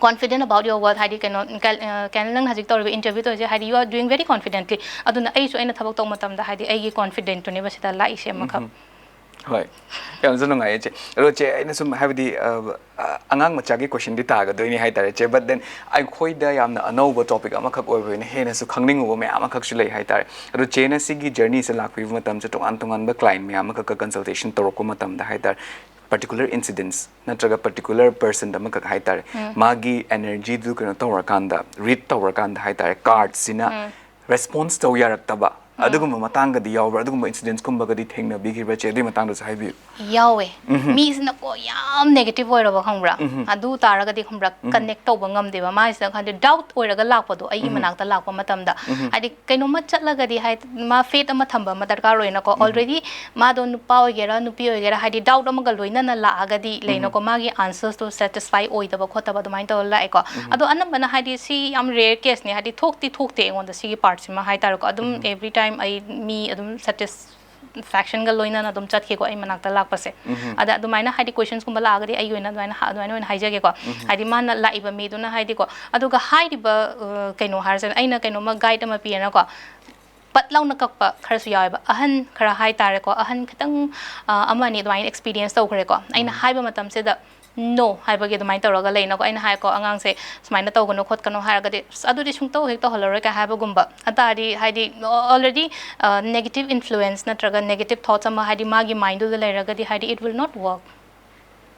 Confident about your work ꯍꯥꯏꯗꯤ ꯀꯩꯅꯣ, ꯀꯦꯅꯦꯜ, ꯅꯪꯅ ꯍꯧꯖꯤꯛ ꯇꯧꯔꯤꯕ ꯏꯟꯇꯔꯚ꯭ꯌꯨ ꯇꯧꯔꯤꯁꯦ ꯍꯥꯏꯗꯤ you are doing very confidently꯫ ꯑꯗꯨꯅ ꯑꯩꯁꯨ ꯑꯩꯅ ꯊꯕꯛ ꯇꯧꯕ ꯃꯇꯝꯗ ꯍꯥꯏꯗꯤ ꯑꯩꯒꯤ ꯀꯣꯟꯐꯤꯗꯦꯟꯠꯇꯨꯅꯦꯕ ꯁꯤꯗ ꯂꯥꯛꯏꯁꯦ ꯑꯃꯈꯛ꯫ ꯍꯣꯏ, ꯌꯥꯝꯅꯁꯨ ꯅꯨꯡꯉꯥꯏꯌꯦ ꯆꯦ꯫ ꯑꯗꯣ ꯆꯦ, ꯑꯩꯅ ꯁꯨꯝ ꯍꯥꯏꯕꯗꯤ ꯑ, ꯑ, ꯑꯉꯥꯡ ꯃꯆꯥꯒꯤ ꯀꯣꯏꯁꯟꯗꯤ ꯇꯥꯒꯗꯣꯏꯅꯤ ꯍꯥꯏꯇꯥꯔꯦ ꯆꯦ, but then ꯑꯩꯈꯣꯏꯗ ꯌꯥꯝꯅ ꯑꯅꯧꯕ ꯇꯣꯄꯤꯛ ꯑꯃꯈꯛ ꯑꯣꯏꯕꯅꯤꯅ ꯍꯦꯟꯅꯁꯨ ꯈꯪꯅꯤꯡꯉꯨꯕ ꯃꯌꯥꯝ ꯑꯃꯈꯛꯁꯨ ꯂꯩ ꯍꯥꯏꯇꯥꯔꯦ꯫ ꯑꯗꯣ ꯆꯦꯅ ꯁꯤꯒꯤ ꯖꯔꯅꯤꯁꯦ ꯂꯥꯛꯄꯤꯕ ꯃꯇꯝꯁꯦ ꯇꯣꯉꯥꯟ ꯇꯣꯉꯥꯟꯕ ꯀ꯭ꯂꯥꯏꯟ ꯃꯌꯥꯝ ꯑꯃꯈꯛꯀ ꯀꯟꯁꯜꯇꯦꯁꯟ ꯇꯧꯔꯛꯄ ꯃꯇꯝꯗ ꯍꯥꯏꯇꯥꯔꯦ, ꯄꯥꯔꯇꯤꯀꯨꯂꯔ ꯏꯟꯁꯤꯗꯦꯟꯁ ꯅꯠꯇ꯭ꯔꯒ ꯄꯥꯔꯇꯤꯀꯨꯂꯔ ꯄꯔꯁꯟ ꯑꯃꯈꯛ ꯍꯥꯏꯇꯥꯔꯦ, ꯃꯥꯒꯤ ꯑꯦꯅꯔꯖꯤꯗꯨ ꯀꯩꯅꯣ ꯇꯧꯔꯀꯥꯟꯗ, ꯔꯤꯗ ꯇꯧꯔꯀꯥꯟꯗ ꯍꯥꯏꯇꯥꯔꯦ, ꯀꯥꯔꯠꯁꯤꯅ ꯔꯦꯁꯄꯣꯟꯁ ꯇꯧ ꯌꯥꯔꯛꯇꯕ ꯑꯗꯨꯒꯨꯝꯕ ꯃꯇꯥꯡꯒꯗꯤ ꯌꯥꯎꯕ꯭ꯔꯥ? ꯑꯗꯨꯒꯨꯝꯕ ꯏꯟꯁꯤꯗꯦꯟꯁꯀꯨꯝꯕꯒꯗꯤ ꯊꯦꯡꯅꯕꯤꯈꯤꯕ꯭ꯔꯥ ꯆꯦ? ꯑꯗꯨꯒꯤ ꯃꯇꯥꯡꯗꯁꯨ ꯍꯥꯏꯕꯤꯌꯨ꯫ ꯌꯥꯎꯋꯦ꯫ ꯃꯤꯁꯤꯅꯀꯣ ꯌꯥꯝ ꯅꯦꯒꯦꯇꯤꯚ ꯑꯣꯏꯔꯕ ꯈꯪꯕ꯭ꯔꯥ? ꯑꯗꯨ ꯇꯥꯔꯒꯗꯤ ꯈꯪꯕ꯭ꯔꯥ, ꯀꯅꯦꯛ ꯇꯧꯕ ꯉꯝꯗꯦꯕ꯫ ꯃꯥꯏꯁꯤꯅ ꯈꯪꯗꯦ, ꯗꯥꯎꯠ ꯑꯣꯏꯔꯒ ꯂꯥꯛꯄꯗꯣ ꯑꯩꯒꯤ ꯃꯅꯥꯛꯇ ꯂꯥꯛꯄ ꯃꯇꯝꯗ꯫ ꯍꯥꯏꯗꯤ ꯀꯩꯅꯣꯝꯃ ꯆꯠꯂꯒꯗꯤ ꯍꯥꯏ, ꯃꯥ ꯐꯦꯠ ꯑꯃ ꯊꯝꯕ ꯑꯃ ꯗꯔꯀꯥꯔ ꯑꯣꯏꯅꯀꯣ꯫ ꯑꯣꯜꯔꯦꯗꯤ ꯃꯥꯗꯣ ꯅꯨꯄꯥ ꯑꯣꯏꯒꯦꯔꯥ ꯅꯨꯄꯤ ꯑꯣꯏꯒꯦꯔꯥ, ꯍꯥꯏꯗꯤ ꯗꯥꯎꯠ ꯑꯃꯒ ꯂꯣꯏꯅꯅ ꯂꯥꯛꯑꯒꯗꯤ ꯂꯩꯅꯀꯣ, ꯃꯥꯒꯤ ꯑꯟꯁꯔꯁꯇꯣ ꯁꯦꯇꯤꯁꯐꯥꯏ ꯑꯣꯏꯗꯕ ꯈꯣꯠꯇꯕ ꯑꯗꯨꯃꯥꯏꯅ ꯇꯧꯔ ꯂꯥꯛꯑꯦꯀꯣ꯫ ꯑꯗꯣ ꯑꯅꯝꯕꯅ ꯍꯥꯏꯗꯤ ꯁꯤ ꯌꯥꯝ ꯔꯦꯌꯔ ꯀꯦꯁꯅꯦ, ꯍꯥꯏꯗꯤ ꯊꯣꯛꯇꯤ ꯊꯣꯛꯇꯦ ꯑꯩꯉꯣꯟꯗ ꯁꯤꯒꯤ ꯄꯥꯔꯠꯁꯤꯃ ꯍꯥꯏꯇꯥꯔꯦꯀꯣ꯫ ꯑꯗꯨꯝ ꯑꯦꯕ꯭ꯔꯤ ꯇꯥꯏꯝ ꯑꯩ ꯃꯤ ꯑꯗꯨꯝ ꯁꯦꯇꯤꯁꯐꯦꯛꯁꯟꯒ ꯂꯣꯏꯅꯅ ꯑꯗꯨꯝ ꯆꯠꯈꯤꯀꯣ ꯑꯩ ꯃꯅꯥꯛꯇ ꯂꯥꯛꯄꯁꯦ꯫ ꯑꯗ ꯑꯗꯨꯃꯥꯏꯅ ꯍꯥꯏꯗꯤ ꯀꯣꯏꯁꯟꯁꯀꯨꯝꯕ ꯂꯥꯛꯑꯒꯗꯤ ꯑꯩꯒꯤ ꯑꯣꯏꯅ ꯑꯗꯨꯃꯥꯏꯅ ꯍꯥ-, ꯑꯗꯨꯃꯥꯏꯅ ꯑꯣꯏꯅ ꯍꯥꯏꯖꯒꯦꯀꯣ꯫ ꯍꯥꯏꯗꯤ ꯃꯥꯅ ꯂꯥꯛꯏꯕ ꯃꯤꯗꯨꯅ ꯍꯥꯏꯗꯤꯀꯣ, ꯑꯗꯨꯒ ꯍꯥꯏꯔꯤꯕ, ꯑ, ꯀꯩꯅꯣ ꯍꯥꯏꯔꯁꯦ, ꯑꯩꯅ ꯀꯩꯅꯣꯝꯃ ꯒꯥꯏꯗ ꯑꯃ ꯄꯤꯔꯦꯅꯀꯣ, ꯄꯠ ꯂꯥꯎꯅ ꯀꯛꯄ ꯈꯔꯁꯨ ꯌꯥꯎꯋꯦꯕ꯫ ꯑꯍꯟ ꯈꯔ ꯍꯥꯏꯇꯥꯔꯦꯀꯣ, ꯑꯍꯟ ꯈꯤꯇꯪ, ꯑ, ꯑꯃ ꯑꯅꯤ ꯑꯗꯨꯃꯥꯏꯅ ꯑꯦꯛꯁꯄꯤꯔꯤꯌꯦꯟꯁ ꯇꯧꯈ꯭ꯔꯦꯀꯣ꯫ ꯑꯩꯅ ꯍꯥꯏꯕ ꯃꯇꯝꯁꯤꯗ "No" ꯍꯥꯏꯕꯒꯤ ꯑꯗꯨꯃꯥꯏꯅ ꯇꯧꯔꯒ ꯂꯩꯅꯀꯣ꯫ ꯑꯩꯅ ꯍꯥꯏꯀꯣ, ꯑꯉꯥꯡꯁꯦ ꯁꯨꯃꯥꯏꯅ ꯇꯧꯒꯅꯨ ꯈꯣꯠꯀꯅꯨ ꯍꯥꯏꯔꯒꯗꯤ, "ꯑꯁ, ꯑꯗꯨꯗꯤ ꯁꯨꯡꯇꯧ ꯍꯦꯛ ꯇꯧꯍꯜꯂꯔꯣꯏ" ꯀꯥꯏ ꯍꯥꯏꯕꯒꯨꯝꯕ, ꯑꯗꯨ ꯇꯥꯔꯗꯤ ꯍꯥꯏꯗꯤ already negative influence ꯅꯠꯇ꯭ꯔꯒ negative thoughts ꯑꯃ ꯍꯥꯏꯗꯤ ꯃꯥꯒꯤ mindꯗꯨꯗ ꯂꯩꯔꯒꯗꯤ ꯍꯥꯏꯗꯤ it will not work꯫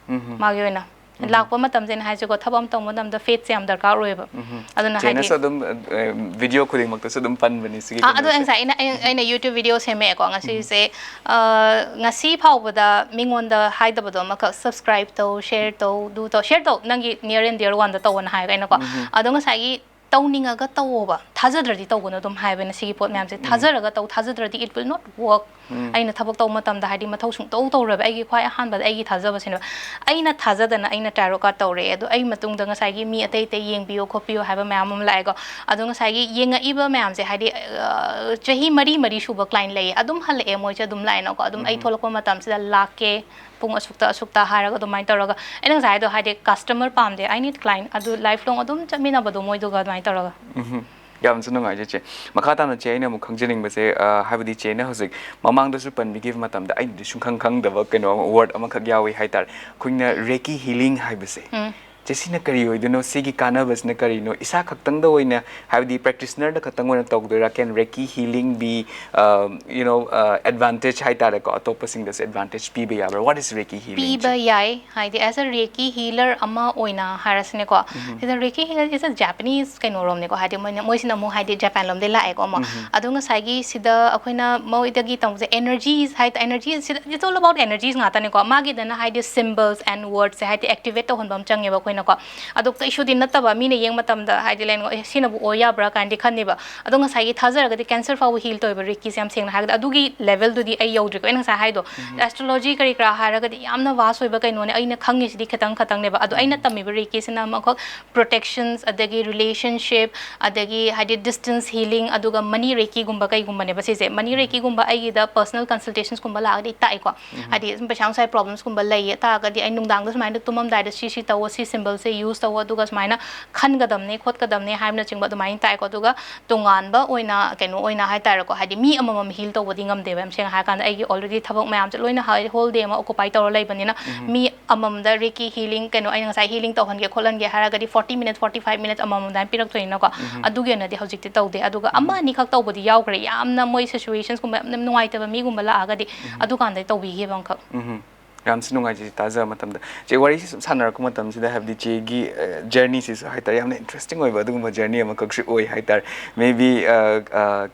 ꯎꯝꯍꯨꯝ꯫ ꯃꯥꯒꯤ ꯑꯣꯏꯅ ꯎꯝꯍꯨꯝ꯫ ꯂꯥꯛꯄ ꯃꯇꯝꯁꯦ ꯑꯩꯅ ꯍꯥꯏꯁꯦꯀꯣ, ꯊꯕꯛ ꯑꯃ ꯇꯧꯕ ꯃꯇꯝꯗ faithꯁꯦ ꯌꯥꯝ ꯗꯔꯀꯥꯔ ꯑꯣꯏꯌꯦꯕ꯫ ꯎꯝꯍꯨꯝ꯫ ꯑꯗꯨꯅ ꯍꯥꯏꯗꯤ ꯆꯦꯅꯁꯨ ꯑꯗꯨꯝ, ꯑ, video ꯈꯨꯗꯤꯡꯃꯛꯇꯁꯨ ꯑꯗꯨꯝ ꯄꯟꯕꯅꯤ ꯁꯤꯒꯤ ꯑꯥ, ꯑꯗꯣ ꯑꯩ ꯀꯩꯅꯣꯁꯦ꯫ ꯉꯁꯥꯏ ꯑꯩꯅ, ꯑꯩ, ꯎꯝꯍꯨꯝ꯫ ꯑꯩꯅ YouTube video ꯁꯦꯝꯃꯛꯑꯦꯀꯣ ꯎꯝꯍꯨꯝ꯫ ꯉꯁꯤꯁꯦ꯫ ꯑ, ꯉꯁꯤ ꯐꯥꯎꯕꯗ ꯃꯤꯉꯣꯟꯗ ꯍꯥꯏꯗꯕꯗꯣ ꯑꯃꯈꯛ, "Subscribe ꯇꯧ, share ꯇꯧ, do ꯇꯧ, share ꯇꯧ, ꯅꯪꯒꯤ near and dear oneꯗ ꯇꯧꯑꯣꯅ" ꯍꯥꯏꯔꯒ ꯑꯩꯅꯀꯣ꯫ ꯎꯝꯍꯨꯝ꯫ ꯑꯗꯣ ꯉꯁꯥꯏꯒꯤ "ꯇꯧꯅꯤꯡꯉꯒ ꯇꯧꯑꯣꯕ, ꯊꯥꯖꯗ꯭ꯔꯗꯤ ꯇꯧꯒꯅꯨ" ꯑꯗꯨꯝ ꯍꯥꯏꯕꯅꯦ ꯁꯤꯒꯤ ꯄꯣꯠ ꯃꯌꯥꯝꯁꯦ꯫ ꯎꯝ꯫ "ꯊꯥꯖꯔꯒ ꯇꯧ, ꯊꯥꯖꯗ꯭ꯔꯗꯤ it will not work"꯫ ꯎꯝ꯫ ꯑꯩꯅ ꯊꯕꯛ ꯇꯧꯕ ꯃꯇꯝꯗ ꯍꯥꯏꯗꯤ ꯃꯊꯧ ꯁꯨꯡꯇꯧ ꯇꯧꯔꯣꯏꯕ꯫ ꯑꯩꯒꯤ ꯈ꯭ꯋꯥꯏ ꯑꯍꯥꯟꯕꯗ ꯑꯩꯒꯤ ꯊꯥꯖꯕꯁꯤꯅꯦꯕ꯫ ꯑꯩꯅ ꯊꯥꯖꯗꯅ ꯑꯩꯅ tarot card ꯇꯧꯔꯛꯑꯦ꯫ ꯑꯗꯣ ꯑꯩ ꯃꯇꯨꯡꯗ ꯉꯁꯥꯏꯒꯤ ꯃꯤ ꯑꯇꯩ ꯑꯇꯩ ꯌꯦꯡꯕꯤꯌꯣ ꯈꯣꯠꯄꯤꯌꯣ ꯍꯥꯏꯕ ꯃꯌꯥꯝ ꯑꯃ ꯂꯥꯛꯑꯦꯀꯣ꯫ ꯑꯗꯣ ꯉꯁꯥꯏꯒꯤ ꯌꯦꯡꯉꯛꯏꯕ ꯃꯌꯥꯝꯁꯦ ꯍꯥꯏꯗꯤ, ꯑ, ꯆꯍꯤ ꯃꯔꯤ, ꯃꯔꯤ ꯁꯨꯕ client ꯂꯩꯌꯦ꯫ ꯑꯗꯨꯝ ꯍꯜꯂꯛꯑꯦ, ꯃꯣꯏꯁꯦ ꯑꯗꯨꯝ ꯂꯥꯛꯑꯦꯅꯀꯣ꯫ ꯑꯗꯨꯝ ꯑꯩ ꯎꯝ꯫ ꯊꯣꯛꯂꯛꯄ ꯃꯇꯝꯁꯤꯗ ꯂꯥꯛꯀꯦ, ꯄꯨꯡ ꯑꯁꯨꯛꯇ, ꯑꯁꯨꯛꯇ ꯍꯥꯏꯔꯒ ꯑꯗꯨꯃꯥꯏꯅ ꯇꯧꯔꯒ꯫ ꯑꯩꯅ ꯉꯁꯥꯏ ꯍꯥꯏꯗꯣ ꯍꯥꯏꯗꯤ customer ꯄꯥꯝꯗꯦ, I need client, ꯑꯗꯨ lifelong ꯑꯗꯨꯝ ꯆꯠꯃꯤꯟꯅꯕꯗꯣ ꯃꯣꯏꯗꯨꯒ ꯑꯗꯨꯃꯥꯏꯅ ꯇꯧꯔꯒ꯫ ꯎꯝꯍꯨꯝ꯫ ꯌꯥꯝꯅꯁꯨ ꯅꯨꯡꯉꯥꯏꯖꯩ ꯆꯦ꯫ ꯃꯈꯥ ꯇꯥꯅ ꯆꯦ, ꯑꯩꯅ ꯑꯃꯨꯛ ꯈꯪꯖꯅꯤꯡꯕꯁꯦ, ꯑ, ꯍꯥꯏꯕꯗꯤ ꯆꯦꯅ ꯍꯧꯖꯤꯛ ꯃꯃꯥꯡꯗꯁꯨ ꯄꯟꯕꯤꯈꯤꯕ ꯃꯇꯝꯗ ꯑꯩꯅꯗꯤ ꯁꯨꯡꯈꯪ ꯈꯪꯗꯕ ꯀꯩꯅꯣ ꯑꯃ, word ꯑꯃꯈꯛ ꯌꯥꯎꯏ ꯍꯥꯏꯇꯥꯔꯦ꯫ ꯑꯩꯈꯣꯏꯅ Reiki healing ꯍꯥꯏꯕꯁꯦ꯫ ꯎꯝ꯫ ꯆꯦ, ꯁꯤꯅ ꯀꯔꯤ ꯑꯣꯏꯗꯣꯏꯅꯣ? ꯁꯤꯒꯤ ꯀꯥꯟꯅꯕꯁꯤꯅ ꯀꯔꯤꯅꯣ? ꯏꯁꯥ ꯈꯛꯇꯪꯗ ꯑꯣꯏꯅ, ꯍꯥꯏꯕꯗꯤ practitionerꯗ ꯈꯛꯇꯪ ꯑꯣꯏꯅ ꯇꯧꯗꯣꯏꯔꯥ? Can Reiki healing be, ꯑ, you know, ꯑ, advantage ꯍꯥꯏꯇꯥꯔꯦꯀꯣ, ꯑꯇꯣꯞꯄꯁꯤꯡꯗꯁꯨ advantage ꯄꯤꯕ ꯌꯥꯕ꯭ꯔꯥ? What is Reiki healing ꯄꯤꯕ ꯁꯦ? ꯌꯥꯏ꯫ ꯍꯥꯏꯗꯤ as a Reiki healer ꯑꯃ ꯑꯣꯏꯅ ꯍꯥꯏꯔꯁꯤꯅꯦꯀꯣ, ꯎꯝꯍꯨꯝ꯫ ꯁꯤꯗ Reiki healer is a Japanese ꯀꯩꯅꯣꯔꯣꯝꯅꯦꯀꯣ, ꯍꯥꯏꯗꯤ ꯃꯣꯏꯅ, ꯃꯣꯏꯁꯤꯅ ꯑꯃꯨꯛ ꯍꯥꯏꯗꯤ ꯖꯄꯥꯟ ꯂꯣꯝꯗꯩ ꯂꯥꯛꯑꯦꯀꯣ ꯑꯃꯨꯛ꯫ ꯎꯝꯍꯨꯝ꯫ ꯑꯗꯣ ꯉꯁꯥꯏꯒꯤ ꯁꯤꯗ ꯑꯩꯈꯣꯏꯅ ꯃꯣꯏꯗꯒꯤ ꯇꯧꯕꯁꯦ energies ꯍꯥꯏ ꯇꯥ-, energy ꯁꯤꯗ it's all about energies ꯉꯥꯛꯇꯅꯦꯀꯣ꯫ ꯃꯥꯒꯤꯗꯅ ꯍꯥꯏꯗꯤ symbols and words ꯁꯦ ꯍꯥꯏꯗꯤ activate ꯇꯧꯍꯟꯕ ꯑꯃ ꯆꯪꯉꯦꯕ ꯑꯩꯈꯣꯏꯅꯀꯣ꯫ ꯑꯗꯣ ꯀꯩꯁꯨꯗꯤ ꯅꯠꯇꯕ, ꯃꯤꯅ ꯌꯦꯡꯕ ꯃꯇꯝꯗ ꯍꯥꯏꯗꯤ ꯂꯩꯅꯀꯣ, "ꯑꯦ, ꯁꯤꯅꯕꯨ ꯑꯣꯏ ꯌꯥꯕ꯭ꯔꯥ?" ꯀꯥꯏꯅꯗꯤ ꯈꯟꯅꯦꯕ꯫ ꯑꯗꯣ ꯉꯁꯥꯏꯒꯤ ꯊꯥꯖꯔꯒꯗꯤ cancer ꯐꯥꯎꯕ heal ꯇꯧꯋꯦꯕ Reikiꯁꯦ, ꯌꯥꯝ ꯁꯦꯡꯅ ꯍꯥꯏꯔꯒꯗꯤ꯫ ꯑꯗꯨꯒꯤ levelꯗꯨꯗꯤ ꯑꯩ ꯌꯧꯗ꯭ꯔꯤꯀꯣ꯫ ꯑꯩꯅ ꯉꯁꯥꯏ ꯍꯥꯏꯗꯣ, ꯎꯝꯍꯨꯝ꯫ Astrology ꯀꯔꯤ ꯀꯔꯥ ꯍꯥꯏꯔꯒꯗꯤ ꯌꯥꯝꯅ vast ꯑꯣꯏꯕ ꯀꯩꯅꯣꯅꯦ, ꯑꯩꯅ ꯈꯪꯉꯤꯁꯤꯗꯤ ꯈꯤꯇꯪ ꯈꯛꯇꯪꯅꯦꯕ꯫ ꯑꯗꯣ ꯑꯩꯅ ꯎꯝꯍꯨꯝ꯫ ꯇꯝꯃꯤꯕ Reikiꯁꯤꯅ ꯑꯃꯈꯛ protections, ꯑꯗꯒꯤ relationship, ꯑꯗꯒꯤ ꯍꯥꯏꯗꯤ distance healing, ꯑꯗꯨꯒ money Reikiꯒꯨꯝꯕ ꯀꯩꯒꯨꯝꯕꯅꯦꯕ ꯁꯤꯁꯦ꯫ Money ꯎꯝꯍꯨꯝ꯫ Reikiꯒꯨꯝꯕ ꯑꯩꯒꯤꯗ personal consultationsꯀꯨꯝꯕ ꯂꯥꯛꯑꯒꯗꯤ ꯑꯩ ꯇꯥꯛꯑꯦꯀꯣ꯫ ꯎꯝꯍꯨꯝ꯫ ꯍꯥꯏꯗꯤ ꯁꯨꯝ ꯄꯩꯁꯥ ꯅꯨꯡꯁꯥꯒꯤ problemsꯀꯨꯝꯕ ꯂꯩꯌꯦ ꯇꯥꯔꯒꯗꯤ ꯑꯩ ꯅꯨꯡꯗꯥꯡꯗ ꯁꯨꯃꯥꯏꯅ ꯇꯨꯝꯃꯝꯗꯥꯏꯗ ꯁꯤ ꯁꯤ ꯇꯧꯋꯣ, ꯁꯤ ꯁꯦ ꯌꯨꯁ ꯇꯧ, ꯑꯗꯨꯒ ꯁꯨꯃꯥꯏꯅ ꯈꯟꯒꯗꯕꯅꯦ ꯈꯣꯠꯀꯗꯕꯅꯦ ꯍꯥꯏꯕꯅꯆꯤꯡꯕ ꯑꯗꯨꯃꯥꯏꯅ ꯇꯥꯏꯀꯣ꯫ ꯑꯗꯨꯒ ꯇꯣꯉꯥꯟꯕ ꯑꯣꯏꯅ ꯀꯩꯅꯣ ꯑꯣꯏꯅ ꯍꯥꯏꯇꯥꯔꯦꯀꯣ, ꯍꯥꯏꯗꯤ ꯃꯤ ꯑꯃꯃꯝ ꯍꯤꯜ ꯇꯧꯕꯗꯤ ꯉꯝꯗꯦꯕ, ꯌꯥꯝ ꯁꯦꯡꯅ ꯍꯥꯏꯔꯀꯥꯟꯗ ꯑꯩꯒꯤ ꯑꯣꯜꯔꯦꯗꯤ ꯊꯕꯛ ꯃꯌꯥꯝꯁꯦ ꯂꯣꯏꯅ ꯍꯣꯜ ꯗꯦ ꯑꯃ ꯑꯣꯀꯨꯄꯥꯏ ꯇꯧꯔ ꯂꯩꯕꯅꯤꯅ ꯃꯤ ꯑꯃꯃꯝꯗ ꯔꯤꯛꯀꯤ ꯍꯤꯂꯤꯡ ꯀꯩꯅꯣ ꯑꯩꯅ ꯉꯁꯥꯏ ꯍꯤꯂꯤꯡ ꯇꯧꯍꯟꯒꯦ ꯈꯣꯠꯍꯟꯒꯦ ꯍꯥꯏꯔꯒꯗꯤ forty minutes, forty five minutes ꯑꯃꯃꯝ ꯑꯗꯨꯃꯥꯏꯅ ꯄꯤꯔꯛꯇꯣꯏꯅꯤꯅꯀꯣ꯫ ꯑꯗꯨꯒꯤ ꯑꯣꯏꯅꯗꯤ ꯍꯧꯖꯤꯛꯇꯤ ꯇꯧꯗꯦ꯫ ꯑꯗꯨꯒ ꯑꯃ ꯑꯅꯤꯈꯛ ꯇꯧꯕꯗꯤ ꯌꯥꯎꯈ꯭ꯔꯦ, ꯌꯥꯝꯅ ꯃꯣꯏ ꯁꯤꯆꯨꯋꯦꯁꯟꯁꯀꯨꯝꯕ ꯌꯥꯝꯅ ꯅꯨꯡꯉꯥꯏꯇꯕ ꯃꯤꯒꯨꯝꯕ ꯂꯥꯛꯑꯒꯗꯤ ꯑꯗꯨꯀꯥꯟꯗ ꯇꯧꯕꯤꯈꯤꯕ ꯑꯃꯈꯛ꯫ ꯎꯝ, ꯌꯥꯝꯁꯨ ꯅꯨꯡꯉꯥꯏꯖꯩ ꯇꯥꯖꯕ ꯃꯇꯝꯗ꯫ ꯆꯦ, ꯋꯥꯔꯤꯁꯤ ꯁꯨꯝ ꯁꯥꯟꯅꯔꯛꯄ ꯃꯇꯝꯁꯤꯗ, ꯍꯥꯏꯕꯗꯤ ꯆꯦꯒꯤ ꯖꯔꯅꯤꯁꯤꯁꯨ ꯍꯥꯏꯇꯥꯔꯦ, ꯌꯥꯝꯅ ꯏꯟꯇꯔꯦꯁꯇꯤꯡ ꯑꯣꯏꯕ ꯑꯗꯨꯒꯨꯝꯕ ꯖꯔꯅꯤ ꯑꯃꯈꯛꯁꯨ ꯑꯣꯏ ꯍꯥꯏꯇꯥꯔꯦ꯫ ꯃꯦ ꯕꯤ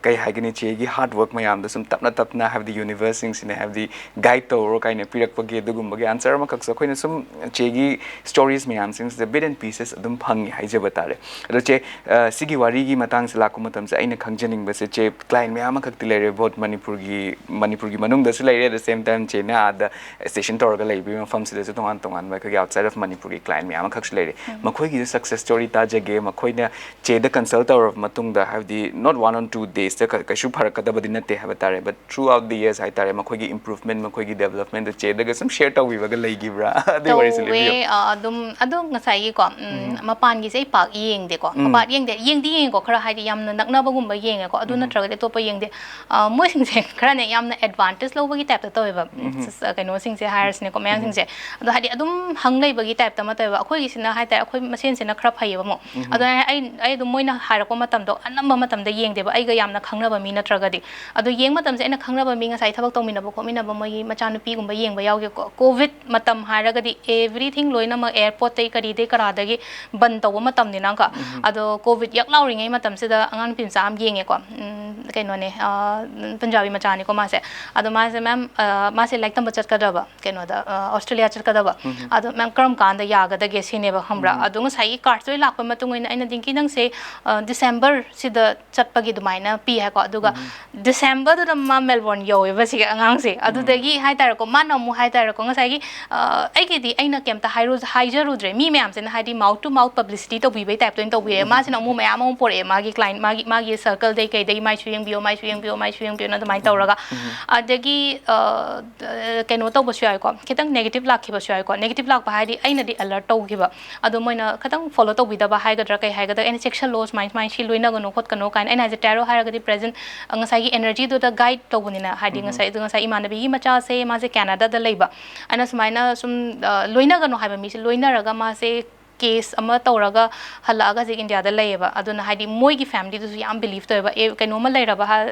ꯀꯩ ꯍꯥꯏꯒꯅꯤ, ꯆꯦꯒꯤ ꯍꯥꯔꯗ ꯋꯥꯔꯛ ꯃꯌꯥꯝꯗꯣ ꯁꯨꯝ ꯇꯞꯅ ꯇꯞꯅ, ꯍꯥꯏꯕꯗꯤ ꯌꯨꯅꯤꯚꯔꯁꯁꯤꯡꯁꯤꯅ ꯍꯥꯏꯕꯗꯤ ꯒꯥꯏꯗ ꯇꯧꯔꯣ ꯀꯥꯏꯅ ꯄꯤꯔꯛꯄꯒꯤ ꯑꯗꯨꯒꯨꯝꯕꯒꯤ ꯑꯟꯁꯔ ꯑꯃꯈꯛꯁꯨ ꯑꯩꯈꯣꯏꯅ ꯁꯨꯝ ꯆꯦꯒꯤ ꯁ꯭ꯇꯣꯔꯤꯁ ꯃꯌꯥꯝꯁꯤꯡꯁꯤꯗ ꯕꯤꯠ ꯑꯦꯟ ꯄꯤꯁꯦꯁ ꯑꯗꯨꯝ ꯐꯪꯉꯤ ꯍꯥꯏꯖꯕ ꯇꯥꯔꯦ꯫ ꯑꯗꯣ ꯆꯦ, ꯑ, ꯁꯤꯒꯤ ꯋꯥꯔꯤꯒꯤ ꯃꯇꯥꯡꯁꯦ ꯂꯥꯛꯄ ꯃꯇꯝꯁꯦ ꯑꯩꯅ ꯈꯪꯖꯅꯤꯡꯕꯁꯦ, ꯆꯦ, ꯀ꯭ꯂꯥꯏꯟ ꯃꯌꯥꯝ ꯑꯃꯈꯛꯇꯤ ꯂꯩꯔꯦ, ꯕꯣꯠ ꯃꯅꯤꯄꯨꯔꯒꯤ, ꯃꯅꯤꯄꯨꯔꯒꯤ ꯃꯅꯨꯡꯗꯁꯨ ꯂꯩꯔꯦ, at the same time ꯆꯦꯅ ꯑꯥꯗ ꯁ꯭ꯇꯦꯁꯟ ꯇꯧꯔꯒ ꯂꯩꯕꯒꯤ ꯃꯐꯝꯁꯤꯗꯁꯨ ꯇꯣꯉꯥꯟ ꯇꯣꯉꯥꯟꯕ ꯑꯩꯈꯣꯏꯒꯤ ꯑꯥꯎꯠꯁꯥꯏꯠ ꯑꯣꯐ ꯃꯅꯤꯄꯨꯔꯒꯤ ꯀ꯭ꯂꯥꯏꯟ ꯃꯌꯥꯝ ꯑꯃꯈꯛꯁꯨ ꯂꯩꯔꯦ꯫ ꯃꯈꯣꯏꯒꯤꯁꯨ ꯁꯛꯁꯦꯁ ꯁ꯭ꯇꯣꯔꯤ ꯇꯥꯖꯒꯦ, ꯃꯈꯣꯏꯅ ꯆꯦꯗ ꯀꯟꯁꯜ ꯇꯧꯔꯕ ꯃꯇꯨꯡꯗ, ꯍꯥꯏꯕꯗꯤ not one on two daysꯇ ꯀ-, ꯀꯩꯁꯨ ꯐꯔꯛꯀꯗꯕꯗꯤ ꯅꯠꯇꯦ ꯍꯥꯏꯕ ꯇꯥꯔꯦ, but throughout the years ꯍꯥꯏꯇꯥꯔꯦ, ꯃꯈꯣꯏꯒꯤ ꯏꯝꯄ꯭ꯔꯨꯚꯃꯦꯟ, ꯃꯈꯣꯏꯒꯤ ꯗꯦꯕꯂꯞꯃꯦꯟꯗꯣ ꯆꯦꯗꯒ ꯁꯨꯝ ꯁꯤꯌꯔ ꯇꯧꯕꯤꯕꯒ ꯂꯩꯈꯤꯕ꯭ꯔꯥ? ꯑꯗꯨꯏ ꯋꯥꯔꯤꯁꯨ ꯂꯤꯕꯤꯌꯨ꯫ ꯇꯧꯋꯦ, ꯑ, ꯑꯗꯨꯝ, ꯑꯗꯣ ꯉꯁꯥꯏꯒꯤꯀꯣ, ꯎꯝ, ꯃꯄꯥꯟꯒꯤꯁꯦ ꯑꯩ ꯄꯥꯛ ꯌꯦꯡꯗꯦꯀꯣ꯫ ꯃꯄꯥꯟ ꯌꯦꯡꯗꯦ, ꯌꯦꯡꯗꯤ ꯌꯦꯡꯉꯦꯀꯣ, ꯈꯔ ꯍꯥꯏꯗꯤ ꯌꯥꯝꯅ ꯅꯛꯅꯕꯒꯨꯝꯕ ꯌꯦꯡꯉꯦꯀꯣ, ꯑꯗꯨ ꯅꯠꯇ꯭ꯔꯒꯗꯤ ꯑꯇꯣꯞꯄ ꯌꯦꯡꯗꯦ꯫ ꯑ, ꯃꯣꯏꯁꯤꯡꯁꯦ ꯈꯔꯅꯦ ꯌꯥꯝꯅ ꯑꯦꯗꯚꯥꯟꯇꯦꯖ ꯂꯧꯕꯒꯤ ꯇꯥꯏꯞꯇ ꯇꯧꯋꯦꯕ, ꯎꯝ, ꯁ-, ꯀꯩꯅꯣꯁꯤꯡꯁꯦ ꯍꯥꯏꯔꯁꯤꯅꯦꯀꯣ, ꯃꯌꯥꯡꯁꯤꯡꯁꯦ꯫ ꯑꯗꯣ ꯍꯥꯏꯗꯤ ꯑꯗꯨꯝ ꯍꯪ ꯂꯩꯕꯒꯤ ꯇꯥꯏꯞꯇ ꯑꯃ ꯇꯧꯋꯦꯕ꯫ ꯑꯩꯈꯣꯏꯒꯤꯁꯤꯅ ꯍꯥꯏꯇꯥꯔꯦ, ꯑꯩꯈꯣꯏ ꯃꯁꯦꯟꯁꯤꯅ ꯈꯔ ꯐꯩꯌꯦꯕ ꯑꯃꯨꯛ꯫ ꯑꯗꯣ ꯑꯩ, ꯑꯩ ꯑꯗꯨꯝ ꯃꯣꯏꯅ ꯍꯥꯏꯔꯛꯄ ꯃꯇꯝꯗꯣ ꯑꯅꯝꯕ ꯃꯇꯝꯗ ꯌꯦꯡꯗꯦꯕ, ꯑꯩꯒ ꯌꯥꯝꯅ ꯈꯪꯅꯕ ꯃꯤ ꯅꯠꯇ꯭ꯔꯒꯗꯤ꯫ ꯑꯗꯣ ꯌꯦꯡꯕ ꯃꯇꯝꯁꯦ ꯑꯩꯅ ꯈꯪꯅꯕ ꯃꯤ, ꯉꯁꯥꯏ ꯊꯕꯛ ꯇꯧꯃꯤꯟꯅꯕ ꯈꯣꯠꯃꯤꯟꯅꯕ ꯃꯣꯏꯒꯤ ꯃꯆꯥꯅꯨꯄꯤꯒꯨꯝꯕ ꯌꯦꯡꯕ ꯌꯥꯎꯒꯦꯀꯣ꯫ ꯀꯣꯚꯤꯗ ꯃꯇꯝ ꯍꯥꯏꯔꯒꯗꯤ everything ꯂꯣꯏꯅꯃꯛ ꯑꯦꯌꯔꯄꯣꯔꯠꯇꯒꯤ ꯀꯔꯤꯗꯒꯤ ꯀꯔꯥꯗꯒꯤ ꯕꯟ ꯇꯧꯕ ꯃꯇꯝꯅꯤꯅꯀꯣ꯫ ꯑꯗꯣ ꯀꯣꯚꯤꯗ ꯌꯛ ꯂꯥꯎꯔꯤꯉꯩ ꯃꯇꯝꯁꯤꯗ ꯑꯉꯥꯡ ꯅꯨꯄꯤ ꯃꯆꯥ ꯑꯃ ꯌꯦꯡꯉꯦꯀꯣ꯫ ꯎꯝ, ꯀꯩꯅꯣꯅꯦ, ꯑ, ꯄꯟꯖꯥꯕꯤ ꯃꯆꯥꯅꯤꯀꯣ ꯃꯥꯁꯦ꯫ ꯑꯗꯣ ꯃꯥꯁꯦ, "ꯃꯦꯝ, ꯑ, ꯃꯥꯁꯦ ꯂꯥꯏꯔꯤꯛ ꯇꯝꯕ ꯆꯠꯀꯗꯕ ꯀꯩꯅꯣꯗ, ꯑ, ꯑꯣꯁꯇ꯭ꯔꯦꯂꯤꯌꯥ ꯆꯠꯀꯗꯕ꯫ ꯑꯗꯣ ꯃꯦꯝ, ꯀꯔꯝ ꯀꯥꯟꯗ ꯌꯥꯒꯗꯒꯦ?" ꯁꯤꯅꯦꯕ, ꯈꯪꯕ꯭ꯔꯥ? ꯑꯗꯣ ꯉꯁꯥꯏꯒꯤ ꯀꯥꯔꯠꯁ ꯂꯣꯏ ꯂꯥꯛꯄ ꯃꯇꯨꯡ ꯏꯟꯅ ꯑꯩꯅ, "ꯗꯤꯡꯀꯤ, ꯅꯪꯁꯦ, ꯑ, ꯗꯤꯁꯦꯝꯕꯔꯁꯤꯗ ꯆꯠꯄꯒꯤ ꯑꯗꯨꯃꯥꯏꯅ ꯄꯤ" ꯍꯥꯏꯀꯣ꯫ ꯑꯗꯨꯒ ꯗꯤꯁꯦꯝꯕꯔꯗꯨꯗ ꯃꯥ ꯃꯦꯜꯕꯣꯔꯟ ꯌꯧꯋꯦꯕ ꯁꯤꯒꯤ ꯑꯉꯥꯡꯁꯦ꯫ ꯑꯗꯨꯗꯒꯤ ꯍꯥꯏꯇꯥꯔꯦꯀꯣ, ꯃꯥꯅ ꯑꯃꯨꯛ ꯍꯥꯏꯇꯥꯔꯦꯀꯣ, ꯉꯁꯥꯏꯒꯤ, ꯑ, ꯑꯩꯒꯤꯗꯤ ꯑꯩꯅ ꯀꯩꯝꯇ ꯍꯥꯏꯔꯨ-, ꯍꯥꯏꯖꯔꯨꯗ꯭ꯔꯦ꯫ ꯃꯤ ꯃꯌꯥꯝꯁꯤꯅ ꯍꯥꯏꯗꯤ mouth to mouth publicity ꯇꯧꯕꯤꯕꯩ ꯇꯥꯏꯞꯇ ꯑꯣꯏꯅ ꯇꯧꯕꯤꯌꯦ꯫ ꯃꯥꯁꯤꯅ ꯑꯃꯨꯛ ꯃꯌꯥꯝ ꯑꯃ ꯄꯣꯔꯛꯑꯦ, ꯃꯥꯒꯤ ꯀ꯭ꯂꯥꯏꯟ, ꯃꯥꯒꯤ, ꯃꯥꯒꯤ ꯁꯔꯀꯜꯗꯩ ꯀꯩꯗꯩ, "ꯃꯥꯏꯁꯨ ꯌꯦꯡꯕꯤꯌꯣ, ꯃꯥꯏꯁꯨ ꯌꯦꯡꯕꯤꯌꯣ, ꯃꯥꯏꯁꯨ ꯌꯦꯡꯕꯤꯌꯣꯅ" ꯑꯗꯨꯃꯥꯏꯅ ꯇꯧꯔꯒ꯫ ꯑꯗꯒꯤ, ꯑ, ꯀꯩꯅꯣ ꯇꯧꯕꯁꯨ ꯌꯥꯎꯋꯦ, ꯀꯣ, ꯈꯤꯇꯪ negative ꯂꯥꯛꯈꯤꯕꯁꯨ ꯌꯥꯎꯏꯀꯣ꯫ Negative ꯂꯥꯛꯄ ꯍꯥꯏꯗꯤ ꯑꯩꯅꯗꯤ alert ꯇꯧꯈꯤꯕ, ꯑꯗꯣ ꯃꯣꯏꯅ ꯈꯤꯇꯪ follow ꯇꯧꯕꯤꯗꯕ ꯍꯥꯏꯒꯗ꯭ꯔꯥ, ꯀꯩ ꯍꯥꯏꯒꯗ꯭ꯔꯥ, ꯑꯩꯅ "ꯆꯦꯛꯁꯜꯂꯣ, ꯁꯨꯃꯥꯏ ꯁꯨꯃꯥꯏꯅ ꯁꯤ ꯂꯣꯏꯅꯒꯅꯣ ꯈꯣꯠꯀꯅꯣ" ꯀꯥꯏꯅ꯫ ꯑꯩꯅ ꯍꯥꯏꯁꯦ, tarot ꯍꯥꯏꯔꯒꯗꯤ present, ꯑ, ꯉꯁꯥꯏꯒꯤ energy ꯗꯨꯗ guide ꯇꯧꯕꯅꯤꯅ, ꯍꯥꯏꯗꯤ ꯎꯝ꯫ ꯉꯁꯥꯏ, ꯑꯗꯣ ꯉꯁꯥꯏ ꯏꯃꯥꯟꯅꯕꯤꯒꯤ ꯃꯆꯥꯁꯦ, ꯃꯥꯁꯦ Canada ꯗ ꯂꯩꯕ, ꯑꯩꯅ ꯁꯨꯃꯥꯏꯅ ꯁꯨꯝ, ꯑ, ꯂꯣꯏꯅꯒꯅꯣ ꯍꯥꯏꯕ ꯃꯤꯁꯦ ꯂꯣꯏꯅꯔꯒ ꯃꯥꯁꯦ case ꯑꯃ ꯇꯧꯔꯒ ꯍꯜꯂꯛꯑꯒ ꯍꯧꯖꯤꯛ ꯏꯟꯗꯤꯌꯥꯗ ꯂꯩꯌꯦꯕ꯫ ꯑꯗꯨꯅ ꯍꯥꯏꯗꯤ ꯃꯣꯏꯒꯤ family ꯗꯨꯁꯨ ꯌꯥꯝ believe ꯇꯧꯋꯦꯕ꯫ ꯑꯦ, ꯀꯩꯅꯣꯝꯃ ꯂꯩꯔꯕ ꯍꯥ-,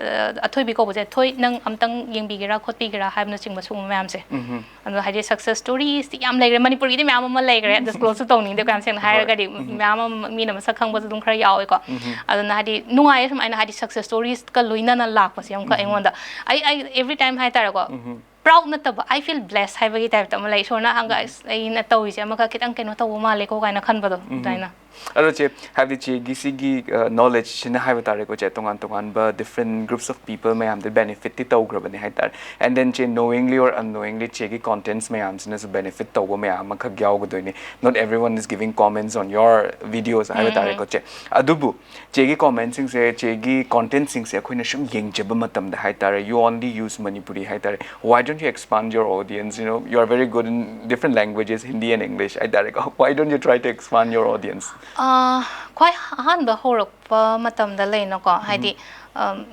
ꯑꯊꯣꯏꯕꯤ ꯀꯧꯕꯁꯦ, "ꯊꯣꯏ, ꯅꯪ ꯑꯝꯇꯪ ꯌꯦꯡꯕꯤꯒꯦꯔꯥ ꯈꯣꯠꯄꯤꯒꯦꯔꯥ?" ꯍꯥꯏꯕꯅꯆꯤꯡꯕ ꯁꯤꯒꯨꯝꯕ ꯃꯌꯥꯝꯁꯦ꯫ ꯎꯝꯍꯨꯝ꯫ ꯑꯗꯣ ꯍꯥꯏꯗꯤ success stories ꯇꯤ ꯌꯥꯝ ꯂꯩꯈ꯭ꯔꯦ, ꯃꯅꯤꯄꯨꯔꯒꯤꯗꯤ ꯃꯌꯥꯝ ꯑꯃ ꯂꯩꯈ꯭ꯔꯦ, disclose ꯁꯨ ꯇꯧꯅꯤꯡꯗꯦꯀꯣ, ꯌꯥꯝ ꯁꯦꯡꯅ ꯍꯣꯏ꯫ ꯍꯥꯏꯔꯒꯗꯤ꯫ ꯎꯝꯍꯨꯝ꯫ ꯃꯌꯥꯝ ꯑꯃ ꯃꯤꯅ ꯃꯁꯛ ꯈꯪꯕꯁꯨ ꯑꯗꯨꯝ ꯈꯔ ꯌꯥꯎꯋꯦꯀꯣ꯫ ꯎꯝꯍꯨꯝ꯫ ꯑꯗꯨꯅ ꯍꯥꯏꯗꯤ ꯅꯨꯡꯉꯥꯏꯌꯦ ꯁꯨꯃꯥꯏꯅ, ꯍꯥꯏꯗꯤ success stories ꯀ ꯂꯣꯏꯅꯅ ꯂꯥꯛꯄꯁꯦ ꯑꯃꯨꯛꯀ ꯎꯝꯍꯨꯝ꯫ ꯑꯩꯉꯣꯟꯗ, ꯑꯩ, ꯑꯩ every time ꯍꯥꯏꯇꯥꯔꯦꯀꯣ, ꯎꯝꯍꯨꯝ꯫ Proud ꯅꯠꯇꯕ, I feel blessed ꯍꯥꯏꯕꯒꯤ type ꯇ ꯑꯃ ꯂꯩ꯫ ꯏꯁꯣꯔꯅ ꯑꯍꯥꯟꯒ, ꯎꯝ꯫ "ꯑꯁ, ꯑꯩꯅ ꯇꯧꯔꯤꯁꯦ ꯑꯃꯈꯛ ꯈꯤꯇꯪ ꯀꯩꯅꯣ ꯇꯧꯕ ꯃꯥꯜꯂꯦꯀꯣ" ꯀꯥꯏꯅ ꯈꯟꯕꯗꯣ, ꯎꯝ꯫ ꯑꯗꯨꯃꯥꯏꯅ꯫ ꯑꯗꯣ ꯆꯦ, ꯍꯥꯏꯕꯗꯤ ꯆꯦꯒꯤ ꯁꯤꯒꯤ, ꯑ, knowledge ꯁꯤꯅ ꯍꯥꯏꯕ ꯇꯥꯔꯦꯀꯣ ꯆꯦ, ꯇꯣꯉꯥꯟ ꯇꯣꯉꯥꯟꯕ different groups of people ꯃꯌꯥꯝꯗ benefit ꯇꯤ ꯇꯧꯈ꯭ꯔꯕꯅꯦ ꯍꯥꯏꯇꯥꯔꯦ꯫ And then ꯆꯦ, knowingly or unknowingly ꯆꯦꯒꯤ contents ꯃꯌꯥꯝꯁꯤꯅꯁꯨ benefit ꯇꯧꯕ ꯃꯌꯥꯝ ꯑꯃꯈꯛ ꯌꯥꯎꯒꯗꯣꯏꯅꯤ꯫ Not everyone is giving comments on your videos ꯍꯥꯏꯕ ꯎꯝ, ꯎꯝ꯫ ꯇꯥꯔꯦꯀꯣ ꯆꯦ꯫ ꯑꯗꯨꯕꯨ ꯆꯦꯒꯤ comment ꯁꯤꯡꯁꯦ, ꯆꯦꯒꯤ content ꯁꯤꯡꯁꯦ ꯑꯩꯈꯣꯏꯅ ꯁꯨꯝ ꯌꯦꯡꯖꯕ ꯃꯇꯝꯗ ꯍꯥꯏꯇꯥꯔꯦ, you only use Manipuri ꯍꯥꯏꯇꯥꯔꯦ꯫ Why don't you expand your audience? You know, you are very good in different languages, Hindi and English ꯍꯥꯏꯇꯥꯔꯦꯀꯣ꯫ Why don't you try to expand your audience? ꯑꯥ, ꯈ꯭ꯋꯥꯏ ꯑꯍꯥꯟꯕ ꯍꯧꯔꯛꯄ ꯃꯇꯝꯗ ꯂꯩꯅꯀꯣ, ꯎꯝ꯫ ꯍꯥꯏꯗꯤ, ꯑꯝ,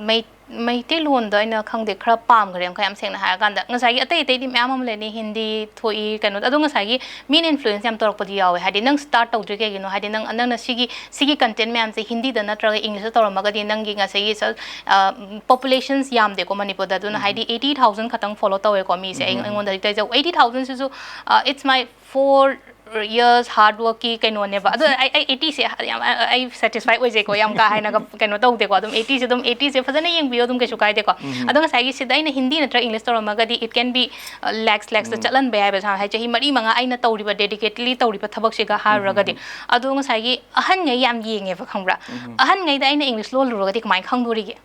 ꯃꯩ-, ꯃꯩꯇꯩꯂꯣꯟꯗ ꯑꯩꯅ ꯈꯪꯗꯦ, ꯈꯔ ꯄꯥꯝꯈ꯭ꯔꯦ ꯑꯃꯨꯛꯀ, ꯌꯥꯝ ꯁꯦꯡꯅ ꯍꯥꯏꯔꯀꯥꯟꯗ꯫ ꯉꯁꯥꯏꯒꯤ ꯑꯇꯩ ꯑꯇꯩꯗꯤ ꯃꯌꯥꯝ ꯑꯃ ꯂꯩꯅꯤ, ꯍꯤꯟꯗꯤ ꯊꯣꯛꯏ, ꯀꯩꯅꯣꯗ꯫ ꯑꯗꯣ ꯉꯁꯥꯏꯒꯤ ꯃꯤꯅ influence ꯌꯥꯝ ꯇꯧꯔꯛꯄꯗꯤ ꯌꯥꯎꯋꯦ꯫ ꯍꯥꯏꯗꯤ, "ꯅꯪ start ꯇꯧꯗ꯭ꯔꯤ ꯀꯩꯒꯤꯅꯣ?" ꯍꯥꯏꯗꯤ, "ꯅꯪ, ꯅꯪꯅ ꯁꯤꯒꯤ, ꯁꯤꯒꯤ content ꯃꯌꯥꯝꯁꯦ ꯍꯤꯟꯗꯤꯗ ꯅꯠꯇ꯭ꯔꯒ English ꯇ ꯇꯧꯔꯝꯃꯒꯗꯤ ꯅꯪꯒꯤ ꯉꯁꯥꯏꯒꯤ ꯁ-, ꯑ, populations ꯌꯥꯝꯗꯦꯀꯣ ꯃꯅꯤꯄꯨꯔꯗ꯫ ꯑꯗꯨꯅ ꯎꯝ꯫ ꯍꯥꯏꯗꯤ eighty thousand ꯈꯛꯇꯪ follow ꯇꯧꯋꯦꯀꯣ ꯃꯤꯁꯦ꯫ ꯑꯩ, ꯎꯝ꯫ ꯑꯩꯉꯣꯟꯗꯗꯤ ꯇꯩꯖꯧ꯫ Eighty thousand ꯁꯤꯁꯨ, ꯑ, it's my four years hard work ꯀꯤ ꯀꯩꯅꯣꯅꯦꯕ꯫ ꯑꯗꯣ ꯑꯩ, ꯑꯩ eighty ꯁꯦ ꯌꯥꯝ, ꯑ, ꯑ, ꯑꯩ satisfy ꯑꯣꯏꯖꯩꯀꯣ, ꯌꯥꯝ ꯀꯥ ꯍꯦꯟꯅꯒ ꯀꯩꯅꯣ ꯇꯧꯗꯦꯀꯣ꯫ ꯑꯗꯨꯝ eighty ꯁꯦ ꯑꯗꯨꯝ, eighty ꯁꯦ ꯐꯖꯅ ꯌꯦꯡꯕꯤꯌꯣ, ꯑꯗꯨꯝ ꯀꯩꯁꯨ ꯀꯥꯏꯗꯦꯀꯣ꯫ ꯎꯝ꯫ ꯑꯗꯣ ꯉꯁꯥꯏꯒꯤ ꯁꯤꯗ ꯑꯩꯅ ꯍꯤꯟꯗꯤ ꯅꯠꯇ꯭ꯔꯒ English ꯇꯧꯔꯝꯃꯒꯗꯤ it can be, ꯑ, lakhs, lakhs ꯇ ꯎꯝ꯫ ꯆꯠꯍꯟꯕ ꯌꯥꯏꯕ꯫ ꯁꯥ-, ꯍꯥꯏ ꯆꯍꯤ ꯃꯔꯤ ꯃꯉꯥ ꯑꯩꯅ ꯇꯧꯔꯤꯕ, dedicatedly ꯇꯧꯔꯤꯕ ꯊꯕꯛꯁꯤꯒ ꯎꯝ, ꯎꯝ, ꯍꯥꯏꯔꯨꯔꯒꯗꯤ꯫ ꯎꯝ꯫ ꯑꯗꯣ ꯉꯁꯥꯏꯒꯤ ꯑꯍꯟꯉꯩ ꯌꯥꯝ ꯌꯦꯡꯉꯦꯕ, ꯈꯪꯕ꯭ꯔꯥ? ꯎꯝ꯫ ꯑꯍꯟꯉꯩꯗ ꯑꯩꯅ English ꯂꯣꯜꯂꯨꯔꯒꯗꯤ ꯀꯃꯥꯏꯅ ꯈꯪꯗꯣꯔꯤꯒꯦ?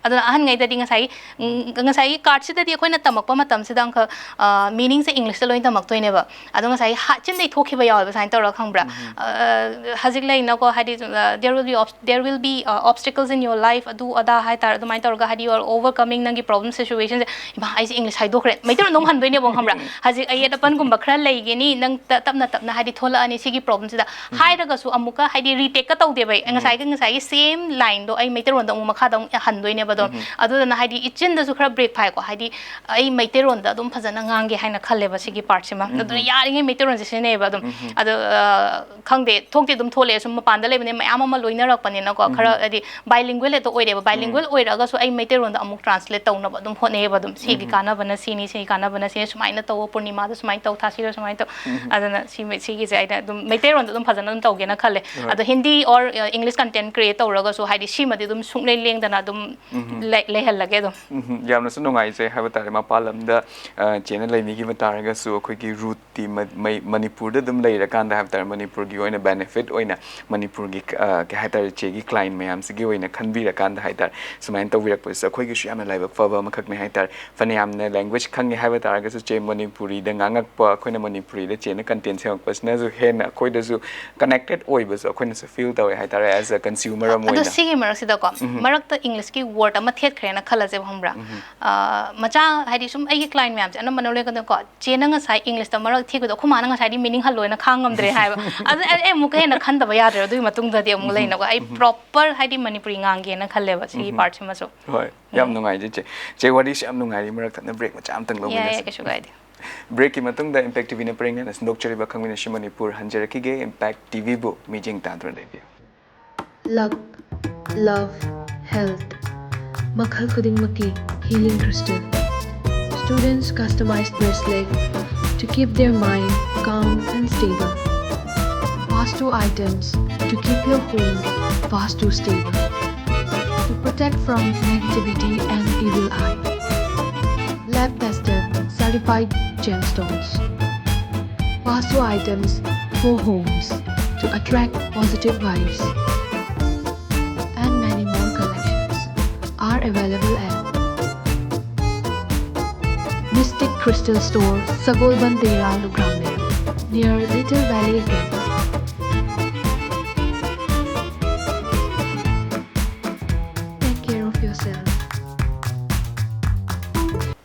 ꯑꯗꯨꯅ ꯑꯍꯟꯉꯩꯗꯗꯤ ꯉꯁꯥꯏꯒꯤ ꯎꯝ, ꯉꯁꯥꯏꯒꯤ ꯀꯥꯔꯠꯁꯤꯗꯗꯤ ꯑꯩꯈꯣꯏꯅ ꯇꯝꯃꯛꯄ ꯃꯇꯝꯁꯤꯗ ꯑꯃꯈꯛ ꯃꯤꯅꯤꯡꯁꯦ ꯏꯪꯂꯤꯁꯇ ꯂꯣꯏ ꯇꯝꯃꯛꯇꯣꯏꯅꯦꯕ꯫ ꯑꯗꯣ ꯉꯁꯥꯏꯒꯤ ꯍꯥ- ꯆꯤꯟꯗꯩ ꯊꯣꯛꯈꯤꯕ ꯌꯥꯎꯋꯦꯕ ꯁꯨꯃꯥꯏꯅ ꯇꯧꯔꯒ, ꯈꯪꯕ꯭ꯔꯥ? ꯑ, ꯍꯧꯖꯤꯛ ꯂꯩꯅꯀꯣ, ꯍꯥꯏꯗꯤ, there will be there will be obstacles in your life, ꯑꯗꯨ ꯑꯗꯥ ꯍꯥꯏꯇꯥꯔꯦ꯫ ꯑꯗꯨꯃꯥꯏꯅ ꯇꯧꯔꯒ, ꯍꯥꯏꯗꯤ, you are overcoming ꯅꯪꯒꯤ ꯄ꯭ꯔꯣꯕ꯭ꯂꯦꯝ ꯁꯤꯆꯨꯋꯦꯁꯟꯁꯦ꯫ ꯏꯃꯥ, ꯑꯩꯁꯦ ꯏꯪꯂꯤꯁ ꯍꯥꯏꯗꯣꯛꯈ꯭ꯔꯦ, ꯃꯩꯇꯩꯂꯣꯟꯗ ꯑꯃꯨꯛ ꯍꯟꯗꯣꯏꯅꯦꯕ, ꯈꯪꯕ꯭ꯔꯥ? ꯍꯧꯖꯤꯛ ꯑꯌꯦꯠ ꯑꯄꯟꯒꯨꯝꯕ ꯈꯔ ꯂꯩꯒꯅꯤ, ꯅꯪ ꯇꯞꯅ ꯇꯞꯅ, ꯍꯥꯏꯗꯤ, ꯊꯣꯛꯂꯛꯑꯅꯤ ꯁꯤꯒꯤ ꯄ꯭ꯔꯣꯕ꯭ꯂꯦꯝꯁꯤꯗ꯫ ꯍꯥꯏꯔꯒꯁꯨ ꯑꯃꯨꯛꯀ, ꯍꯥꯏꯗꯤ, ꯔꯤꯇꯦꯛꯀ ꯇꯧꯗꯦꯕ ꯑꯩ꯫ ꯉꯁꯥꯏꯒꯤ ꯉꯁꯥꯏꯒꯤ ꯁꯦꯝ ꯂꯥꯏꯟꯗꯣ ꯑꯩ ꯃꯩꯇꯩꯂꯣꯟꯗ ꯑꯃꯨꯛ ꯃꯈꯥꯗ ꯑꯃꯨꯛ ꯍꯟꯗꯣꯏꯅꯦꯕ ꯑꯗꯨꯝ꯫ ꯑꯗꯨꯗꯨꯅ, ꯍꯥꯏꯗꯤ, ꯏꯆꯤꯟꯗꯁꯨ ꯈꯔ ꯕ꯭ꯔꯦꯛ ꯐꯥꯏꯀꯣ, ꯍꯥꯏꯗꯤ, ꯑꯩ ꯃꯩꯇꯩꯔꯣꯟꯗ ꯑꯗꯨꯝ ꯐꯖꯅ ꯉꯥꯡꯒꯦ ꯍꯥꯏꯅ ꯈꯜꯂꯦꯕ ꯁꯤꯒꯤ ꯄꯥꯔꯠꯁꯤꯃ꯫ ꯑꯗꯨꯅ ꯌꯥꯔꯤꯉꯩ ꯃꯩꯇꯩꯔꯣꯟꯁꯦ ꯁꯤꯖꯤꯟꯅꯩꯌꯦꯕ ꯑꯗꯨꯝ꯫ ꯑꯗꯣ, ꯑ, ꯈꯪꯗꯦ, ꯊꯣꯛꯇꯤ ꯑꯗꯨꯝ ꯊꯣꯛꯂꯛꯑꯦ, ꯁꯨꯝ ꯃꯄꯥꯟꯗ ꯂꯩꯕꯅꯤꯅ, ꯃꯌꯥꯝ ꯑꯃ ꯂꯣꯏꯅꯔꯛꯄꯅꯤꯅꯀꯣ, ꯈꯔ, ꯍꯥꯏꯗꯤ, ꯕꯥꯏꯂꯤꯡꯒ꯭ꯋꯦꯜ ꯍꯦꯛꯇ ꯑꯣꯏꯔꯦꯕ꯫ ꯕꯥꯏꯂꯤꯡꯒ꯭ꯋꯦꯜ ꯑꯣꯏꯔꯛꯑꯒꯁꯨ ꯑꯩ ꯃꯩꯇꯩꯔꯣꯟꯗ ꯑꯃꯨꯛ ꯇ꯭ꯔꯥꯟꯁꯂꯦꯠ ꯇꯧꯅꯕ ꯑꯗꯨꯝ ꯍꯣꯠꯅꯩꯌꯦꯕ ꯑꯗꯨꯝ꯫ ꯁꯤꯒꯤ ꯀꯥꯟꯅꯕꯅ ꯁꯤꯅꯤ, ꯁꯤꯒꯤ ꯀꯥꯟꯅꯕꯅ ꯁꯤꯅꯤ, ꯁꯨꯃꯥꯏꯅ ꯇꯧꯋꯣ, ꯄꯨꯔꯅꯤꯃꯥꯗ ꯁꯨꯃꯥꯏꯅ ꯇꯧ, ꯊꯥꯁꯤꯗ ꯁꯨꯃꯥꯏꯅ ꯇꯧ꯫ ꯑꯗꯨꯅ ꯁꯤ, ꯁꯤꯒꯤꯁꯦ ꯑꯩꯅ ꯑꯗꯨꯝ ꯃꯩꯇꯩꯔꯣꯟꯗ ꯑꯗꯨꯝ ꯐꯖꯅ ꯑꯗꯨꯝ ꯇꯧꯒꯦꯅ ꯈꯜꯂꯦ꯫ ꯑꯗꯣ ꯍꯤꯟꯗꯤ ꯑꯣꯔ, ꯑ, ꯏꯪꯂꯤꯁ ꯀꯟꯇꯦꯟ ꯀ꯭ꯔꯤꯌꯦꯠ ꯇꯧꯔꯒꯁꯨ, ꯍꯥꯏꯗꯤ, ꯁꯤꯃꯗꯤ ꯑꯗꯨꯝ ꯁꯨꯡꯂꯦꯡ ꯂꯦꯡꯗꯅ ꯑꯗꯨꯝ ꯂꯩ-, ꯂꯩꯍꯜꯂꯒꯦ ꯑꯗꯨꯝ꯫ ꯎꯝ, ꯌꯥꯝꯅꯁꯨ ꯅꯨꯡꯉꯥꯏꯖꯩ ꯍꯥꯏꯕ ꯇꯥꯔꯦ꯫ ꯃꯄꯥꯟ ꯂꯝꯗ, ꯑ, ꯆꯦꯅ ꯂꯩꯅꯤꯡꯈꯤꯕ ꯇꯥꯔꯒꯁꯨ, ꯑꯩꯈꯣꯏꯒꯤ ꯔꯨꯠꯇꯤ ꯃ-, ꯃꯩ-, ꯃꯅꯤꯄꯨꯔꯗ ꯑꯗꯨꯝ ꯂꯩꯔꯀꯥꯟꯗ ꯍꯥꯏꯕ ꯇꯥꯔꯦ, ꯃꯅꯤꯄꯨꯔꯒꯤ ꯑꯣꯏꯅ ꯕꯦꯅꯤꯐꯤꯠ ꯑꯣꯏꯅ, ꯃꯅꯤꯄꯨꯔꯒꯤ, ꯑ, ꯀꯩ ꯍꯥꯏꯇꯥꯔꯦ, ꯆꯦꯒꯤ ꯀ꯭ꯂꯥꯏꯟ ꯃꯌꯥꯝꯁꯤꯒꯤ ꯑꯣꯏꯅ ꯈꯟꯕꯤꯔꯀꯥꯟꯗ ꯍꯥꯏ ꯇꯥꯔꯦ, ꯁꯨꯃꯥꯏꯅ ꯇꯧꯕꯤꯔꯛꯄꯁꯤꯁꯨ ꯑꯩꯈꯣꯏꯒꯤꯁꯨ ꯌꯥꯝꯅ ꯂꯥꯏꯕꯛ ꯐꯕ ꯑꯃꯈꯛꯅꯤ ꯍꯥꯏ ꯇꯥꯔꯦ꯫ ꯐꯅꯌꯥꯝꯅ ꯂꯦꯡꯒ꯭ꯋꯦꯖ ꯈꯪꯉꯦ ꯍꯥꯏꯕ ꯇꯥꯔꯒꯁꯨ, ꯆꯦ, ꯃꯅꯤꯄꯨꯔꯤꯗ ꯉꯥꯡꯉꯛꯄ, ꯑꯩꯈꯣꯏꯅ ꯃꯅꯤꯄꯨꯔꯤꯗ ꯆꯦꯅ ꯀꯟꯇꯦꯟ ꯁꯦꯝꯃꯛꯄꯁꯤꯅꯁꯨ ꯍꯦꯟꯅ ꯑꯩꯈꯣꯏꯗꯁꯨ ꯀꯅꯦꯛꯇꯦꯠ ꯑꯣꯏꯕꯁꯨ ꯑꯩꯈꯣꯏꯅꯁꯨ ꯐꯤꯜ ꯇꯧꯋꯦ ꯍꯥꯏ ꯇꯥꯔꯦ, as a consumer ꯑꯃ ꯑꯗꯣ ꯑꯣꯏꯅ꯫ ꯁꯤꯒꯤ ꯃꯔꯛꯁꯤꯗꯀꯣ, ꯎꯝ꯫ ꯃꯔꯛꯇ ꯏꯪꯂꯤꯁꯀꯤ ꯋꯥꯔꯗ ꯑꯃ ꯊꯦꯠꯈ꯭ꯔꯦꯅ ꯈꯜꯂꯁꯦꯕ, ꯈꯪꯕ꯭ꯔꯥ? ꯎꯝ꯫ ꯑ, ꯃꯆꯥ, ꯍꯥꯏꯗꯤ, ꯁꯨꯝ ꯑꯩꯒꯤ ꯀ꯭ꯂꯥꯏꯟ ꯃꯌꯥꯝꯁꯦ ꯑꯅꯝꯕꯅ ꯂꯣꯏꯅꯀꯣ, "ꯆꯦ, ꯅꯪ ꯉꯁꯥꯏ ꯏꯪꯂꯤꯁꯇ ꯃꯔꯛ ꯊꯦꯠꯈꯤꯕꯗꯣ ꯑꯩꯈꯣꯏ ꯃꯥꯅ ꯉꯁꯥꯏꯗꯤ ꯃꯤꯅꯤꯡ ꯍꯜꯂꯣꯅ ꯈꯥꯡ ꯉꯝꯗ꯭ꯔꯦ" ꯍꯥꯏꯕ꯫ ꯑꯗꯨ ꯑꯩ, ꯑꯩ ꯑꯃꯨꯛꯀ ꯍꯦꯟꯅ ꯈꯟꯗꯕ ꯌꯥꯗ꯭ꯔꯦꯕ ꯑꯗꯨꯒꯤ ꯃꯇꯨꯡꯗꯗꯤ ꯑꯃꯨꯛ ꯎꯝ꯫ ꯂꯩꯅꯀꯣ꯫ ꯑꯩ ꯎꯝ꯫ ꯄ꯭ꯔꯣꯄꯔ, ꯍꯥꯏꯗꯤ, ꯃꯅꯤꯄꯨꯔꯤ ꯉꯥꯡꯒꯦꯅ ꯈꯜꯂꯦꯕ ꯁꯤꯒꯤ ꯎꯝ꯫ ꯄꯥꯔꯠꯁꯤꯃꯁꯨ꯫ ꯍꯣꯏ, ꯌꯥꯝ ꯎꯝ꯫ ꯅꯨꯡꯉꯥꯏꯖꯩ, ꯆꯦ꯫ ꯆꯦ, ꯋꯥꯔꯤꯁꯨ ꯌꯥꯝ ꯅꯨꯡꯉꯥꯏꯔꯤ, ꯃꯔꯛ ꯊꯠꯅ ꯕ꯭ꯔꯦꯛ ꯃꯆꯥ ꯑꯝꯇꯪ ꯌꯥꯏ, ꯂꯧꯃꯤꯟꯅꯁꯤ꯫ ꯌꯥꯏ, ꯀꯩꯁꯨ ꯀꯥꯏꯗꯦ꯫ ꯕ꯭ꯔꯦꯛꯀꯤ ꯃꯇꯨꯡꯗ ꯏꯝꯄꯦꯛ ꯇꯤꯚꯤꯅ ꯄꯔꯦꯡ ꯂꯦꯟꯅ ꯁꯟꯗꯣꯛꯆꯔꯤꯕ ꯈꯪꯃꯤꯟꯅꯁꯤ ꯃꯅꯤꯄꯨꯔ ꯍꯟꯖꯔꯛꯈꯤꯒꯦ꯫ ꯏꯝꯄꯦꯛ ꯇꯤꯚꯤꯕꯨ ꯃꯤꯠꯌꯦꯡ ꯇꯥꯗꯨꯅ ꯂꯩꯕꯤꯌꯨ꯫ Love, love, health. ꯃꯈꯜ ꯈꯨꯗꯤꯡꯃꯛꯀꯤ healing crystal. Students customized bracelet to keep their mind calm and stable. Vastu items to keep your home Vastu stable. To protect from negativity and evil eye. Lab tested, certified gemstones. Vastu items for homes to attract positive vibes. And many more collections. Our Available at Mystic Crystal Store, Sagolband Tera, Lukramle, near Little Valley Academy. Take care of yourself.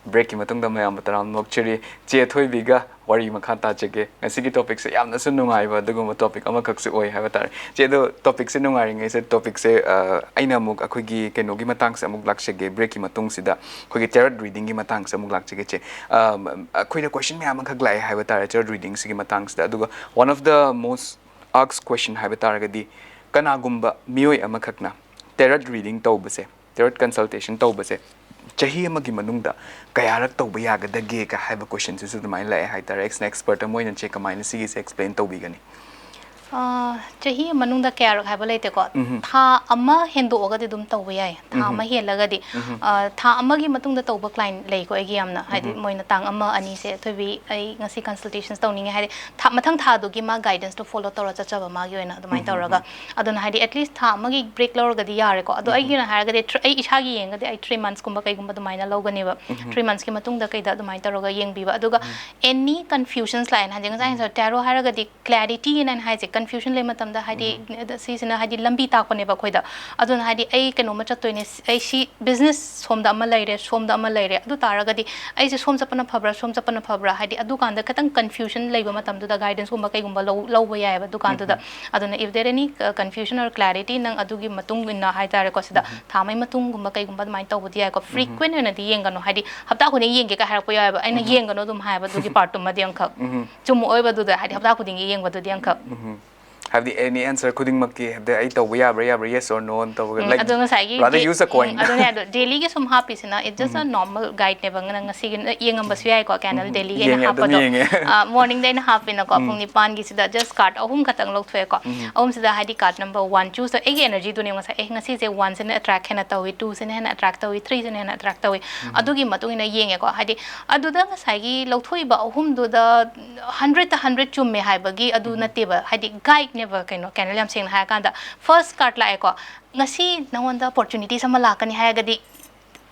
ꯕ꯭ꯔꯦꯛꯀꯤ ꯃꯇꯨꯡꯗ ꯃꯌꯥꯝꯕꯨ ꯇꯔꯥꯝꯅ ꯑꯣꯛꯆꯔꯤ꯫ ꯆꯦ ꯑꯊꯣꯏꯕꯤꯒ ꯋꯥꯔꯤ ꯃꯈꯥ ꯇꯥꯖꯒꯦ꯫ ꯉꯁꯤꯒꯤ ꯇꯣꯄꯤꯛꯁꯦ ꯌꯥꯝꯅꯁꯨ ꯅꯨꯡꯉꯥꯏꯕ ꯑꯗꯨꯒꯨꯝꯕ ꯇꯣꯄꯤꯛ ꯑꯃꯈꯛꯁꯨ ꯑꯣꯏ ꯍꯥꯏꯕ ꯇꯥꯔꯦ꯫ ꯆꯦ, ꯑꯗꯣ ꯇꯣꯄꯤꯛꯁꯦ ꯅꯨꯡꯉꯥꯏꯔꯤꯉꯩꯁꯦ, ꯇꯣꯄꯤꯛꯁꯦ, ꯑ, ꯑꯩꯅ ꯑꯃꯨꯛ ꯑꯩꯈꯣꯏꯒꯤ ꯀꯩꯅꯣꯒꯤ ꯃꯇꯥꯡꯁꯦ ꯑꯃꯨꯛ ꯂꯥꯛꯆꯒꯦ, ꯕ꯭ꯔꯦꯛꯀꯤ ꯃꯇꯨꯡꯁꯤꯗ ꯑꯩꯈꯣꯏꯒꯤ ꯇꯦꯔꯣꯠ ꯔꯤꯗꯤꯡꯒꯤ ꯃꯇꯥꯡꯁꯦ ꯑꯃꯨꯛ ꯂꯥꯛꯆꯒꯦ, ꯆꯦ꯫ ꯑ, ꯑꯩꯈꯣꯏꯗ ꯀꯣꯏꯁꯟ ꯃꯌꯥꯝ ꯑꯃꯈꯛ ꯂꯥꯛꯑꯦ ꯍꯥꯏꯕ ꯇꯥꯔꯦ ꯇꯦꯔꯣꯠ ꯔꯤꯗꯤꯡꯁꯤꯒꯤ ꯃꯇꯥꯡꯁꯤꯗ꯫ ꯑꯗꯨꯒ one of the most asked question ꯍꯥꯏꯕ ꯇꯥꯔꯒꯗꯤ, ꯀꯅꯥꯒꯨꯝꯕ ꯃꯤꯑꯣꯏ ꯑꯃꯈꯛꯅ ꯇꯦꯔꯣꯠ ꯔꯤꯗꯤꯡ ꯇꯧꯕꯁꯦ, ꯇꯦꯔꯣꯠ ꯀꯟꯁꯜꯇꯦꯁꯟ ꯇꯧꯕꯁꯦ ꯆꯍꯤ ꯑꯃꯒꯤ ꯃꯅꯨꯡꯗ ꯀꯌꯥꯔꯛ ꯇꯧꯕ ꯌꯥꯒꯗꯒꯦꯒ ꯍꯥꯏꯕ ꯀꯣꯏꯁꯟꯁꯤꯁꯨ ꯑꯗꯨꯃꯥꯏꯅ ꯂꯥꯛꯑꯦ ꯍꯥꯏꯇꯥꯔꯦ꯫ ꯑꯦꯛꯁꯅ ꯑꯦꯛꯁꯄꯔꯠ ꯑꯃ ꯑꯣꯏꯅ ꯆꯦ ꯀꯃꯥꯏꯅ ꯁꯤꯒꯤꯁꯦ ꯑꯦꯛꯁꯄ꯭ꯂꯦꯟ ꯇꯧꯕꯤꯒꯅꯤ? ꯑ, ꯆꯍꯤ ꯃꯅꯨꯡꯗ ꯀꯌꯥꯔꯛ ꯍꯥꯏꯕ ꯂꯩꯇꯦꯀꯣ꯫ ꯎꯝꯍꯨꯝ꯫ ꯊꯥ ꯑꯃ ꯍꯦꯟꯗꯣꯛꯑꯒꯗꯤ ꯑꯗꯨꯝ ꯇꯧꯕ ꯌꯥꯏ꯫ ꯊꯥ ꯎꯝꯍꯨꯝ꯫ ꯑꯃ ꯍꯦꯜꯂꯒꯗꯤ, ꯎꯝꯍꯨꯝ꯫ ꯑ, ꯊꯥ ꯑꯃꯒꯤ ꯃꯇꯨꯡꯗ ꯇꯧꯕ ꯀ꯭ꯂꯥꯏꯟ ꯂꯩꯀꯣ ꯑꯩꯒꯤ ꯌꯥꯝꯅ꯫ ꯍꯥꯏꯗꯤ ꯎꯝꯍꯨꯝ꯫ ꯃꯣꯏꯅ ꯇꯥꯡ ꯑꯃ ꯑꯅꯤꯁꯦ, "ꯊꯣꯏꯕꯤ, ꯑꯩ ꯉꯁꯤ ꯀꯟꯁꯜꯇꯦꯁꯟꯁ ꯇꯧꯅꯤꯡꯉꯦ" ꯍꯥꯏꯗꯤ, ꯊꯥ, ꯃꯊꯪ ꯊꯥꯗꯨꯒꯤ ꯃꯥ ꯒꯥꯏꯗꯦꯟꯁꯇꯣ ꯐꯣꯂꯣ ꯇꯧꯔ ꯆꯠꯆꯕ ꯃꯥꯒꯤ ꯑꯣꯏꯅ ꯑꯗꯨꯃꯥꯏꯅ ꯎꯝꯍꯨꯝ, ꯇꯧꯔꯒ꯫ ꯑꯗꯨꯅ ꯍꯥꯏꯗꯤ ꯑꯦꯠꯂꯤꯁ ꯊꯥ ꯑꯃꯒꯤ ꯕ꯭ꯔꯦꯛ ꯂꯧꯔꯒꯗꯤ ꯌꯥꯔꯦꯀꯣ꯫ ꯑꯗꯣ ꯎꯝꯍꯨꯝ꯫ ꯑꯩꯒꯤꯅ ꯍꯥꯏꯔꯒꯗꯤ ꯊ꯭ꯔ-, ꯑꯩ ꯏꯁꯥꯒꯤ ꯌꯦꯡꯉꯒꯗꯤ ꯑꯩ ꯊ꯭ꯔꯤ ꯃꯟꯁꯀꯨꯝꯕ ꯀꯩꯒꯨꯝꯕ ꯑꯗꯨꯃꯥꯏꯅ ꯂꯧꯒꯅꯦꯕ꯫ ꯎꯝꯍꯨꯝ꯫ ꯊ꯭ꯔꯤ ꯃꯟꯁꯀꯤ ꯃꯇꯨꯡꯗ ꯀꯩꯗ ꯑꯗꯨꯃꯥꯏꯅ ꯇꯧꯔꯒ ꯌꯦꯡꯕꯤꯕ꯫ ꯑꯗꯨꯒ ꯎꯝ꯫ ꯑꯦꯅꯤ ꯀꯟꯐ꯭ꯌꯨꯖꯟꯁ ꯂꯥꯛꯑꯦꯅ, ꯍꯥꯏꯗꯤ ꯉꯁꯥꯏ ꯉꯁꯥꯏ ꯇꯦꯔꯣ ꯍꯥꯏꯔꯒꯗꯤ ꯀ꯭ꯂꯦꯔꯤꯇꯤꯅ ꯑꯩꯅ ꯍꯥꯏꯁꯦ, ꯀꯟꯐ꯭ꯌꯨꯖꯟ ꯂꯩ ꯃꯇꯝꯗ ꯍꯥꯏꯗꯤ, ꯎꯝꯍꯨꯝ꯫ ꯑꯗ ꯁꯤꯁꯤꯅ ꯍꯥꯏꯗꯤ ꯂꯝꯕꯤ ꯇꯥꯛꯄꯅꯦꯕ ꯑꯩꯈꯣꯏꯗ꯫ ꯑꯗꯨꯅ ꯍꯥꯏꯗꯤ ꯑꯩ ꯀꯩꯅꯣꯝꯃ ꯆꯠꯇꯣꯏꯅꯦ, ꯑꯩ ꯁꯤ ꯕꯤꯖꯤꯅꯦꯁ ꯁꯣꯝꯗ ꯑꯃ ꯂꯩꯔꯦ, ꯁꯣꯝꯗ ꯑꯃ ꯂꯩꯔꯦ, ꯑꯗꯨ ꯇꯥꯔꯒꯗꯤ ꯑꯩꯁꯦ ꯁꯣꯝ ꯆꯠꯄꯅ ꯐꯕ꯭ꯔꯥ, ꯁꯣꯝ ꯆꯠꯄꯅ ꯐꯕ꯭ꯔꯥ, ꯍꯥꯏꯗꯤ ꯑꯗꯨꯀꯥꯟꯗ ꯈꯤꯇꯪ ꯀꯟꯐ꯭ꯌꯨꯖꯟ ꯂꯩꯕ ꯃꯇꯝꯗꯨꯗ ꯒꯥꯏꯗꯦꯟꯁꯀꯨꯝꯕ ꯀꯩꯒꯨꯝꯕ ꯂꯧ-, ꯂꯧꯕ ꯌꯥꯏꯑꯕ ꯑꯗꯨꯀꯥꯟꯗꯨꯗ꯫ ꯎꯝꯍꯨꯝ꯫ ꯑꯗꯨꯅ if there any confusion or clarity, ꯅꯪ ꯑꯗꯨꯒꯤ ꯃꯇꯨꯡ ꯏꯟꯅ ꯍꯥꯏꯇꯥꯔꯦꯀꯣ, ꯁꯤꯗ ꯎꯝꯍꯨꯝ꯫ ꯊꯥ ꯑꯃꯒꯤ ꯃꯇꯨꯡꯒꯨꯝꯕ ꯀꯩꯒꯨꯝꯕ ꯑꯗꯨꯃꯥꯏꯅ ꯇꯧꯕꯗꯤ ꯌꯥꯏꯀꯣ꯫ ꯎꯝꯍꯨꯝ꯫ ꯐ꯭ꯔꯤꯀ꯭ꯋꯦꯟ ꯑꯣꯏꯅꯗꯤ ꯌꯦꯡꯒꯅꯨ, ꯍꯥꯏꯗꯤ ꯍꯞꯇꯥ ꯈꯨꯗꯤꯡ ꯌꯦꯡꯒꯦ ꯀꯥꯏ ꯍꯥꯏꯔꯛꯄ ꯌꯥꯎꯋꯦꯕ, ꯑꯩꯅ ꯎꯝꯍꯨꯝ꯫ ꯌꯦꯡꯒꯅꯨ ꯑꯗꯨꯝ ꯍꯥꯏꯕ ꯑꯗꯨꯒꯤ ꯄꯥꯔꯠꯇꯨꯃꯗꯤ ꯑꯃꯈꯛ꯫ ꯎꯝꯍꯨꯝ꯫ ꯆꯨꯝꯃꯛꯑꯣꯏꯕ ꯑꯗꯨꯗ, ꯍꯥꯏꯗꯤ ꯍꯞꯇꯥ ꯈꯨꯗꯤꯡꯒꯤ ꯌꯦꯡꯕꯗꯨꯗꯤ ꯑꯃꯈꯛ꯫ ꯎꯝꯍꯨꯝ꯫ ꯍꯥꯏꯕꯗꯤ ꯑꯦꯅꯤ ꯑꯟꯁꯔ ꯈꯨꯗꯤꯡꯃꯛꯀꯤ, ꯍꯥꯏꯕꯗꯤ ꯑꯩ ꯇꯧꯕ ꯌꯥꯕ꯭ꯔꯥ, ꯌꯥꯕ꯭ꯔꯥ, yes or no ꯇꯧꯕꯒ, ꯎꯝ, like, ꯑꯗꯣ ꯉꯁꯥꯏꯒꯤ rather day-, use a coin. ꯎꯝ, ꯑꯗꯨꯅꯦ, ꯑꯗꯣ ꯗꯦꯂꯤꯒꯤ ꯁꯨꯝ ꯍꯥꯞꯄꯤꯁꯤꯅ, it's just a mm-hmm. normal guideꯅꯦꯕ꯫ ꯅꯪ ꯉꯁꯤꯒꯤ ꯅ-, ꯌꯦꯡꯉꯝꯕꯁꯨ ꯌꯥꯏꯀꯣ, ꯀꯦꯟꯗꯜ ꯎꯝꯍꯨꯝ꯫ ꯗꯦꯂꯤꯒꯤ ꯑꯩꯅ ꯌꯦꯡꯉꯦ, ꯑꯗꯨꯝ ꯍꯥꯞꯄꯗꯣ꯫ ꯌꯦꯡꯉꯦ꯫ ꯑ, ꯃꯣꯔꯅꯤꯡꯗ ꯑꯩꯅ ꯍꯥꯞꯄꯤꯅꯀꯣ, ꯎꯝ꯫ ꯄꯨꯡ ꯅꯤꯄꯥꯟꯒꯤꯁꯤꯗ just card ꯑꯍꯨꯝ ꯈꯛꯇꯪ ꯂꯧꯊꯣꯛꯑꯦꯀꯣ꯫ ꯎꯝꯍꯨꯝ꯫ ꯑꯍꯨꯝꯁꯤꯗ ꯍꯥꯏꯗꯤ card number one chooseꯇꯧ-, ꯑꯩꯒꯤ energyꯗꯨꯅꯦ ꯉꯁꯥꯏ, ꯑꯦ, ꯉꯁꯤꯁꯦ oneꯁꯤꯅ attract ꯍꯦꯟꯅ ꯇꯧꯏ, twoꯁꯤꯅ ꯍꯦꯟꯅ attract ꯇꯧꯏ, threeꯁꯤꯅ ꯍꯦꯟꯅ attract ꯇꯧꯏ꯫ ꯎꯝꯍꯨꯝ꯫ ꯑꯗꯨꯒꯤ ꯃꯇꯨꯡ ꯏꯟꯅ ꯌꯦꯡꯉꯦꯀꯣ꯫ ꯍꯥꯏꯗꯤ ꯑꯗꯨꯗ ꯉꯁꯥꯏꯒꯤ ꯂꯧꯊꯣꯛꯏꯕ ꯑꯍꯨꯝꯗꯨꯗ hundredꯇ hundred ꯆꯨꯝꯃꯦ ꯍꯥꯏꯕꯒꯤ ꯑꯗꯨ ꯎꯝꯍꯨꯝ꯫ ꯅꯠꯇꯦꯕ꯫ ꯍꯥꯏꯗꯤ guide ꯅꯦꯕ ꯀꯩꯅꯣ, ꯀꯩꯅꯣ, ꯌꯥꯝ ꯁꯦꯡꯅ ꯍꯥꯏꯔꯀꯥꯟꯗ, ꯐꯥꯔꯁ ꯀꯥꯔꯗ ꯂꯥꯛꯑꯦꯀꯣ, ꯉꯁꯤ ꯅꯉꯣꯟꯗ ꯑꯣꯄꯣꯔꯆꯨꯅꯤꯇꯤꯁ ꯑꯃ ꯂꯥꯛꯀꯅꯤ ꯍꯥꯏꯔꯒꯗꯤ,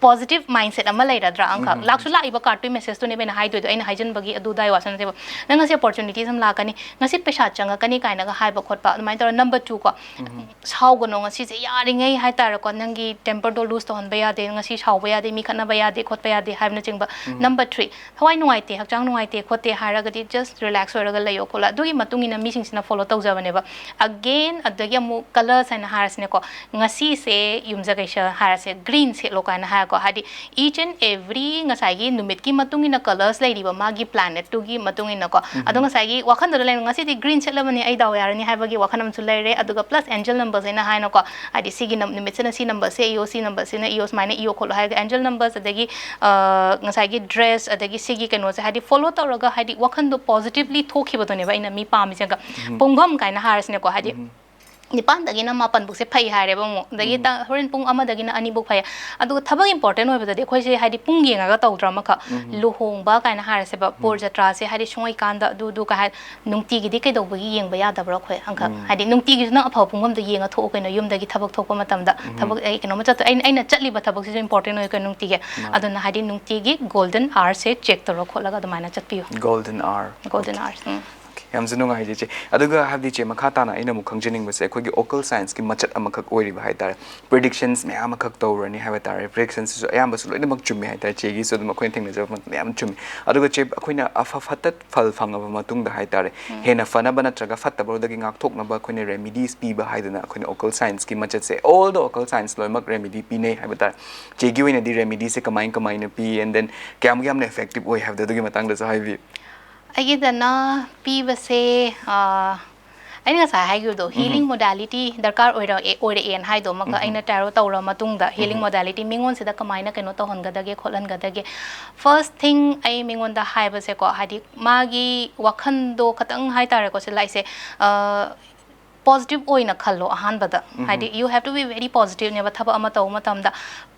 ꯄꯣꯖꯤꯇꯤꯚ ꯃꯥꯏꯟꯁꯦꯠ ꯑꯃ ꯂꯩꯔꯗ꯭ꯔꯥ? ꯑꯃꯈꯛ ꯎꯝ, ꯂꯥꯛꯁꯨ ꯎꯝ꯫ ꯂꯥꯛꯏꯕ ꯀꯥꯔꯗꯇꯨꯒꯤ ꯃꯦꯁꯦꯖꯇꯨꯅꯦꯕ ꯑꯩꯅ ꯍꯥꯏꯗꯣꯏꯗꯣ, ꯑꯩꯅ ꯍꯥꯏꯖꯟꯕꯒꯤ ꯑꯗꯨ ꯑꯗꯥꯏ ꯋꯥꯁꯨ ꯅꯠꯇꯦꯕ꯫ "ꯅꯪ ꯉꯁꯤ ꯑꯣꯄꯣꯔꯆꯨꯅꯤꯇꯤꯁ ꯑꯃ ꯂꯥꯛꯀꯅꯤ, ꯉꯁꯤ ꯄꯩꯁꯥ ꯆꯪꯉꯛꯀꯅꯤ" ꯀꯥꯏꯅꯒ ꯍꯥꯏꯕ ꯈꯣꯠꯄ ꯑꯗꯨꯃꯥꯏꯅ ꯇꯧꯔ꯫ ꯅꯝꯕꯔ ꯇꯨ ꯀꯣ, ꯎꯝ꯫ "ꯁꯥꯎꯒꯅꯣ, ꯉꯁꯤꯁꯦ ꯌꯥꯔꯤꯉꯩ ꯍꯥꯏꯇꯥꯔꯦꯀꯣ, ꯅꯪꯒꯤ ꯇꯦꯝꯄꯔꯗꯣ ꯂꯨꯖ ꯇꯧꯍꯟꯕ ꯌꯥꯗꯦ, ꯉꯁꯤ ꯁꯥꯎꯕ ꯌꯥꯗꯦ, ꯃꯤ ꯈꯠꯅꯕ ꯌꯥꯗꯦ, ꯈꯣꯠꯄ ꯌꯥꯗꯦ" ꯍꯥꯏꯕꯅꯆꯤꯡꯕ꯫ ꯎꯝ꯫ ꯅꯝꯕꯔ ꯊ꯭ꯔꯤ, ꯊꯋꯥꯏ ꯅꯨꯡꯉꯥꯏꯇꯦ, ꯍꯛꯆꯥꯡ ꯅꯨꯡꯉꯥꯏꯇꯦ ꯈꯣꯠꯇꯦ ꯍꯥꯏꯔꯒꯗꯤ, ꯖꯁ ꯔꯤꯂꯦꯛꯁ ꯑꯣꯏꯔꯒ ꯂꯩꯌꯣ ꯈꯣꯠꯂꯣ, ꯑꯗꯨꯒꯤ ꯃꯇꯨꯡ ꯏꯟꯅ ꯃꯤꯁꯤꯡꯁꯤꯅ ꯐꯣꯂꯣ ꯇꯧꯖꯕꯅꯦꯕ꯫ ꯑꯒꯦꯟ, ꯑꯗꯒꯤ ꯑꯃꯨꯛ ꯀꯂꯔꯁ ꯍꯥꯏꯅ ꯍꯥꯏꯔꯁꯤꯅꯦꯀꯣ, ꯉꯁꯤꯁꯦ ꯌꯨꯝꯖꯀꯩꯁ ꯍꯥꯏꯔꯁꯦ, ꯒ꯭ꯔꯤꯟ ꯁꯦꯠꯂꯣ ꯀꯥꯏꯅ ꯍꯥꯏꯔꯀꯣ, ꯍꯥꯏꯗꯤ ꯏꯆ ꯑꯦꯟ ꯑꯦꯕ꯭ꯔꯤ ꯉꯁꯥꯏꯒꯤ ꯅꯨꯃꯤꯠꯀꯤ ꯃꯇꯨꯡ ꯏꯟꯅ ꯀꯂꯔꯁ ꯂꯩꯔꯤꯕ ꯃꯥꯒꯤ ꯄ꯭ꯂꯥꯅꯦꯠꯇꯨꯒꯤ ꯃꯇꯨꯡ ꯏꯟꯅꯀꯣ꯫ ꯑꯗꯣ ꯎꯝ꯫ ꯉꯁꯥꯏꯒꯤ ꯋꯥꯈꯜꯗꯨꯗ ꯂꯩꯔ, "ꯉꯁꯤꯗꯤ ꯒ꯭ꯔꯤꯟ ꯁꯦꯠꯂꯕꯅꯤ, ꯑꯩ ꯗꯥꯎ ꯌꯥꯔꯅꯤ" ꯍꯥꯏꯕꯒꯤ ꯋꯥꯈꯜ ꯑꯃꯁꯨ ꯂꯩꯔꯦ꯫ ꯑꯗꯨꯒ ꯄ꯭ꯂꯁ ꯑꯦꯟꯖꯦꯜ ꯅꯝꯕꯔꯁ ꯍꯥꯏꯅ ꯍꯥꯏꯅꯀꯣ, ꯍꯥꯏꯗꯤ ꯁꯤꯒꯤ ꯅꯝ-, ꯅꯨꯃꯤꯠꯁꯤꯅ ꯁꯤ ꯅꯝꯕꯔꯁꯦ ꯏꯌꯣ, ꯁꯤ ꯅꯝꯕꯔꯁꯤꯅ ꯏꯌꯣ, ꯁꯨꯃꯥꯏꯅ ꯏꯌꯣ ꯈꯣꯠꯂꯣ ꯍꯥꯏꯔꯒ ꯑꯦꯟꯖꯦꯜ ꯅꯝꯕꯔꯁ, ꯑꯗꯒꯤ, ꯑ, ꯉꯁꯥꯏꯒꯤ ꯗ꯭ꯔꯦꯁ, ꯑꯗꯒꯤ ꯁꯤꯒꯤ ꯀꯩꯅꯣꯁꯦ, ꯍꯥꯏꯗꯤ ꯐꯣꯂꯣ ꯇꯧꯔꯒ, ꯍꯥꯏꯗꯤ ꯋꯥꯈꯜꯗꯣ ꯄꯣꯖꯤꯇꯤꯚꯂꯤ ꯊꯣꯛꯈꯤꯕꯗꯨꯅꯦꯕ ꯑꯩꯅ ꯃꯤ ꯄꯥꯝꯃꯤꯁꯦ꯫ ꯎꯝ꯫ ꯄꯨꯡꯐꯝ ꯀꯥꯏꯅ ꯍꯥꯏꯔꯁꯤꯅꯦꯀꯣ, ꯍꯥꯏꯗꯤ ꯎꯝ꯫ ꯅꯤꯄꯥꯟꯗꯒꯤꯅ ꯃꯥꯄꯟꯕꯨꯛꯁꯦ ꯐꯩ ꯍꯥꯏꯔꯦꯕ ꯑꯃꯨꯛ, ꯑꯗꯒꯤ ꯎꯝ꯫ ꯇ-, ꯍꯣꯔꯦꯟ ꯄꯨꯡ ꯑꯃꯗꯒꯤꯅ ꯑꯅꯤꯕꯨꯛ ꯐꯩ꯫ ꯑꯗꯨꯒ ꯊꯕꯛ ꯏꯝꯄꯣꯔꯇꯦꯟ ꯑꯣꯏꯕꯗꯗꯤ ꯑꯩꯈꯣꯏꯁꯦ, ꯍꯥꯏꯗꯤ ꯄꯨꯡ ꯌꯦꯡꯉꯒ ꯇꯧꯗ꯭ꯔꯥ ꯑꯃꯈꯛ, ꯎꯝ꯫ ꯂꯨꯍꯣꯡꯕ ꯀꯥꯏꯅ ꯍꯥꯏꯔꯁꯦꯕ, ꯎꯝ꯫ ꯄꯣꯔ ꯖꯇ꯭ꯔꯥꯁꯦ, ꯍꯥꯏꯗꯤ ꯁꯨꯡꯉꯩꯀꯥꯟꯗ ꯑꯗꯨ, ꯑꯗꯨ ꯀꯥꯏ ꯍꯥꯏ-, ꯅꯨꯡꯇꯤꯒꯤꯗꯤ ꯀꯩꯗꯧꯕꯒꯤ ꯌꯦꯡꯕ ꯌꯥꯗꯕ꯭ꯔꯣ ꯑꯩꯈꯣꯏ ꯑꯪꯀꯜ? ꯎꯝ꯫ ꯍꯥꯏꯗꯤ ꯅꯨꯡꯇꯤꯒꯤꯁꯨ ꯅꯪ ꯑꯐꯕ ꯄꯨꯡꯐꯝꯗꯣ ꯌꯦꯡꯉ ꯊꯣꯛꯎ ꯀꯩꯅꯣ, ꯌꯨꯝꯗꯒꯤ ꯊꯕꯛ ꯊꯣꯛꯄ ꯃꯇꯝꯗ꯫ ꯎꯝ꯫ ꯊꯕꯛ ꯑꯩ ꯀꯩꯅꯣꯝꯃ ꯆꯠꯇꯣ-, ꯑꯩꯅ, ꯑꯩꯅ ꯆꯠꯂꯤꯕ ꯊꯕꯛꯁꯤꯁꯨ ꯏꯝꯄꯣꯔꯇꯦꯟ ꯑꯣꯏ ꯀꯩꯅꯣ ꯅꯨꯡꯇꯤꯒꯤ꯫ ꯃꯥꯅꯦ꯫ ꯑꯗꯨꯅ ꯍꯥꯏꯗꯤ ꯅꯨꯡꯇꯤꯒꯤ ꯒꯣꯜꯗꯟ ꯑꯥꯋꯔꯁꯦ ꯆꯦꯛ ꯇꯧꯔ ꯈꯣꯠꯂꯒ ꯑꯗꯨꯃꯥꯏꯅ ꯆꯠꯄꯤꯌꯨ꯫ Golden hour. Golden okay. Hours, ꯎꯝ꯫ ꯑꯣꯀꯦ꯫ ꯌꯥꯝꯁꯨ ꯅꯨꯡꯉꯥꯏꯖꯩ, ꯆꯦ꯫ ꯑꯗꯨꯒ ꯍꯥꯏꯕꯗꯤ, ꯆꯦ, ꯃꯈꯥ ꯇꯥꯅ ꯑꯩꯅ ꯑꯃꯨꯛ ꯈꯪꯖꯅꯤꯡꯕꯁꯦ, ꯑꯩꯈꯣꯏꯒꯤ ꯑꯣꯀꯜ ꯁꯥꯏꯟꯁꯀꯤ ꯃꯆꯠ ꯑꯃꯈꯛ ꯑꯣꯏꯔꯤꯕ ꯍꯥꯏ ꯇꯥꯔꯦ, ꯄ꯭ꯔꯤꯗꯤꯛꯁꯟꯁ ꯃꯌꯥꯝ ꯑꯃꯈꯛ ꯇꯧꯔꯅꯤ ꯍꯥꯏꯕ ꯇꯥꯔꯦ꯫ ꯄ꯭ꯔꯤꯗꯤꯛꯁꯟꯁꯤꯁꯨ ꯑꯌꯥꯝꯕꯁꯨ ꯂꯣꯏꯅꯃꯛ ꯆꯨꯝꯃꯤ ꯍꯥꯏ ꯇꯥꯔꯦ, ꯆꯦꯒꯤꯁꯨ ꯑꯗꯨꯝ ꯑꯩꯈꯣꯏꯅ ꯊꯦꯡꯅꯖꯕ ꯃꯇꯝꯗ ꯌꯥꯝ ꯆꯨꯝꯃꯤ꯫ ꯑꯗꯨꯒ, ꯆꯦ, ꯑꯩꯈꯣꯏꯅ ꯑꯐ ꯐꯠꯇ ꯐꯜ ꯐꯪꯉꯕ ꯃꯇꯨꯡꯗ ꯍꯥꯏ ꯇꯥꯔꯦ, ꯎꯝ꯫ ꯍꯦꯟꯅ ꯐꯅꯕ ꯅꯠꯇ꯭ꯔꯒ ꯐꯠꯇꯕꯗꯒꯤ ꯉꯥꯛꯊꯣꯛꯅꯕ ꯑꯩꯈꯣꯏꯅ ꯔꯦꯃꯤꯗꯤꯁ ꯄꯤꯕ ꯍꯥꯏꯗꯅ ꯑꯩꯈꯣꯏꯅ ꯑꯣꯀꯜ ꯁꯥꯏꯟꯁꯀꯤ ꯃꯆꯠꯁꯦ, ꯑꯣꯜ ꯗ ꯑꯣꯀꯜ ꯁꯥꯏꯟꯁ ꯂꯣꯏꯅꯃꯛ ꯔꯦꯃꯤꯗꯤ ꯄꯤꯅꯩ ꯍꯥꯏꯕ ꯇꯥꯔꯦ꯫ ꯆꯦꯒꯤ ꯑꯣꯏꯅꯗꯤ ꯔꯦꯃꯤꯗꯤꯁꯦ ꯀꯃꯥꯏ ꯀꯃꯥꯏꯅ ꯄꯤ, and then ꯀꯌꯥꯃꯨꯛ ꯌꯥꯝꯅ ꯏꯐꯦꯛꯇꯤꯚ ꯑꯣꯏ ꯍꯥꯏꯕꯗꯣ, ꯑꯗꯨꯒꯤ ꯃꯇꯥꯡꯗꯁꯨ ꯍꯥꯏꯕꯤꯌꯨ꯫ ꯑꯩꯒꯤꯗꯅ ꯄꯤꯕꯁꯦ, ꯑ, ꯑꯩꯅ ꯉꯁꯥꯏ ꯍꯥꯏꯈꯤꯕꯗꯣ, ꯎꯝꯍꯨꯝ꯫ ꯍꯤꯂꯤꯡ ꯃꯣꯗꯥꯂꯤꯇꯤ ꯗꯔꯀꯥꯔ ꯑꯣꯏꯔꯛꯑꯦ, ꯑꯣꯏꯔꯛꯑꯦꯅ ꯍꯥꯏꯗꯣ, ꯑꯃꯈꯛ ꯎꯝꯍꯨꯝ꯫ ꯑꯩꯅ ꯇꯦꯔꯣ ꯇꯧꯔ ꯃꯇꯨꯡꯗ, ꯍꯤꯂꯤꯡ ꯎꯝꯍꯨꯝ꯫ ꯃꯣꯗꯥꯂꯤꯇꯤ ꯃꯤꯉꯣꯟꯁꯤꯗ ꯀꯃꯥꯏꯅ ꯀꯩꯅꯣ ꯇꯧꯍꯟꯒꯗꯒꯦ, ꯈꯣꯠꯍꯟꯒꯗꯒꯦ? ꯐꯥꯔꯁ ꯊꯤꯡ ꯑꯩ ꯃꯤꯉꯣꯟꯗ ꯍꯥꯏꯕꯁꯦꯀꯣ, ꯍꯥꯏꯗꯤ ꯃꯥꯒꯤ ꯋꯥꯈꯟꯗꯣ ꯈꯇꯪ ꯍꯥꯏ ꯇꯥꯔꯦꯀꯣ, ꯁꯤ ꯂꯥꯛꯏꯁꯦ, ꯑ, ꯄꯣꯖꯤꯇꯤꯚ ꯑꯣꯏꯅ ꯈꯜꯂꯣ ꯑꯍꯥꯟꯕꯗ꯫ ꯍꯥꯏꯗꯤ, you have to be very positive ꯅꯦꯕ ꯊꯕꯛ ꯑꯃ ꯇꯧꯕ ꯃꯇꯝꯗ꯫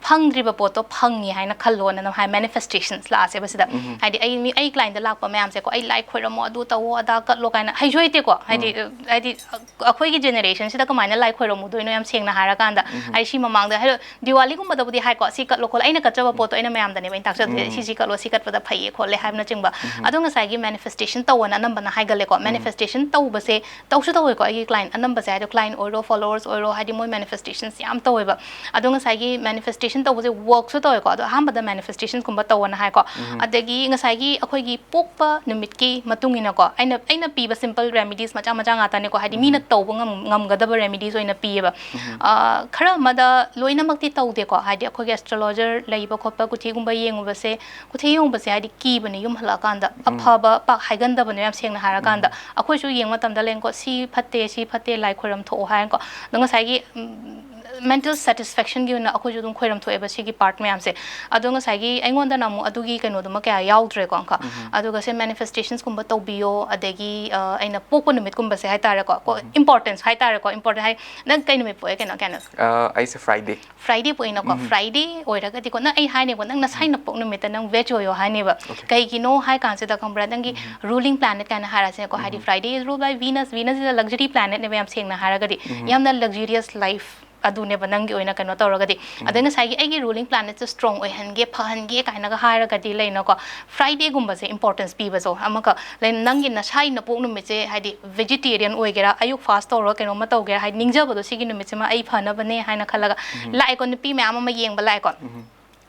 ꯐꯪꯗ꯭ꯔꯤꯕ ꯄꯣꯠꯇꯣ ꯐꯪꯉꯤ ꯍꯥꯏꯅ ꯈꯜꯂꯣꯅ ꯑꯗꯨꯝ ꯍꯥꯏ, ꯃꯦꯅꯤꯐꯦꯁꯇꯦꯁꯟꯁ ꯂꯥꯛꯑꯁꯦꯕ ꯁꯤꯗ꯫ ꯍꯥꯏꯗꯤ, ꯑꯩ ꯃꯤ, ꯑꯩ ꯀ꯭ꯂꯥꯏꯟꯗ ꯂꯥꯛꯄ ꯃꯌꯥꯝꯁꯦꯀꯣ, "ꯑꯩ ꯂꯥꯏ ꯈꯣꯏꯔꯝꯃꯣ, ꯑꯗꯨ ꯇꯧꯋꯣ, ꯑꯗꯥ ꯀꯠꯂꯣ" ꯀꯥꯏꯅ ꯍꯩꯁꯨ ꯍꯩꯇꯦꯀꯣ꯫ ꯍꯥꯏꯗꯤ, ꯍꯥꯏꯗꯤ, ꯑꯩꯈꯣꯏꯒꯤ ꯖꯦꯅꯦꯔꯦꯁꯟꯁꯤꯗ ꯀꯃꯥꯏꯅ ꯂꯥꯏ ꯈꯣꯏꯔꯝꯃꯨꯗꯣꯏꯅꯣ, ꯌꯥꯝ ꯁꯦꯡꯅ ꯍꯥꯏꯔꯀꯥꯟꯗ꯫ ꯍꯥꯏꯗꯤ, ꯁꯤ ꯃꯃꯥꯡꯗ, ꯍꯥꯏꯗꯤ, ꯗꯤꯋꯥꯂꯤꯒꯨꯝꯕꯗꯕꯨꯗꯤ ꯍꯥꯏꯀꯣ, "ꯁꯤ ꯀꯠꯂꯣ ꯈꯣꯠꯂꯣ", ꯑꯩꯅ ꯀꯠꯆꯕ ꯄꯣꯠꯇꯣ ꯑꯩꯅ ꯃꯌꯥꯝꯗꯅꯦꯕ ꯑꯩꯅ ꯇꯥꯛꯆꯗꯣꯏꯁꯦ, "ꯁꯤꯁꯤ ꯀꯠꯂꯣ, ꯁꯤ ꯀꯠꯄꯗ ꯐꯩꯌꯦ ꯈꯣꯠꯂꯦ" ꯍꯥꯏꯕꯅꯆꯤꯡꯕ꯫ ꯑꯗꯣ ꯉꯁꯥꯏꯒꯤ ꯃꯦꯅꯤꯐꯦꯁꯇꯦꯁꯟ ꯇꯧꯋꯣꯅ ꯑꯅꯝꯕꯅ ꯍꯥꯏꯒꯜꯂꯦꯀꯣ꯫ ꯃꯦꯅꯤꯐꯦꯁꯇꯦꯁꯟ ꯇꯧꯕꯁꯦ ꯇꯧꯁꯨ ꯇꯧꯋꯦꯀꯣ, ꯑꯩꯒꯤ ꯀ꯭ꯂꯥꯏꯟ ꯑꯅꯝꯕꯁꯦ, ꯍꯥꯏꯗꯤ ꯀ꯭ꯂꯥꯏꯟ ꯑꯣꯏꯔꯣ, ꯐꯣꯂꯣꯋꯔꯁ ꯑꯣꯏꯔꯣ, ꯍꯥꯏꯗꯤ ꯃꯣꯏ ꯃꯦꯅꯤꯐꯦꯁꯇꯦꯁꯟꯁ ꯌꯥꯝ ꯇꯧꯋꯦꯕ꯫ ꯑꯗꯣ ꯉꯁꯥꯏꯒꯤ ꯃꯦꯅꯤꯐꯦꯁꯇꯦꯁꯟ ꯇꯧꯕꯁꯦ ꯋꯔꯛꯁꯨ ꯇꯧꯋꯦꯀꯣ, ꯑꯗꯣ ꯑꯍꯥꯟꯕꯗ ꯃꯦꯅꯤꯐꯦꯁꯇꯦꯁꯟꯒꯨꯝꯕ ꯇꯧꯋꯣꯅ ꯍꯥꯏꯀꯣ꯫ ꯑꯗꯒꯤ ꯉꯁꯥꯏꯒꯤ ꯑꯩꯈꯣꯏꯒꯤ ꯄꯣꯛꯄ ꯅꯨꯃꯤꯠꯀꯤ ꯃꯇꯨꯡ ꯏꯟꯅꯀꯣ, ꯑꯩꯅ, ꯑꯩꯅ ꯄꯤꯕ ꯁꯤꯝꯄꯜ ꯔꯦꯃꯤꯗꯤꯁ ꯃꯆꯥ ꯃꯆꯥ ꯉꯥꯛꯇꯅꯦꯀꯣ, ꯍꯥꯏꯗꯤ ꯃꯤꯅ ꯇꯧꯕ ꯉꯝ-, ꯉꯝꯒꯗꯕ ꯔꯦꯃꯤꯗꯤꯁ ꯑꯣꯏꯅ ꯄꯤꯌꯦꯕ꯫ ꯑ, ꯈꯔ ꯑꯃꯗ ꯂꯣꯏꯅꯃꯛꯇꯤ ꯇꯧꯗꯦꯀꯣ, ꯍꯥꯏꯗꯤ ꯑꯩꯈꯣꯏꯒꯤ ꯑꯦꯁꯇ꯭ꯔꯣꯂꯣꯖꯔ ꯂꯩꯕ ꯈꯣꯠꯄ, ꯀꯨꯊꯤꯒꯨꯝꯕ ꯌꯦꯡꯉꯨꯕꯁꯦ, ꯀꯨꯊꯤ ꯌꯦꯡꯕꯁꯦ ꯍꯥꯏꯗꯤ ꯀꯤꯕꯅꯦ, ꯌꯨꯝ ꯍꯜꯂꯛꯑꯀꯥꯟꯗ ꯑꯐꯕ ꯄꯥꯛ ꯍꯥꯏꯒꯟꯗꯕꯅꯦ, ꯌꯥꯝ ꯁꯦꯡꯅ ꯍꯥꯏꯔꯀꯥꯟꯗ꯫ ꯑꯩꯈꯣꯏꯁꯨ ꯌꯦꯡꯕ ꯃꯇꯝꯗ ꯂꯩꯀꯣ, "ꯁꯤ ꯐꯠꯇꯦ, ꯁꯤ ꯐꯠꯇꯦ, ꯂꯥꯏ ꯈꯣꯏꯔꯝ ꯊꯣꯛꯑꯣ" ꯍꯥꯏꯅꯀꯣ꯫ ꯑꯗꯣ ꯉꯁꯥꯏꯒꯤ, ꯎꯝ, ꯃꯦꯟꯇꯦꯜ ꯁꯦꯇꯤꯁꯐꯦꯛꯁꯟꯒꯤ ꯑꯣꯏꯅ ꯑꯩꯈꯣꯏꯁꯨ ꯑꯗꯨꯝ ꯈꯣꯏꯔꯝ ꯊꯣꯛꯑꯦꯕ ꯁꯤꯒꯤ ꯄꯥꯔꯠ ꯃꯌꯥꯝꯁꯦ꯫ ꯑꯗꯣ ꯉꯁꯥꯏꯒꯤ ꯑꯩꯉꯣꯟꯗꯅ ꯑꯃꯨꯛ ꯑꯗꯨꯒꯤ ꯀꯩꯅꯣꯗꯨꯃ ꯀꯌꯥ ꯌꯥꯎꯗ꯭ꯔꯦꯀꯣ, ꯑꯪꯀ꯫ ꯑꯗꯨꯒ ꯁꯦ ꯃꯦꯅꯤꯐꯦꯁꯇꯦꯁꯟꯁꯀꯨꯝꯕ ꯇꯧꯕꯤꯌꯣ, ꯑꯗꯒꯤ, ꯑ, ꯑꯩꯅ ꯄꯣꯛꯄ ꯅꯨꯃꯤꯠꯀꯨꯝꯕꯁꯦ ꯍꯥꯏꯇꯥꯔꯦꯀꯣ, ꯀꯣ, ꯏꯝꯄꯣꯔꯇꯦꯟꯁ ꯍꯥꯏꯇꯥꯔꯦꯀꯣ, ꯏꯝꯄꯣꯔꯇꯦꯟ ꯍꯥꯏ, ꯅꯪ ꯀꯩ ꯅꯨꯃꯤꯠ ꯄꯣꯛꯑꯦ ꯀꯩꯅꯣ, ꯀꯩꯅꯣ? ꯑ, ꯑꯩꯁꯦ ꯐ꯭ꯔꯥꯏꯗꯦ꯫ ꯐ꯭ꯔꯥꯏꯗꯦ ꯄꯣꯛꯏꯅꯀꯣ, ꯐ꯭ꯔꯥꯏꯗꯦ ꯑꯣꯏꯔꯒꯗꯤꯀꯣ, ꯅꯪ, ꯑꯩ ꯍꯥꯏꯅꯦꯕ, ꯅꯪ ꯅꯁꯥꯏ ꯅꯄꯣꯛ ꯅꯨꯃꯤꯠꯇ ꯅꯪ ꯚꯦꯖ ꯑꯣꯏꯌꯣ ꯍꯥꯏꯅꯦꯕ꯫ ꯀꯩꯒꯤꯅꯣ ꯍꯥꯏ ꯀꯥꯟꯁꯤꯗ, ꯈꯪꯕ꯭ꯔꯥ, ꯅꯪꯒꯤ ꯔꯨꯂꯤꯡ ꯄ꯭ꯂꯥꯅꯦꯠ ꯀꯥꯏꯅ ꯍꯥꯏꯔꯁꯦꯀꯣ, ꯍꯥꯏꯗꯤ Friday is ruled by Venus, Venus is a luxury planet ꯅꯦꯕ, ꯌꯥꯝ ꯁꯦꯡꯅ ꯍꯥꯏꯔꯒꯗꯤ꯫ ꯌꯥꯝꯅ luxurious life ꯑꯗꯨꯅꯦꯕ ꯅꯪꯒꯤ ꯑꯣꯏꯅ ꯀꯩꯅꯣ ꯇꯧꯔꯒꯗꯤ꯫ ꯑꯗꯩ ꯉꯁꯥꯏꯒꯤ ꯑꯩꯒꯤ ꯔꯨꯂꯤꯡ ꯄ꯭ꯂꯥꯅꯦꯠꯁꯦ ꯁ꯭ꯇꯔꯣꯡ ꯑꯣꯏꯍꯟꯒꯦ, ꯐꯍꯟꯒꯦ ꯀꯥꯏꯅꯒ ꯍꯥꯏꯔꯒꯗꯤ ꯂꯩꯅꯀꯣ, ꯐ꯭ꯔꯥꯏꯗꯦꯒꯨꯝꯕꯁꯦ ꯏꯝꯄꯣꯔꯇꯦꯟꯁ ꯄꯤꯕꯁꯦ ꯑꯃꯈꯛ ꯂꯩ꯫ ꯅꯪꯒꯤ ꯅꯁꯥꯒꯤ ꯅꯄꯣꯛ ꯅꯨꯃꯤꯠꯁꯦ, ꯍꯥꯏꯗꯤ ꯚꯦꯖꯤꯇꯦꯔꯤꯌꯟ ꯑꯣꯏꯒꯦꯔꯥ, ꯑꯌꯨꯛ ꯐꯥꯁ ꯇꯧꯔꯒ ꯀꯩꯅꯣꯝꯃ ꯇꯧꯒꯦꯔꯥ, ꯍꯥꯏꯗꯤ ꯅꯤꯡꯖꯕꯗꯣ ꯁꯤꯒꯤ ꯅꯨꯃꯤꯠꯁꯤꯃ ꯑꯩ ꯐꯅꯕꯅꯦ ꯍꯥꯏꯅ ꯈꯜꯂꯒ ꯂꯥꯛꯑꯦꯀꯣ, ꯅꯨꯄꯤ ꯃꯌꯥꯝ ꯑꯃ ꯌꯦꯡꯕ ꯂꯥꯛꯑꯦꯀꯣ꯫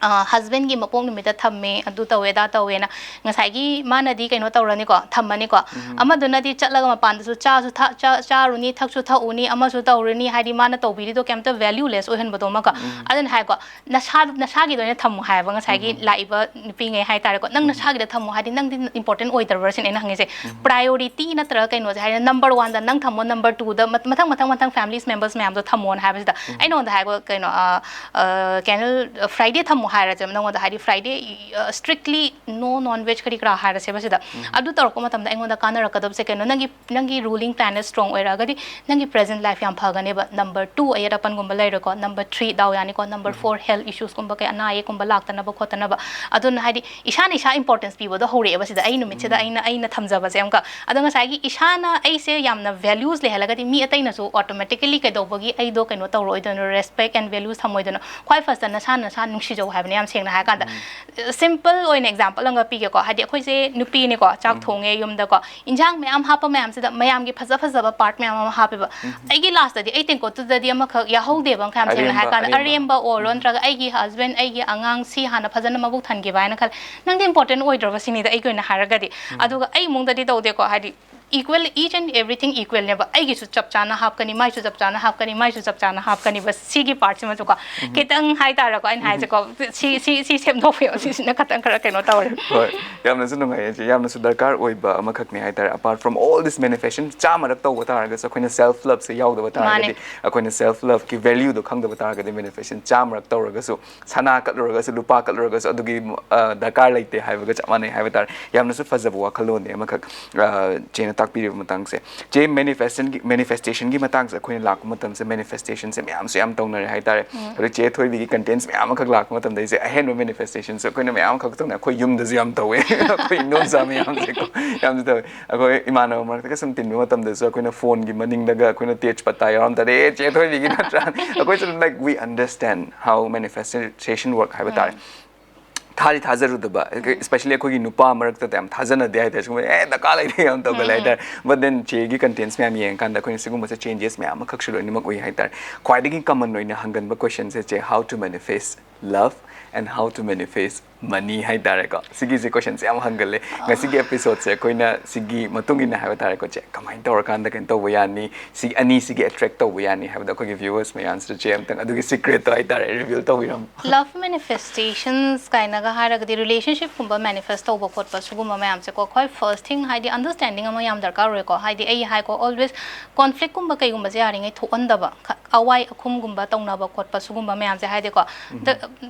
ꯍꯁꯕꯦꯟꯒꯤ ꯃꯄꯣꯛ ꯅꯨꯃꯤꯠꯇ ꯊꯝꯃꯦ, ꯑꯗꯨ ꯇꯧꯋꯦ, ꯑꯗꯥ ꯇꯧꯋꯦꯅ꯫ ꯉꯁꯥꯏꯒꯤ ꯃꯥꯅꯗꯤ ꯀꯩꯅꯣ ꯇꯧꯔꯅꯤꯀꯣ, ꯊꯝꯃꯅꯤꯀꯣ꯫ ꯑꯃꯗꯨꯅꯗꯤ ꯆꯠꯂꯒ ꯃꯄꯥꯟꯗꯁꯨ ꯆꯥꯁꯨ ꯊꯛ-, ꯆꯥ-, ꯆꯥꯔꯨꯅꯤ, ꯊꯛꯁꯨ ꯊꯛꯎꯅꯤ, ꯑꯃꯁꯨ ꯇꯧꯔꯨꯅꯤ, ꯍꯥꯏꯗꯤ ꯃꯥꯅ ꯇꯧꯕꯤꯔꯤꯗꯣ ꯀꯩꯝꯇ ꯚꯦꯂ꯭ꯌꯨꯂꯦꯁ ꯑꯣꯏꯍꯟꯕꯗꯣ ꯑꯃꯈꯛ꯫ ꯑꯗꯨꯅ ꯍꯥꯏꯀꯣ, ꯅꯁꯥ-, ꯅꯁꯥꯒꯤꯗ ꯑꯣꯏꯅ ꯊꯝꯃꯣ ꯍꯥꯏꯕ ꯉꯁꯥꯏꯒꯤ ꯂꯥꯛꯏꯕ ꯅꯨꯄꯤꯉꯩ ꯍꯥꯏꯇꯥꯔꯦꯀꯣ꯫ ꯅꯪ ꯅꯁꯥꯒꯤꯗ ꯊꯝꯃꯣ ꯍꯥꯏꯗꯤ ꯅꯪꯗꯤ ꯏꯝꯄꯣꯔꯇꯦꯟ ꯑꯣꯏꯗ꯭ꯔꯕ꯭ꯔꯥ ꯁꯤꯅꯦ ꯑꯩꯅ ꯍꯪꯉꯤꯁꯦ꯫ ꯄ꯭ꯔꯥꯏꯌꯣꯔꯤꯇꯤ ꯅꯠꯇ꯭ꯔꯒ ꯀꯩꯅꯣꯁꯦ ꯍꯥꯏꯗꯤ ꯅꯝꯕꯔ ꯋꯥꯟꯗ ꯅꯪ ꯊꯝꯃꯣ, ꯅꯝꯕꯔ ꯇꯨꯗ ꯃꯊꯪ, ꯃꯊꯪ, ꯃꯊꯪ ꯐꯦꯃꯤꯂꯤꯁ ꯃꯦꯝꯕꯔꯁ ꯃꯌꯥꯝꯗꯣ ꯊꯝꯃꯣꯅ ꯍꯥꯏꯕꯁꯤꯗ ꯑꯩ ꯅꯉꯣꯟꯗ ꯍꯥꯏꯀꯣ, ꯀꯩꯅꯣ, ꯑ, ꯑ, ꯀꯩꯅꯣ, ꯐ꯭ꯔꯥꯏꯗꯦ ꯊꯝꯃꯣ ꯍꯥꯏꯔꯁꯦꯕ ꯅꯪꯉꯣꯟꯗ, ꯍꯥꯏꯗꯤ Friday strictly no non veg ꯀꯔꯤ ꯀꯔꯥ ꯍꯥꯏꯔꯁꯦꯕ ꯁꯤꯗ꯫ ꯑꯗꯨ ꯇꯧꯔꯛꯄ ꯃꯇꯝꯗ ꯑꯩꯉꯣꯟꯗ ꯀꯥꯟꯅꯔꯛꯀꯗꯕꯁꯦ ꯀꯩꯅꯣ? ꯅꯪꯒꯤ ꯅꯪꯒꯤ ruling plan strong ꯑꯣꯏꯔꯛꯑꯒꯗꯤ ꯅꯪꯒꯤ present life ꯌꯥꯝ ꯐꯒꯅꯦꯕ꯫ Number two ꯑꯌꯦꯠ ꯑꯄꯟꯒꯨꯝꯕ ꯂꯩꯔꯣꯏꯀꯣ, number three ꯗꯥꯎ ꯌꯥꯅꯤꯀꯣ, number four health issuesꯀꯨꯝꯕ, ꯀꯩ ꯑꯅꯥ ꯑꯌꯦꯛꯀꯨꯝꯕ ꯂꯥꯛꯇꯅꯕ ꯈꯣꯠꯇꯅꯕ꯫ ꯑꯗꯨꯅ ꯍꯥꯏꯗꯤ ꯏꯁꯥꯅ ꯏꯁꯥ importance ꯄꯤꯕꯗꯣ ꯍꯧꯔꯛꯑꯦꯕ ꯁꯤꯗ꯫ ꯑꯩ ꯅꯨꯃꯤꯠꯁꯤꯗ ꯑꯩꯅ ꯑꯩꯅ ꯊꯝꯖꯕꯁꯦ ꯑꯃꯨꯛꯀ꯫ ꯑꯗꯣ ꯉꯁꯥꯏꯒꯤ ꯏꯁꯥꯅ ꯑꯩꯁꯦ ꯌꯥꯝꯅ values ꯂꯩꯍꯜꯂꯒꯗꯤ ꯃꯤ ꯑꯇꯩꯅꯁꯨ automatically ꯀꯩꯗꯧꯕꯒꯤ ꯑꯩꯗꯣ ꯀꯩꯅꯣ ꯇꯧꯔꯛꯑꯣꯏꯗꯣꯏꯅꯣ, respect and values ꯊꯝꯃꯣꯏꯗꯣꯏꯅꯣ? ꯈ꯭ꯋꯥꯏ firstꯇ ꯅꯁꯥꯅ ꯅꯁꯥ ꯅꯨꯡꯁꯤꯖꯧ ꯍꯥꯏꯕꯅꯦ, ꯌꯥꯝ ꯁꯦꯡꯅ ꯍꯥꯏꯔꯀꯥꯟꯗ꯫ Simple ꯑꯣꯏꯅ example ꯑꯃꯒ ꯄꯤꯒꯦꯀꯣ꯫ ꯍꯥꯏꯗꯤ ꯑꯩꯈꯣꯏꯁꯦ ꯅꯨꯄꯤꯅꯤꯀꯣ, ꯆꯥꯛ ꯊꯣꯡꯉꯦ ꯌꯨꯝꯗꯀꯣ, ꯏꯟꯖꯥꯡ ꯃꯌꯥꯝ ꯍꯥꯞꯄ ꯃꯌꯥꯝꯁꯤꯗ ꯃꯌꯥꯝꯒꯤ ꯐꯖ ꯐꯖꯕ part ꯃꯌꯥꯝ ꯑꯃ ꯍꯥꯞꯄꯦꯕ꯫ ꯑꯩꯒꯤ lastꯇꯗꯤ ꯑꯩ ꯇꯦꯡꯀꯣꯠꯇꯨꯗꯗꯤ ꯑꯃꯈꯛ ꯌꯥꯍꯧꯗꯦꯕ, ꯌꯥꯝ ꯁꯦꯡꯅ ꯑꯔꯦꯝꯕ, ꯍꯥꯏꯔꯀꯥꯟꯗ꯫ ꯑꯔꯦꯝꯕ꯫ ꯑꯔꯦꯝꯕ ꯑꯣꯏꯔꯣ, ꯅꯠꯇ꯭ꯔꯒ ꯑꯩꯒꯤ husband, ꯑꯩꯒꯤ ꯑꯉꯥꯡ ꯁꯤ ꯍꯥꯟꯅ ꯐꯖꯅ ꯃꯕꯨꯛ ꯊꯟꯈꯤꯕ ꯍꯥꯏꯅ ꯈꯜꯂꯦ꯫ ꯅꯪꯗꯤ important ꯑꯣꯏꯗ꯭ꯔꯕ ꯁꯤꯅꯤꯗ ꯑꯩꯒꯤ ꯑꯣꯏꯅ ꯍꯥꯏꯔꯒꯗꯤ꯫ ꯑꯗꯨꯒ ꯑꯩ ꯏꯃꯨꯡꯗꯗꯤ ꯇꯧꯗꯦꯀꯣ, ꯍꯥꯏꯗꯤ equal, each and everything equalꯅꯦꯕ꯫ ꯑꯩꯒꯤꯁꯨ ꯆꯞ ꯆꯥꯅ ꯍꯥꯞꯀꯅꯤ, ꯃꯥꯏꯁꯨ ꯆꯞ ꯆꯥꯅ ꯍꯥꯞꯀꯅꯤ, ꯃꯥꯏꯁꯨ ꯆꯞ ꯆꯥꯅ ꯍꯥꯞꯀꯅꯤꯕ꯫ ꯁꯤꯒꯤ partꯁꯤꯃꯁꯨꯀꯣ, ꯈꯤꯇꯪ ꯍꯥꯏꯇꯥꯔꯦꯀꯣ, ꯑꯩꯅ ꯍꯥꯏꯁꯦꯀꯣ, ꯁꯤ ꯁꯤ ꯁꯤ ꯁꯦꯝꯗꯣꯛꯄꯤꯌꯣ, ꯁꯤꯁꯤꯅ ꯈꯤꯇꯪ ꯈꯔ ꯀꯩꯅꯣ ꯇꯧꯔꯦ꯫ ꯍꯣꯏ, ꯌꯥꯝꯅꯁꯨ ꯅꯨꯡꯉꯥꯏꯌꯦ ꯆꯦ, ꯌꯥꯝꯅꯁꯨ ꯗꯔꯀꯥꯔ ꯑꯣꯏꯕ ꯑꯃꯈꯛꯅꯦ ꯍꯥꯏꯇꯥꯔꯦ꯫ Apart from all this manifestation, ꯆꯥꯝꯃꯔꯛ ꯇꯧꯕ ꯇꯥꯔꯒꯁꯨ ꯑꯩꯈꯣꯏꯅ self loveꯁꯦ ꯌꯥꯎꯗꯕ ꯇꯥꯔꯒꯗꯤ, ꯑꯩꯈꯣꯏꯅ self loveꯀꯤ valueꯗꯣ ꯈꯪꯗꯕ ꯇꯥꯔꯒꯗꯤ, manifestation ꯆꯥꯝꯃꯔꯛ ꯇꯧꯔꯒꯁꯨ, ꯁꯅꯥ ꯀꯠꯂꯨꯔꯒꯁꯨ, ꯂꯨꯄꯥ ꯀꯠꯂꯨꯔꯒꯁꯨ, ꯑꯗꯨꯒꯤ ꯑ, ꯗꯔꯀꯥꯔ ꯂꯩꯇꯦ ꯍꯥꯏꯕꯒ ꯆꯞ ꯃꯥꯟꯅꯩ ꯍꯥꯏꯕ ꯇꯥꯔꯦ꯫ ꯌꯥꯝꯅꯁꯨ ꯐꯖꯕ ꯋꯥꯈꯜꯂꯣꯟꯅꯦ ꯑꯃꯈꯛ, ꯑ, ꯆꯦꯅ ꯇꯥꯛꯄꯤꯔꯤꯕ ꯃꯇꯥꯡꯁꯦ꯫ ꯆꯦ, manifestationꯒꯤ manifestationꯒꯤ ꯃꯇꯥꯡꯁꯦ ꯑꯩꯈꯣꯏꯅ ꯂꯥꯛꯄ ꯃꯇꯝꯁꯦ, manifestationꯁꯦ ꯃꯌꯥꯝꯁꯨ ꯌꯥꯝ ꯇꯧꯅꯔꯦ ꯍꯥꯏꯇꯥꯔꯦ꯫ ꯑꯗꯣ ꯆꯦ ꯊꯣꯏꯕꯤꯒꯤ contents ꯃꯌꯥꯝ ꯑꯃꯈꯛ ꯂꯥꯛꯄ ꯃꯇꯝꯗ ꯑꯩꯁꯦ ꯑꯍꯦꯟꯕ manifestationꯁꯦ ꯑꯩꯈꯣꯏꯅ ꯃꯌꯥꯝ ꯑꯃꯈꯛ ꯇꯧꯅ, ꯑꯩꯈꯣꯏ ꯌꯨꯝꯗꯁꯨ ꯌꯥꯝ ꯇꯧꯋꯦ꯫ ꯑꯩꯈꯣꯏ ꯏꯟꯗꯣꯝꯆꯥ ꯃꯌꯥꯝꯁꯦꯀꯣ ꯌꯥꯝꯁꯨ ꯇꯧꯋꯦ꯫ ꯑꯩꯈꯣꯏ ꯏꯃꯥꯟꯅꯕ ꯃꯔꯛꯇꯒ ꯁꯨꯝ ꯇꯤꯟꯕ ꯃꯇꯝꯗꯁꯨ ꯑꯩꯈꯣꯏꯅ phoneꯒꯤ ꯃꯅꯤꯡꯗꯒ ꯑꯩꯈꯣꯏꯅ ꯇꯦꯖꯄꯇꯥ ꯌꯥꯎꯔꯝ ꯇꯥꯔꯦ, "ꯑꯦ, ꯆꯦ ꯊꯣꯏꯕꯤꯒꯤ ꯅꯠꯇ꯭ꯔꯥ?" ꯑꯩꯈꯣꯏꯁꯨ ꯑꯗꯨꯝ, like, we understand how manifestation work ꯍꯥꯏꯕ ꯇꯥꯔꯦ꯫ ꯊꯥꯗꯤ ꯊꯥꯖꯔꯨꯗꯕ, especially ꯑꯩꯈꯣꯏꯒꯤ ꯅꯨꯄꯥ ꯃꯔꯛꯇꯗꯤ ꯌꯥꯝ ꯊꯥꯖꯅꯗꯦ ꯍꯥꯏꯇꯥꯔꯦ꯫ ꯁꯤꯒꯨꯝꯕ, "ꯑꯦ, ꯗꯔꯀꯥꯔ ꯂꯩꯇꯦ" ꯌꯥꯝ ꯇꯧꯒꯜꯂꯦ ꯍꯥꯏꯇꯥꯔꯦ꯫ But then ꯆꯦꯒꯤ contents ꯃꯌꯥꯝ ꯌꯦꯡꯉꯀꯥꯟꯗ ꯑꯩꯈꯣꯏꯅ ꯁꯤꯒꯨꯝꯕꯁꯦ changes ꯃꯌꯥꯝ ꯑꯃꯈꯛꯁꯨ ꯂꯣꯏꯅꯃꯛ ꯎꯏ ꯍꯥꯏꯇꯥꯔꯦ꯫ ꯈ꯭ꯋꯥꯏꯗꯒꯤ common ꯑꯣꯏꯅ ꯍꯪꯒꯟꯕ questionꯁꯦ, ꯆꯦ, "How to manifest love and how to manifest money?" ꯍꯥꯏꯇꯥꯔꯦꯀꯣ꯫ ꯁꯤꯒꯤꯁꯦ questionꯁꯦ ꯌꯥꯝ ꯍꯪꯒꯜꯂꯦ꯫ ꯉꯁꯤꯒꯤ episodeꯁꯦ ꯑꯩꯈꯣꯏꯅ ꯁꯤꯒꯤ ꯃꯇꯨꯡ ꯏꯟꯅ ꯍꯥꯏꯕ ꯇꯥꯔꯦꯀꯣ, ꯆꯦ, ꯀꯃꯥꯏꯅ ꯇꯧꯔꯀꯥꯟꯗ ꯀꯩꯅꯣ ꯇꯧꯕ ꯌꯥꯅꯤ? ꯁꯤ ꯑꯅꯤꯁꯤꯒꯤ attract ꯇꯧꯕ ꯌꯥꯅꯤ ꯍꯥꯏꯕꯗꯣ ꯑꯩꯈꯣꯏꯒꯤ viewers ꯃꯌꯥꯝꯁꯤꯗ ꯆꯦ ꯑꯝꯇꯪ ꯑꯗꯨꯒꯤ secretꯇꯣ ꯍꯥꯏꯇꯥꯔꯦ reveal ꯇꯧꯕꯤꯔꯝꯃꯣ꯫ Love manifestations ꯀꯥꯏꯅꯒ ꯍꯥꯏꯔꯒꯗꯤ relationship ꯀꯨꯝꯕ manifest ꯇꯧꯕ ꯈꯣꯠꯄ ꯁꯤꯒꯨꯝꯕ ꯃꯌꯥꯝꯁꯦꯀꯣ, ꯈ꯭ꯋꯥꯏ first thing ꯍꯥꯏꯗꯤ understanding ꯑꯃ ꯌꯥꯝ ꯗꯔꯀꯥꯔ ꯑꯣꯏꯀꯣ꯫ ꯍꯥꯏꯗꯤ ꯑꯩ ꯍꯥꯏꯀꯣ, always conflict ꯀꯨꯝꯕ ꯀꯩꯒꯨꯝꯕꯁꯦ ꯌꯥꯔꯤꯉꯩ ꯊꯣꯛꯍꯟꯗꯕ, ꯈ-, ꯑꯋꯥꯏ ꯑꯈꯨꯝꯒꯨꯝꯕ ꯇꯧꯅꯕ ꯈꯣꯠꯄ ꯁꯤꯒꯨꯝꯕ ꯃꯌꯥꯝꯁꯦ ꯍꯥꯏꯗꯤꯀꯣ꯫ ꯗ-,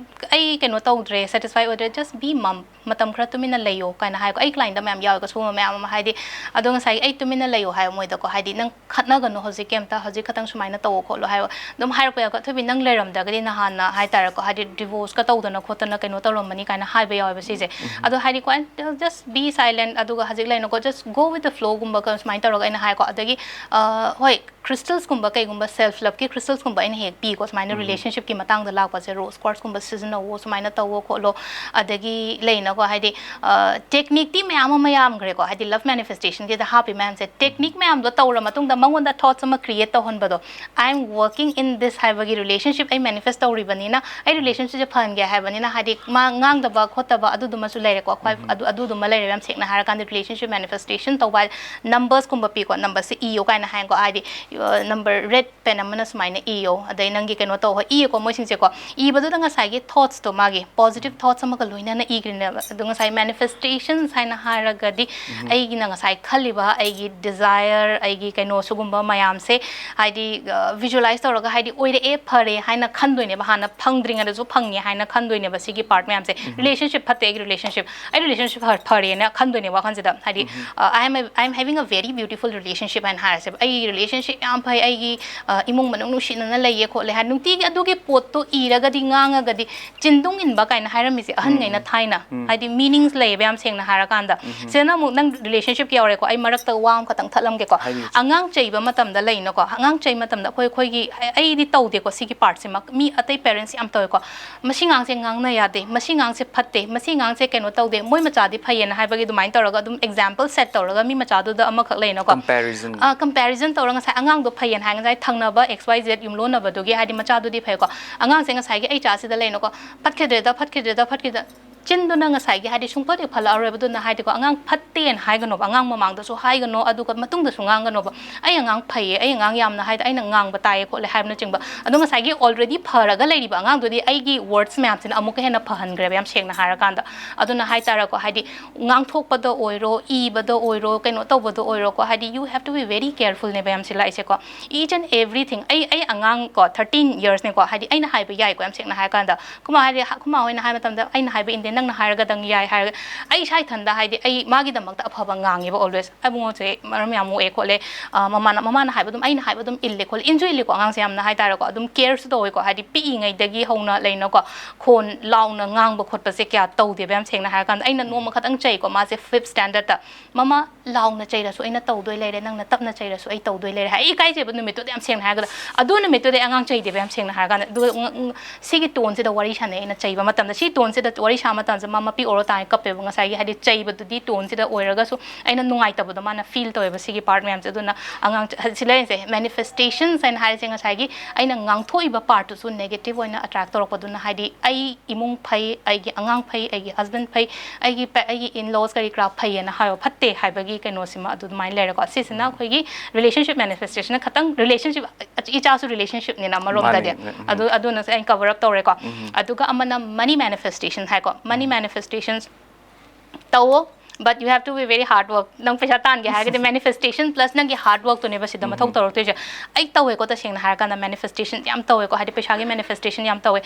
ꯑꯩ ꯀꯩꯅꯣ ꯇꯧꯗ꯭ꯔꯦ, satisfy ꯑꯣꯏꯗ꯭ꯔꯦ, just be mum, ꯃꯇꯝ ꯈꯔ ꯇꯨꯃꯤꯟꯅ ꯂꯩꯌꯣ ꯀꯥꯏꯅ ꯍꯥꯏꯀꯣ꯫ ꯑꯩ clientꯇ ꯃꯌꯥꯝ ꯌꯥꯎꯋꯦꯀꯣ ꯁꯤꯒꯨꯝꯕ ꯃꯌꯥꯝ ꯑꯃ, ꯍꯥꯏꯗꯤ꯫ ꯑꯗꯣ ꯉꯁꯥꯏꯒꯤ ꯑꯩ ꯇꯨꯃꯤꯟꯅ ꯂꯩꯌꯣ ꯍꯥꯏꯕ ꯃꯣꯏꯗꯀꯣ, ꯍꯥꯏꯗꯤ, ꯅꯪ ꯈꯠꯅꯒꯅꯨ ꯍꯧꯖꯤꯛ ꯀꯩꯝꯇ, ꯍꯧꯖꯤꯛ ꯈꯛꯇꯪ ꯁꯨꯃꯥꯏꯅ ꯇꯧꯋꯣ ꯈꯣꯠꯂꯣ ꯍꯥꯏꯕ ꯑꯗꯨꯝ ꯍꯥꯏꯔꯛꯄ ꯌꯥꯎꯋꯦꯀꯣ꯫ "ꯑꯊꯣꯏꯕꯤ, ꯅꯪ ꯂꯩꯔꯝꯗ꯭ꯔꯒꯗꯤ ꯅꯍꯥꯟꯅ ꯍꯥꯏꯇꯥꯔꯦꯀꯣ, ꯍꯥꯏꯗꯤ, divorceꯀ ꯇꯧꯗꯅ ꯈꯣꯠꯇꯅ ꯀꯩꯅꯣ ꯇꯧꯔꯝꯃꯅꯤ" ꯀꯥꯏꯅ ꯍꯥꯏꯕ ꯌꯥꯎꯋꯦꯕ ꯁꯤꯁꯦ꯫ ꯑꯗꯣ ꯍꯥꯏꯗꯤ, quiet, just be silent, ꯑꯗꯨꯒ ꯍꯧꯖꯤꯛ ꯂꯩꯅꯀꯣ, just go with the flowꯒꯨꯝꯕ ꯁꯨꯃꯥꯏꯅ ꯇꯧꯔꯒ ꯑꯩꯅ ꯍꯥꯏꯀꯣ꯫ ꯑꯗꯒꯤ, ꯑ, ꯍꯣꯏ, crystalsꯀꯨꯝꯕ ꯀꯩꯒꯨꯝꯕ, self loveꯀꯤ crystalsꯀꯨꯝꯕ ꯑꯩꯅ ꯍꯦꯛ ꯄꯤꯀꯣ, ꯁꯨꯃꯥꯏꯅ relationshipꯀꯤ ꯃꯇꯥꯡꯗ ꯂꯥꯛꯄꯁꯦ, rose quartzꯀꯨꯝꯕ ꯁꯤꯖꯤꯟꯅꯧꯋꯣ, ꯁꯨꯃꯥꯏꯅ ꯇꯧꯋꯣ ꯈꯣꯠꯂꯣ꯫ ꯑꯗꯒꯤ ꯂꯩꯅꯀꯣ, ꯍꯥꯏꯗꯤ, ꯑ, techniqueꯇꯤ ꯃꯌꯥꯝ ꯑꯃ ꯌꯥꯝꯈ꯭ꯔꯦꯀꯣ, ꯍꯥꯏꯗꯤ, love manifestationꯒꯤꯗ ꯍꯥꯞꯄꯤ ꯃꯌꯥꯝꯁꯦ, technique ꯃꯌꯥꯝꯗꯣ ꯇꯧꯔ ꯃꯇꯨꯡꯗ ꯃꯉꯣꯟꯗ thoughts ꯑꯃ create ꯇꯧꯍꯟꯕꯗꯣ, "I am working in this" ꯍꯥꯏꯕꯒꯤ relationship ꯑꯩ manifest ꯇꯧꯔꯤꯕꯅꯤꯅ, ꯑꯩ relationshipꯁꯦ ꯐꯍꯟꯒꯦ ꯍꯥꯏꯕꯅꯤꯅ, ꯍꯥꯏꯗꯤ, ꯃꯥ ꯉꯥꯡꯗꯕ ꯈꯣꯠꯇꯕ ꯑꯗꯨꯗꯨꯃꯁꯨ ꯂꯩꯔꯦꯀꯣ꯫ ꯈ꯭ꯋꯥꯏ ꯑꯗꯨ, ꯑꯗꯨꯗꯨꯃ ꯂꯩꯔꯦ꯫ ꯌꯥꯝ ꯁꯦꯡꯅ ꯍꯥꯏꯔꯀꯥꯟꯗ, relationship manifestation ꯇꯧꯕ ꯍꯥꯏ, numbersꯀꯨꯝꯕ ꯄꯤꯀꯣ, numberꯁꯦ ꯏꯌꯣ ꯀꯥꯏꯅ ꯍꯥꯏꯀꯣ, ꯍꯥꯏꯗꯤ, ꯑ, number, red pen ꯑꯃꯅ ꯁꯨꯃꯥꯏꯅ ꯏꯌꯣ, ꯑꯗꯩ ꯅꯪꯒꯤ ꯀꯩꯅꯣ ꯇꯧ, ꯍꯣꯏ, ꯏꯌꯦꯀꯣ ꯃꯣꯏꯁꯤꯡꯁꯦꯀꯣ꯫ ꯏꯕꯗꯨꯗ ꯉꯁꯥꯏꯒꯤ thoughtꯁꯇꯣ, ꯃꯥꯒꯤ positive thoughts ꯑꯃꯒ ꯂꯣꯏꯅꯅ ꯏꯈ꯭ꯔꯤꯅꯦꯕ꯫ ꯑꯗꯣ ꯉꯁꯥꯏ manifestations ꯍꯥꯏꯅ ꯍꯥꯏꯔꯒꯗꯤ, ꯑꯩꯒꯤꯅ ꯉꯁꯥꯏ ꯈꯜꯂꯤꯕ ꯑꯩꯒꯤ desire, ꯑꯩꯒꯤ ꯀꯩꯅꯣ, ꯁꯤꯒꯨꯝꯕ ꯃꯌꯥꯝꯁꯦ, ꯍꯥꯏꯗꯤ, ꯑ, visualize ꯇꯧꯔꯒ, ꯍꯥꯏꯗꯤ, ꯑꯣꯏꯔꯛꯑꯦ, ꯐꯔꯦ ꯍꯥꯏꯅ ꯈꯟꯗꯣꯏꯅꯦꯕ, ꯍꯥꯟꯅ ꯐꯪꯗ꯭ꯔꯤꯉꯩꯗꯁꯨ ꯐꯪꯉꯦ ꯍꯥꯏꯅ ꯈꯟꯗꯣꯏꯅꯦꯕ꯫ ꯁꯤꯒꯤ part ꯃꯌꯥꯝꯁꯦ, relationship ꯐꯠꯇꯦ, ꯑꯩꯒꯤ relationship, ꯑꯩ relationship ꯐ-, ꯐꯔꯦꯅ ꯈꯟꯗꯣꯏꯅꯦ ꯋꯥꯈꯜꯁꯤꯗ꯫ ꯍꯥꯏꯗꯤ, ꯑ, "I am a, I am having a very beautiful relationship" ꯍꯥꯏꯅ ꯍꯥꯏꯔꯁꯦꯕ꯫ "ꯑꯩꯒꯤ relationship ꯌꯥꯝ ꯐꯩ, ꯑꯩꯒꯤ, ꯑ, ꯏꯃꯨꯡ ꯃꯅꯨꯡ ꯅꯨꯡꯁꯤꯅꯅ ꯂꯩꯌꯦ ꯈꯣꯠꯂꯦ" ꯍꯥꯏꯅ ꯅꯨꯡꯇꯤꯒꯤ ꯑꯗꯨꯒꯤ ꯄꯣꯠꯇꯣ ꯏꯔꯒꯗꯤ, ꯉꯥꯡꯉꯒꯗꯤ, ꯆꯤꯟꯗꯨꯡ ꯏꯟꯕ ꯀꯥꯏꯅ ꯍꯥꯏꯔꯝꯃꯤꯁꯦ ꯑꯍꯟꯉꯩꯅ ꯊꯥꯏꯅ꯫ ꯍꯥꯏꯗꯤ, meanings ꯂꯩꯌꯦꯕ, ꯌꯥꯝ ꯁꯦꯡꯅ ꯍꯥꯏꯔꯀꯥꯟꯗ꯫ ꯁꯤꯗꯅ ꯑꯃꯨꯛ ꯅꯪ relationshipꯀꯤ ꯌꯥꯎꯔꯦꯀꯣ, ꯑꯩ ꯃꯔꯛꯇ ꯋꯥ ꯑꯃꯈꯛꯇꯪ ꯊꯠꯂꯝꯒꯦꯀꯣ꯫ ꯍꯥꯏꯕꯤꯌꯨ꯫ ꯑꯉꯥꯡ ꯆꯩꯕ ꯃꯇꯝꯗ ꯂꯩꯅꯀꯣ, ꯑꯉꯥꯡ ꯆꯩ ꯃꯇꯝꯗ ꯑꯩꯈꯣꯏ, ꯑꯩꯈꯣꯏꯒꯤ, ꯑꯩ-, ꯑꯩꯗꯤ ꯇꯧꯗꯦꯀꯣ ꯁꯤꯒꯤ partꯁꯤꯃꯛ, ꯃꯤ ꯑꯇꯩ parentsꯁꯤ ꯌꯥꯝ ꯇꯧꯋꯦꯀꯣ꯫ "ꯃꯁꯤ ꯑꯉꯥꯡꯁꯦ ꯉꯥꯡꯅ ꯌꯥꯗꯦ, ꯃꯁꯤ ꯑꯉꯥꯡꯁꯦ ꯐꯠꯇꯦ, ꯃꯁꯤ ꯑꯉꯥꯡꯁꯦ ꯀꯩꯅꯣ ꯇꯧꯗꯦ, ꯃꯣꯏ ꯃꯆꯥꯗꯤ ꯐꯩꯌꯦꯅ" ꯍꯥꯏꯕꯒꯤ ꯑꯗꯨꯃꯥꯏꯅ ꯇꯧꯔꯒ ꯑꯗꯨꯝ example set ꯇꯧꯔꯒ ꯃꯤ ꯃꯆꯥꯗꯨꯗ ꯑꯃꯈꯛ ꯂꯩꯅꯀꯣ꯫ Comparison. ꯑ, comparison ꯇꯧꯔꯒ ꯉꯁꯥꯏ ꯑꯉꯥꯡꯗꯣ ꯐꯩꯌꯦꯅ ꯍꯥꯏ, ꯉꯁꯥꯏ ꯊꯪꯅꯕ X Y Z ꯌꯨꯝꯂꯣꯟꯅꯕꯗꯨꯒꯤ, ꯍꯥꯏꯗꯤ, ꯃꯆꯥꯗꯨꯗꯤ ꯐꯩꯀꯣ, ꯑꯉꯥꯡꯁꯦ ꯉꯁꯥꯏꯒꯤ ꯑꯩ ꯆꯥꯁꯤꯗ ꯂꯩꯅꯀꯣ, "ꯐꯠꯈꯤꯗ꯭ꯔꯦꯗ, ꯐꯠꯈꯤꯗ꯭ꯔꯦꯗ, ꯐꯠꯈꯤꯗ꯭ꯔꯦꯗ", ꯆꯤꯟꯗꯨꯅ ꯉꯁꯥꯏꯒꯤ ꯍꯥꯏꯗꯤ ꯁꯨꯡꯐꯠ ꯍꯦꯛ ꯐꯠꯂꯛꯑꯔꯣꯏꯕ꯫ ꯑꯗꯨꯅ ꯍꯥꯏꯗꯤꯀꯣ, ꯑꯉꯥꯡ ꯐꯠꯇꯦꯅ ꯍꯥꯏꯒꯅꯣꯕ, ꯑꯉꯥꯡ ꯃꯃꯥꯡꯗꯁꯨ ꯍꯥꯏꯒꯅꯣ, ꯑꯗꯨꯒ ꯃꯇꯨꯡꯗꯁꯨ ꯉꯥꯡꯒꯅꯣꯕ꯫ "ꯑꯩ ꯑꯉꯥꯡ ꯐꯩꯌꯦ, ꯑꯩ ꯑꯉꯥꯡ ꯌꯥꯝꯅ ꯍꯥꯏꯗꯤ ꯑꯩꯅ ꯉꯥꯡꯕ ꯇꯥꯏꯌꯦ ꯈꯣꯠꯂꯦ" ꯍꯥꯏꯕꯅꯆꯤꯡꯕ꯫ ꯑꯗꯣ ꯉꯁꯥꯏꯒꯤ already ꯐꯔꯒ ꯂꯩꯔꯤꯕ ꯑꯉꯥꯡꯗꯨꯗꯤ ꯑꯩꯒꯤ words ꯃꯌꯥꯝꯁꯤꯅ ꯑꯃꯨꯛꯀ ꯍꯦꯟꯅ ꯐꯍꯟꯈ꯭ꯔꯦꯕ, ꯌꯥꯝ ꯁꯦꯡꯅ ꯍꯥꯏꯔꯀꯥꯟꯗ꯫ ꯑꯗꯨꯅ ꯍꯥꯏꯇꯥꯔꯦꯀꯣ, ꯍꯥꯏꯗꯤ ꯉꯥꯡꯊꯣꯛꯄꯗ ꯑꯣꯏꯔꯣ, ꯏꯕꯗ ꯑꯣꯏꯔꯣ, ꯀꯩꯅꯣ ꯇꯧꯕꯗ ꯑꯣꯏꯔꯣꯀꯣ, ꯍꯥꯏꯗꯤ you have to be very careful ꯅꯦꯕ ꯌꯥꯝ ꯁꯤ ꯂꯥꯛꯏꯁꯦꯀꯣ꯫ Each and everything꯫ ꯑꯩ, ꯑꯩ ꯑꯉꯥꯡ ꯀꯣ, thirteen years ꯅꯦꯀꯣ, ꯍꯥꯏꯗꯤ ꯑꯩꯅ ꯍꯥꯏꯕ ꯌꯥꯏꯀꯣ, ꯌꯥꯝ ꯁꯦꯡꯅ ꯍꯥꯏꯔꯀꯥꯟꯗ꯫ ꯑꯩꯈꯣꯏ ꯃꯥ ꯍꯥꯏꯗꯤ, ꯑꯩꯈꯣꯏ ꯃꯥ ꯍꯣꯏꯅ ꯍꯥꯏꯕ ꯃꯇꯝꯗ, "ꯑꯩꯅ ꯍꯥꯏꯕ ꯏꯟꯗꯦ, ꯅꯪꯅ ꯍꯥꯏꯔꯒꯗꯪ ꯌꯥꯏ" ꯍꯥꯏꯔꯒ, ꯑꯩ ꯏꯁꯥ ꯏꯊꯟꯗ ꯍꯥꯏꯗꯤ ꯑꯩ ꯃꯥꯒꯤꯗꯃꯛꯇ ꯑꯐꯕ ꯉꯥꯡꯉꯦꯕ always꯫ "ꯑꯕꯨꯡꯉꯣꯁꯦ ꯃꯔꯝ ꯌꯥꯝ ꯃꯣꯛꯑꯦ ꯈꯣꯠꯂꯦ, ꯑ, ꯃꯃꯥꯅ, ꯃꯃꯥꯅ ꯍꯥꯏꯕ ꯑꯗꯨꯝ, ꯑꯩꯅ ꯍꯥꯏꯕ ꯑꯗꯨꯝ ꯏꯜꯂꯦ ꯈꯣꯠꯂꯦ", ꯏꯟꯁꯨ ꯏꯜꯂꯦꯀꯣ ꯑꯉꯥꯡꯁꯦ ꯌꯥꯝꯅ ꯍꯥꯏꯇꯥꯔꯦꯀꯣ, ꯑꯗꯨꯝ careꯁꯨ ꯇꯧꯋꯦꯀꯣ, ꯍꯥꯏꯗꯤ ꯄꯤꯛꯏꯉꯩꯗꯒꯤ ꯍꯧꯅ ꯂꯩꯅꯀꯣ, ꯈꯣꯟ ꯂꯥꯎꯅ ꯉꯥꯡꯕ ꯈꯣꯠꯄꯁꯦ ꯀꯌꯥ ꯇꯧꯗꯦꯕ, ꯌꯥꯝ ꯁꯦꯡꯅ ꯍꯥꯏꯔꯀꯥꯟꯗ꯫ ꯑꯩꯅ ꯅꯣꯡꯃ ꯈꯛꯇꯪ ꯆꯩꯀꯣ, ꯃꯥꯁꯦ fifth standardꯇ꯫ "ꯃꯃꯥ, ꯂꯥꯎꯅ ꯆꯩꯔꯁꯨ ꯑꯩꯅ ꯇꯧꯗꯣꯏ ꯂꯩꯔꯦ, ꯅꯪꯅ ꯇꯞꯅ ꯆꯩꯔꯁꯨ ꯑꯩ ꯇꯧꯗꯣꯏ ꯂꯩꯔꯦ" ꯍꯥꯏ꯫ ꯑꯩ ꯏꯀꯥꯏꯖꯩꯕ ꯅꯨꯃꯤꯠꯇꯨꯗꯤ, ꯌꯥꯝ ꯁꯦꯡꯅ ꯍꯥꯏꯔꯒꯗ꯫ ꯑꯗꯨ ꯅꯨꯃꯤꯠꯇꯨꯗꯤ ꯑꯉꯥꯡ ꯆꯩꯗꯦꯕ, ꯌꯥꯝ ꯁꯦꯡꯅ ꯍꯥꯏꯔꯀꯥꯟꯗ꯫ ꯑꯗꯨꯒ ꯎꯝ, ꯎꯝ, ꯁꯤꯒꯤ toneꯁꯤꯗ ꯋꯥꯔꯤ ꯁꯥꯟꯅꯩ ꯑꯩꯅ ꯆꯩꯕ ꯃꯇꯝꯗ꯫ ꯁꯤ toneꯁꯤꯗ ꯋꯥꯔꯤ ꯁꯥꯕ ꯃꯇꯝꯁꯦ ꯃꯥ ꯃꯄꯤ ꯑꯣꯏꯔꯣ ꯇꯥꯅ ꯀꯞꯄꯦꯕ꯫ ꯉꯁꯥꯏꯒꯤ ꯍꯥꯏꯗꯤ ꯆꯩꯕꯗꯨꯗꯤ toneꯁꯤꯗ ꯑꯣꯏꯔꯒꯁꯨ ꯑꯩꯅ ꯅꯨꯡꯉꯥꯏꯇꯕꯗꯣ ꯃꯥꯅ feel ꯇꯧꯋꯦꯕ, ꯁꯤꯒꯤ part ꯃꯌꯥꯝꯁꯦ꯫ ꯑꯗꯨꯅ ꯑꯉꯥꯡ ꯆ-, ꯁꯤ ꯂꯩꯔꯤꯁꯦ manifestations ꯍꯥꯏꯅ ꯍꯥꯏꯔꯤꯁꯦ, ꯉꯁꯥꯏꯒꯤ ꯑꯩꯅ ꯉꯥꯡꯊꯣꯛꯏꯕ partꯇꯨꯁꯨ negative ꯑꯣꯏꯅ attract ꯇꯧꯔꯛꯄꯗꯨꯅ, ꯍꯥꯏꯗꯤ ꯑꯩ ꯏꯃꯨꯡ ꯐꯩ, ꯑꯩꯒꯤ ꯑꯉꯥꯡ ꯐꯩ, ꯑꯩꯒꯤ husband ꯐꯩ, ꯑꯩꯒꯤ ꯄꯦ-, ꯑꯩꯒꯤ in-laws ꯀꯔꯤ ꯀꯔꯥ ꯐꯩꯌꯦꯅ ꯍꯥꯏꯕ, ꯐꯠꯇꯦ ꯍꯥꯏꯕꯒꯤ ꯀꯩꯅꯣꯁꯤꯃ ꯑꯗꯨꯃꯥꯏꯅ ꯂꯩꯔꯦꯀꯣ꯫ ꯁꯤꯁꯤꯅ ꯑꯩꯈꯣꯏꯒꯤ relationship manifestationꯅ ꯈꯇꯪ, relationship, ꯏꯆꯥꯁꯨ relationshipꯅꯤꯅ ꯑꯃꯔꯣꯝꯗꯗꯤ꯫ ꯃꯥꯅꯦ, ꯎꯝ, ꯎꯝ꯫ ꯑꯗꯨ, ꯑꯗꯨꯅꯁꯨ ꯑꯩꯅ cover up ꯇꯧꯔꯦꯀꯣ꯫ ꯎꯝ꯫ ꯑꯗꯨꯒ ꯑꯃꯅ money manifestation ꯍꯥꯏꯀꯣ꯫ Money ꯎꯝ꯫ Manifestations ꯇꯧꯋꯣ, but you have to be very hard work꯫ ꯅꯪ ꯄꯩꯁꯥ ꯇꯥꯟꯒꯦ ꯍꯥꯏꯔꯒꯗꯤ manifestation plus ꯅꯪꯒꯤ hard workꯇꯨꯅꯦꯕ ꯁꯤꯗ ꯃꯊꯧ ꯎꯝ꯫ ꯇꯧꯔꯛꯇꯣꯏꯁꯦ꯫ ꯑꯩ ꯇꯧꯋꯦꯀꯣ, ꯇꯁꯦꯡꯅ ꯍꯥꯏꯔꯀꯥꯟꯗ manifestation ꯌꯥꯝ ꯇꯧꯋꯦꯀꯣ, ꯍꯥꯏꯗꯤ ꯄꯩꯁꯥꯒꯤ manifestation ꯌꯥꯝ ꯇꯧꯋꯦ꯫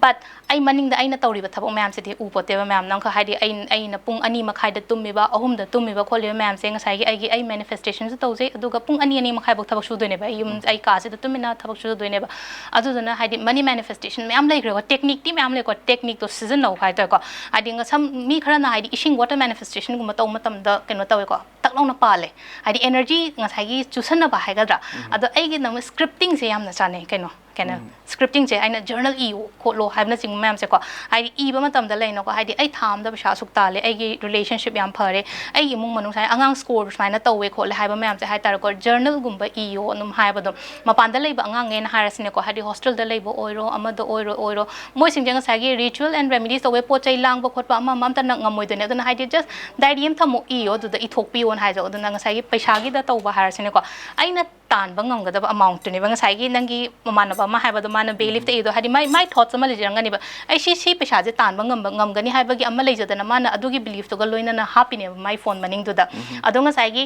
But ꯑꯩ ꯃꯅꯤꯡꯗ ꯑꯩꯅ ꯇꯧꯔꯤꯕ ꯊꯕꯛ ꯃꯌꯥꯝꯁꯤꯗꯤ ꯎꯄꯣꯠꯇꯦꯕ ꯃꯌꯥꯝ꯫ ꯅꯪ ꯈ-, ꯍꯥꯏꯗꯤ ꯑꯩ, ꯑꯩꯅ ꯄꯨꯡ ꯑꯅꯤ ꯃꯈꯥꯏꯗ ꯇꯨꯝꯃꯤꯕ, ꯑꯍꯨꯝꯗ ꯇꯨꯝꯃꯤꯕ ꯈꯣꯠꯂꯤꯕ ꯃꯌꯥꯝꯁꯦ ꯉꯁꯥꯏꯒꯤ ꯑꯩꯒꯤ, ꯑꯩ manifestationꯁꯨ ꯇꯧꯖꯩ, ꯑꯗꯨꯒ ꯄꯨꯡ ꯑꯅꯤ, ꯑꯅꯤ ꯃꯈꯥꯏꯐꯥꯎ ꯊꯕꯛ ꯁꯨꯗꯣꯏꯅꯦꯕ꯫ ꯑꯩ ꯌꯨꯝ, ꯎꯝ꯫ ꯑꯩ ꯀꯥꯁꯤꯗ ꯇꯨꯃꯤꯟꯅ ꯊꯕꯛ ꯁꯨꯗꯣꯏꯅꯦꯕ꯫ ꯑꯗꯨꯗꯨꯅ ꯍꯥꯏꯗꯤ money manifestation ꯃꯌꯥꯝ ꯂꯩꯈ꯭ꯔꯦꯀꯣ, techniqueꯇꯤ ꯃꯌꯥꯝ ꯂꯩꯀꯣ, techniqueꯇꯣ ꯁꯤꯖꯤꯟꯅꯧ ꯍꯥꯏꯇꯥꯔꯦꯀꯣ꯫ ꯍꯥꯏꯗꯤ ꯉꯁꯝ, ꯃꯤ ꯈꯔꯅ ꯍꯥꯏꯗꯤ ꯏꯁꯤꯡ, water manifestationꯒꯨꯝꯕ ꯇꯧꯕ ꯃꯇꯝꯗ ꯀꯩꯅꯣ ꯇꯧꯋꯦꯀꯣ, ꯇꯛ ꯂꯥꯎꯅ ꯄꯥꯜꯂꯦ꯫ ꯍꯥꯏꯗꯤ energy ꯉꯁꯥꯏꯒꯤ ꯆꯨꯁꯟꯅꯕ ꯍꯥꯏꯒꯗ꯭ꯔꯥ? ꯎꯝ꯫ ꯑꯗꯣ ꯑꯩꯒꯤꯅ ꯑꯃꯨꯛ scriptingꯁꯦ ꯌꯥꯝꯅ ꯆꯥꯟꯅꯩ ꯀꯩꯅꯣ꯫ ꯀꯩꯅꯣ ꯁ꯭ꯀ꯭ꯔꯤꯞꯇꯤꯡꯁꯦ ꯑꯩꯅ ꯖꯔꯅꯦꯜ ꯏꯌꯨ ꯈꯣꯠꯂꯣ ꯍꯥꯏꯕꯅꯆꯤꯡꯕ ꯃꯌꯥꯝꯁꯦꯀꯣ, ꯍꯥꯏꯗꯤ ꯏꯕ ꯃꯇꯝꯗ ꯂꯩꯅꯀꯣ, ꯍꯥꯏꯗꯤ ꯑꯩ ꯊꯥ ꯑꯃꯗ ꯄꯩꯁꯥ ꯑꯁꯨꯛ ꯇꯥꯜꯂꯦ, ꯑꯩꯒꯤ ꯔꯤꯂꯦꯁꯟꯁꯤꯞ ꯌꯥꯝ ꯐꯔꯦ, ꯑꯩꯒꯤ ꯏꯃꯨꯡ ꯃꯅꯨꯡ ꯁꯨꯃꯥꯏꯅ ꯑꯉꯥꯡ ꯁ꯭ꯀꯣꯔ ꯁꯨꯃꯥꯏꯅ ꯇꯧꯋꯦ ꯈꯣꯠꯂꯦ ꯍꯥꯏꯕ ꯃꯌꯥꯝꯁꯦ ꯍꯥꯏꯇꯥꯔꯦꯀꯣ, ꯖꯔꯅꯦꯜꯒꯨꯝꯕ ꯏꯌꯣ ꯑꯗꯨꯝ ꯍꯥꯏꯕꯗꯣ꯫ ꯃꯄꯥꯟꯗ ꯂꯩꯕ ꯑꯉꯥꯡꯉꯩꯅ ꯍꯥꯏꯔꯁꯤꯅꯦꯀꯣ, ꯍꯥꯏꯗꯤ ꯍꯣꯁꯇꯦꯜꯗ ꯂꯩꯕ ꯑꯣꯏꯔꯣ, ꯑꯃꯗ ꯑꯣꯏꯔꯣ ꯑꯣꯏꯔꯣ, ꯃꯣꯏꯁꯤꯡꯁꯦ ꯉꯁꯥꯏꯒꯤ ꯔꯤꯆꯨꯋꯦꯜ ꯑꯦꯟ ꯔꯦꯃꯤꯗꯤꯁ ꯇꯧꯕꯩ ꯄꯣꯠ ꯆꯩ ꯂꯥꯡꯕ ꯈꯣꯠꯄ ꯑꯃ ꯑꯃ ꯑꯝꯇ ꯅꯪ ꯉꯝꯃꯣꯏꯗꯣꯏꯅꯦ꯫ ꯑꯗꯨꯅ ꯍꯥꯏꯗꯤ ꯖꯁ ꯗꯥꯏꯔꯤ ꯑꯃ ꯊꯝꯃꯣ, ꯏꯌꯣ, ꯑꯗꯨꯗ ꯏꯊꯣꯛꯄꯤꯌꯣꯅ ꯍꯥꯏꯖꯧ꯫ ꯑꯗꯨꯅ ꯉꯁꯥꯏꯒꯤ ꯄꯩꯁꯥꯒꯤꯗ ꯇꯧꯕ ꯍꯥꯏꯔꯁꯤꯅꯦꯀꯣ, ꯑꯩꯅ ꯇꯥꯟꯕ ꯉꯝꯒꯗꯕ ꯑꯦꯃꯥꯎꯟꯠꯇꯨꯅꯦꯕ ꯉꯁꯥꯏꯒꯤ ꯅꯪꯒꯤ ꯃꯃꯥꯟꯅꯕ ꯑꯃ ꯍꯥꯏꯕꯗꯣ, ꯃꯥꯅ ꯕꯦ ꯂꯤꯐꯇ ꯏꯗꯣ, ꯍꯥꯏꯗꯤ ꯃꯥꯏ ꯃꯥꯏ ꯊꯣꯠꯁ ꯑꯃ ꯂꯩꯖꯔꯝꯒꯅꯤꯕ, ꯑꯩ ꯁꯤ ꯁꯤ ꯄꯩꯁꯥꯁꯦ ꯇꯥꯟꯕ ꯉꯝꯕ ꯉꯝꯒꯅꯤ ꯍꯥꯏꯕꯒꯤ ꯑꯃ ꯂꯩꯖꯗꯅ ꯃꯥꯅ ꯑꯗꯨꯒꯤ ꯕꯤꯂꯤꯐꯇꯨꯒ ꯂꯣꯏꯅꯅ ꯍꯥꯞꯄꯤꯅꯦꯕ ꯃꯥꯏ ꯐꯣꯟ ꯃꯅꯤꯡꯗꯨꯗ꯫ ꯑꯗꯣ ꯉꯁꯥꯏꯒꯤ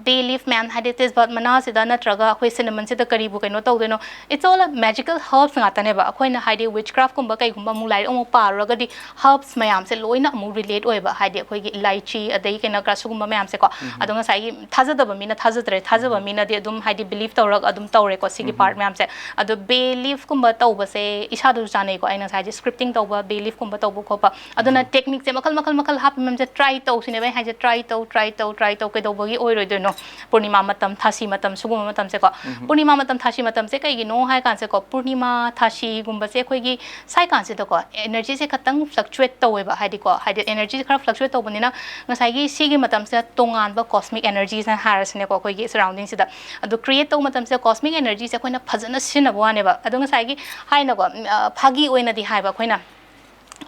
ꯕꯦ ꯂꯤꯐ ꯃꯌꯥꯝ, ꯍꯥꯏꯗꯤ ꯇꯦꯖꯄꯥꯠ ꯃꯅꯥꯁꯤꯗ ꯅꯠꯇ꯭ꯔꯒ ꯑꯩꯈꯣꯏ ꯁꯤꯅꯃꯟꯁꯤꯗ ꯀꯔꯤꯕꯨ ꯀꯩꯅꯣ ꯇꯧꯗꯣꯏꯅꯣ, it's all a magical herbs ꯉꯥꯛꯇꯅꯦꯕ꯫ ꯑꯩꯈꯣꯏꯅ ꯍꯥꯏꯗꯤ ꯋꯤꯠꯆꯀ꯭ꯔꯥꯐꯀꯨꯝꯕ ꯀꯩꯒꯨꯝꯕ ꯑꯃꯨꯛ ꯂꯥꯏꯔꯤꯛ ꯑꯃꯨꯛ ꯄꯥꯔꯨꯔꯒꯗꯤ ꯍꯔꯕꯁ ꯃꯌꯥꯝꯁꯦ ꯂꯣꯏꯅ ꯑꯃꯨꯛ ꯔꯤꯂꯦꯠ ꯑꯣꯏꯕ, ꯍꯥꯏꯗꯤ ꯑꯩꯈꯣꯏꯒꯤ ꯏꯂꯥꯏꯆꯤ ꯑꯗꯩ ꯀꯩꯅꯣ ꯀ-, ꯁꯤꯒꯨꯝꯕ ꯃꯌꯥꯝꯁꯦꯀꯣ꯫ ꯑꯗꯣ ꯉꯁꯥꯏꯒꯤ ꯊꯥꯖꯗꯕ ꯃꯤꯅ ꯊꯥꯖꯗ꯭ꯔꯦ, ꯊꯥꯖꯕ ꯃꯤꯅꯗꯤ ꯑꯗꯨꯝ ꯍꯥꯏꯗꯤ ꯕꯤꯂꯤꯐ ꯇꯧꯔꯒ ꯑꯗꯨꯝ ꯇꯧꯔꯦꯀꯣ ꯁꯤꯒꯤ ꯄꯥꯔꯠ ꯃꯌꯥꯝꯁꯦ꯫ ꯑꯗꯣ ꯕꯦ ꯂꯤꯐꯀꯨꯝꯕ ꯇꯧꯕꯁꯦ ꯏꯁꯥꯗꯁꯨ ꯆꯥꯅꯩꯀꯣ, ꯑꯩꯅ ꯉꯁꯥꯏ ꯍꯥꯏꯁꯦ ꯁ꯭ꯀ꯭ꯔꯤꯞꯇꯤꯡ ꯇꯧꯕ, ꯕꯦ ꯂꯤꯐꯀꯨꯝꯕ ꯇꯧꯕ ꯈꯣꯠꯄ꯫ ꯑꯗꯨꯅ ꯇꯦꯛꯅꯤꯛꯁꯦ ꯃꯈꯜ ꯃꯈꯜ ꯃꯈꯜ ꯍꯥꯞꯄ ꯃꯌꯥꯝꯁꯦ ꯇ꯭ꯔꯥꯏ ꯇꯧꯁꯤꯅꯦꯕ ꯑꯩ ꯍꯥꯏꯁꯦ, ꯇ꯭ꯔꯥꯏ ꯇꯧ, ꯇ꯭ꯔꯥꯏ ꯇꯧ, ꯇ꯭ꯔꯥꯏ ꯇꯧ, ꯀꯩꯗꯧꯕꯒꯤ ꯑꯣꯏꯔꯣꯏꯗꯣꯏꯅꯣ? ꯄꯨꯔꯅꯤꯃꯥ ꯃꯇꯝ, ꯊꯥꯁꯤ ꯃꯇꯝ, ꯁꯤꯒꯨꯝꯕ ꯃꯇꯝꯁꯦꯀꯣ꯫ ꯄꯨꯔꯅꯤꯃꯥ ꯃꯇꯝ, ꯊꯥꯁꯤ ꯃꯇꯝꯁꯦ ꯀꯩꯒꯤꯅꯣ ꯍꯥꯏ ꯀꯥꯟꯁꯦꯀꯣ, ꯄꯨꯔꯅꯤꯃꯥ, ꯊꯥꯁꯤꯒꯨꯝꯕꯁꯦ ꯑꯩꯈꯣꯏꯒꯤ ꯁꯥꯏ ꯀꯥꯟꯁꯤꯗꯀꯣ ꯑꯦꯅꯔꯖꯤꯁꯦ ꯈꯇꯪ ꯐ꯭ꯂꯛꯆꯨꯋꯦꯠ ꯇꯧꯋꯦꯕ, ꯍꯥꯏꯗꯤꯀꯣ, ꯍꯥꯏꯗꯤ ꯑꯦꯅꯔꯖꯤꯁꯦ ꯈꯔ ꯐ꯭ꯂꯛꯆꯨꯋꯦꯠ ꯇꯧꯕꯅꯤꯅ ꯉꯁꯥꯏꯒꯤ ꯁꯤꯒꯤ ꯃꯇꯝꯁꯤꯗ ꯇꯣꯉꯥꯟꯕ ꯀꯣꯁꯃꯤꯛ ꯑꯦꯅꯔꯖꯤꯁꯅ ꯍꯥꯏꯔꯁꯤꯅꯦꯀꯣ, ꯑꯩꯈꯣꯏꯒꯤ ꯁꯔꯥꯎꯟꯗꯤꯡꯁꯤꯗ꯫ ꯑꯗꯨ ꯀ꯭ꯔꯤꯌꯦꯠ ꯇꯧꯕ ꯃꯇꯝꯁꯤꯗ ꯀꯣꯁꯃꯤꯛ ꯑꯦꯅꯔꯖꯤꯁꯦ ꯑꯩꯈꯣꯏꯅ ꯐꯖꯅ ꯁꯤꯖꯤꯟꯅꯕ ꯋꯥꯅꯦꯕ꯫ ꯑꯗꯣ ꯉꯁꯥꯏꯒꯤ ꯍꯥꯏꯅꯀꯣ, ꯎꯝ, ꯑ, ꯐꯥꯒꯤ ꯑꯣꯏꯅꯗꯤ ꯍꯥꯏꯕ ꯑꯩꯈꯣꯏꯅ,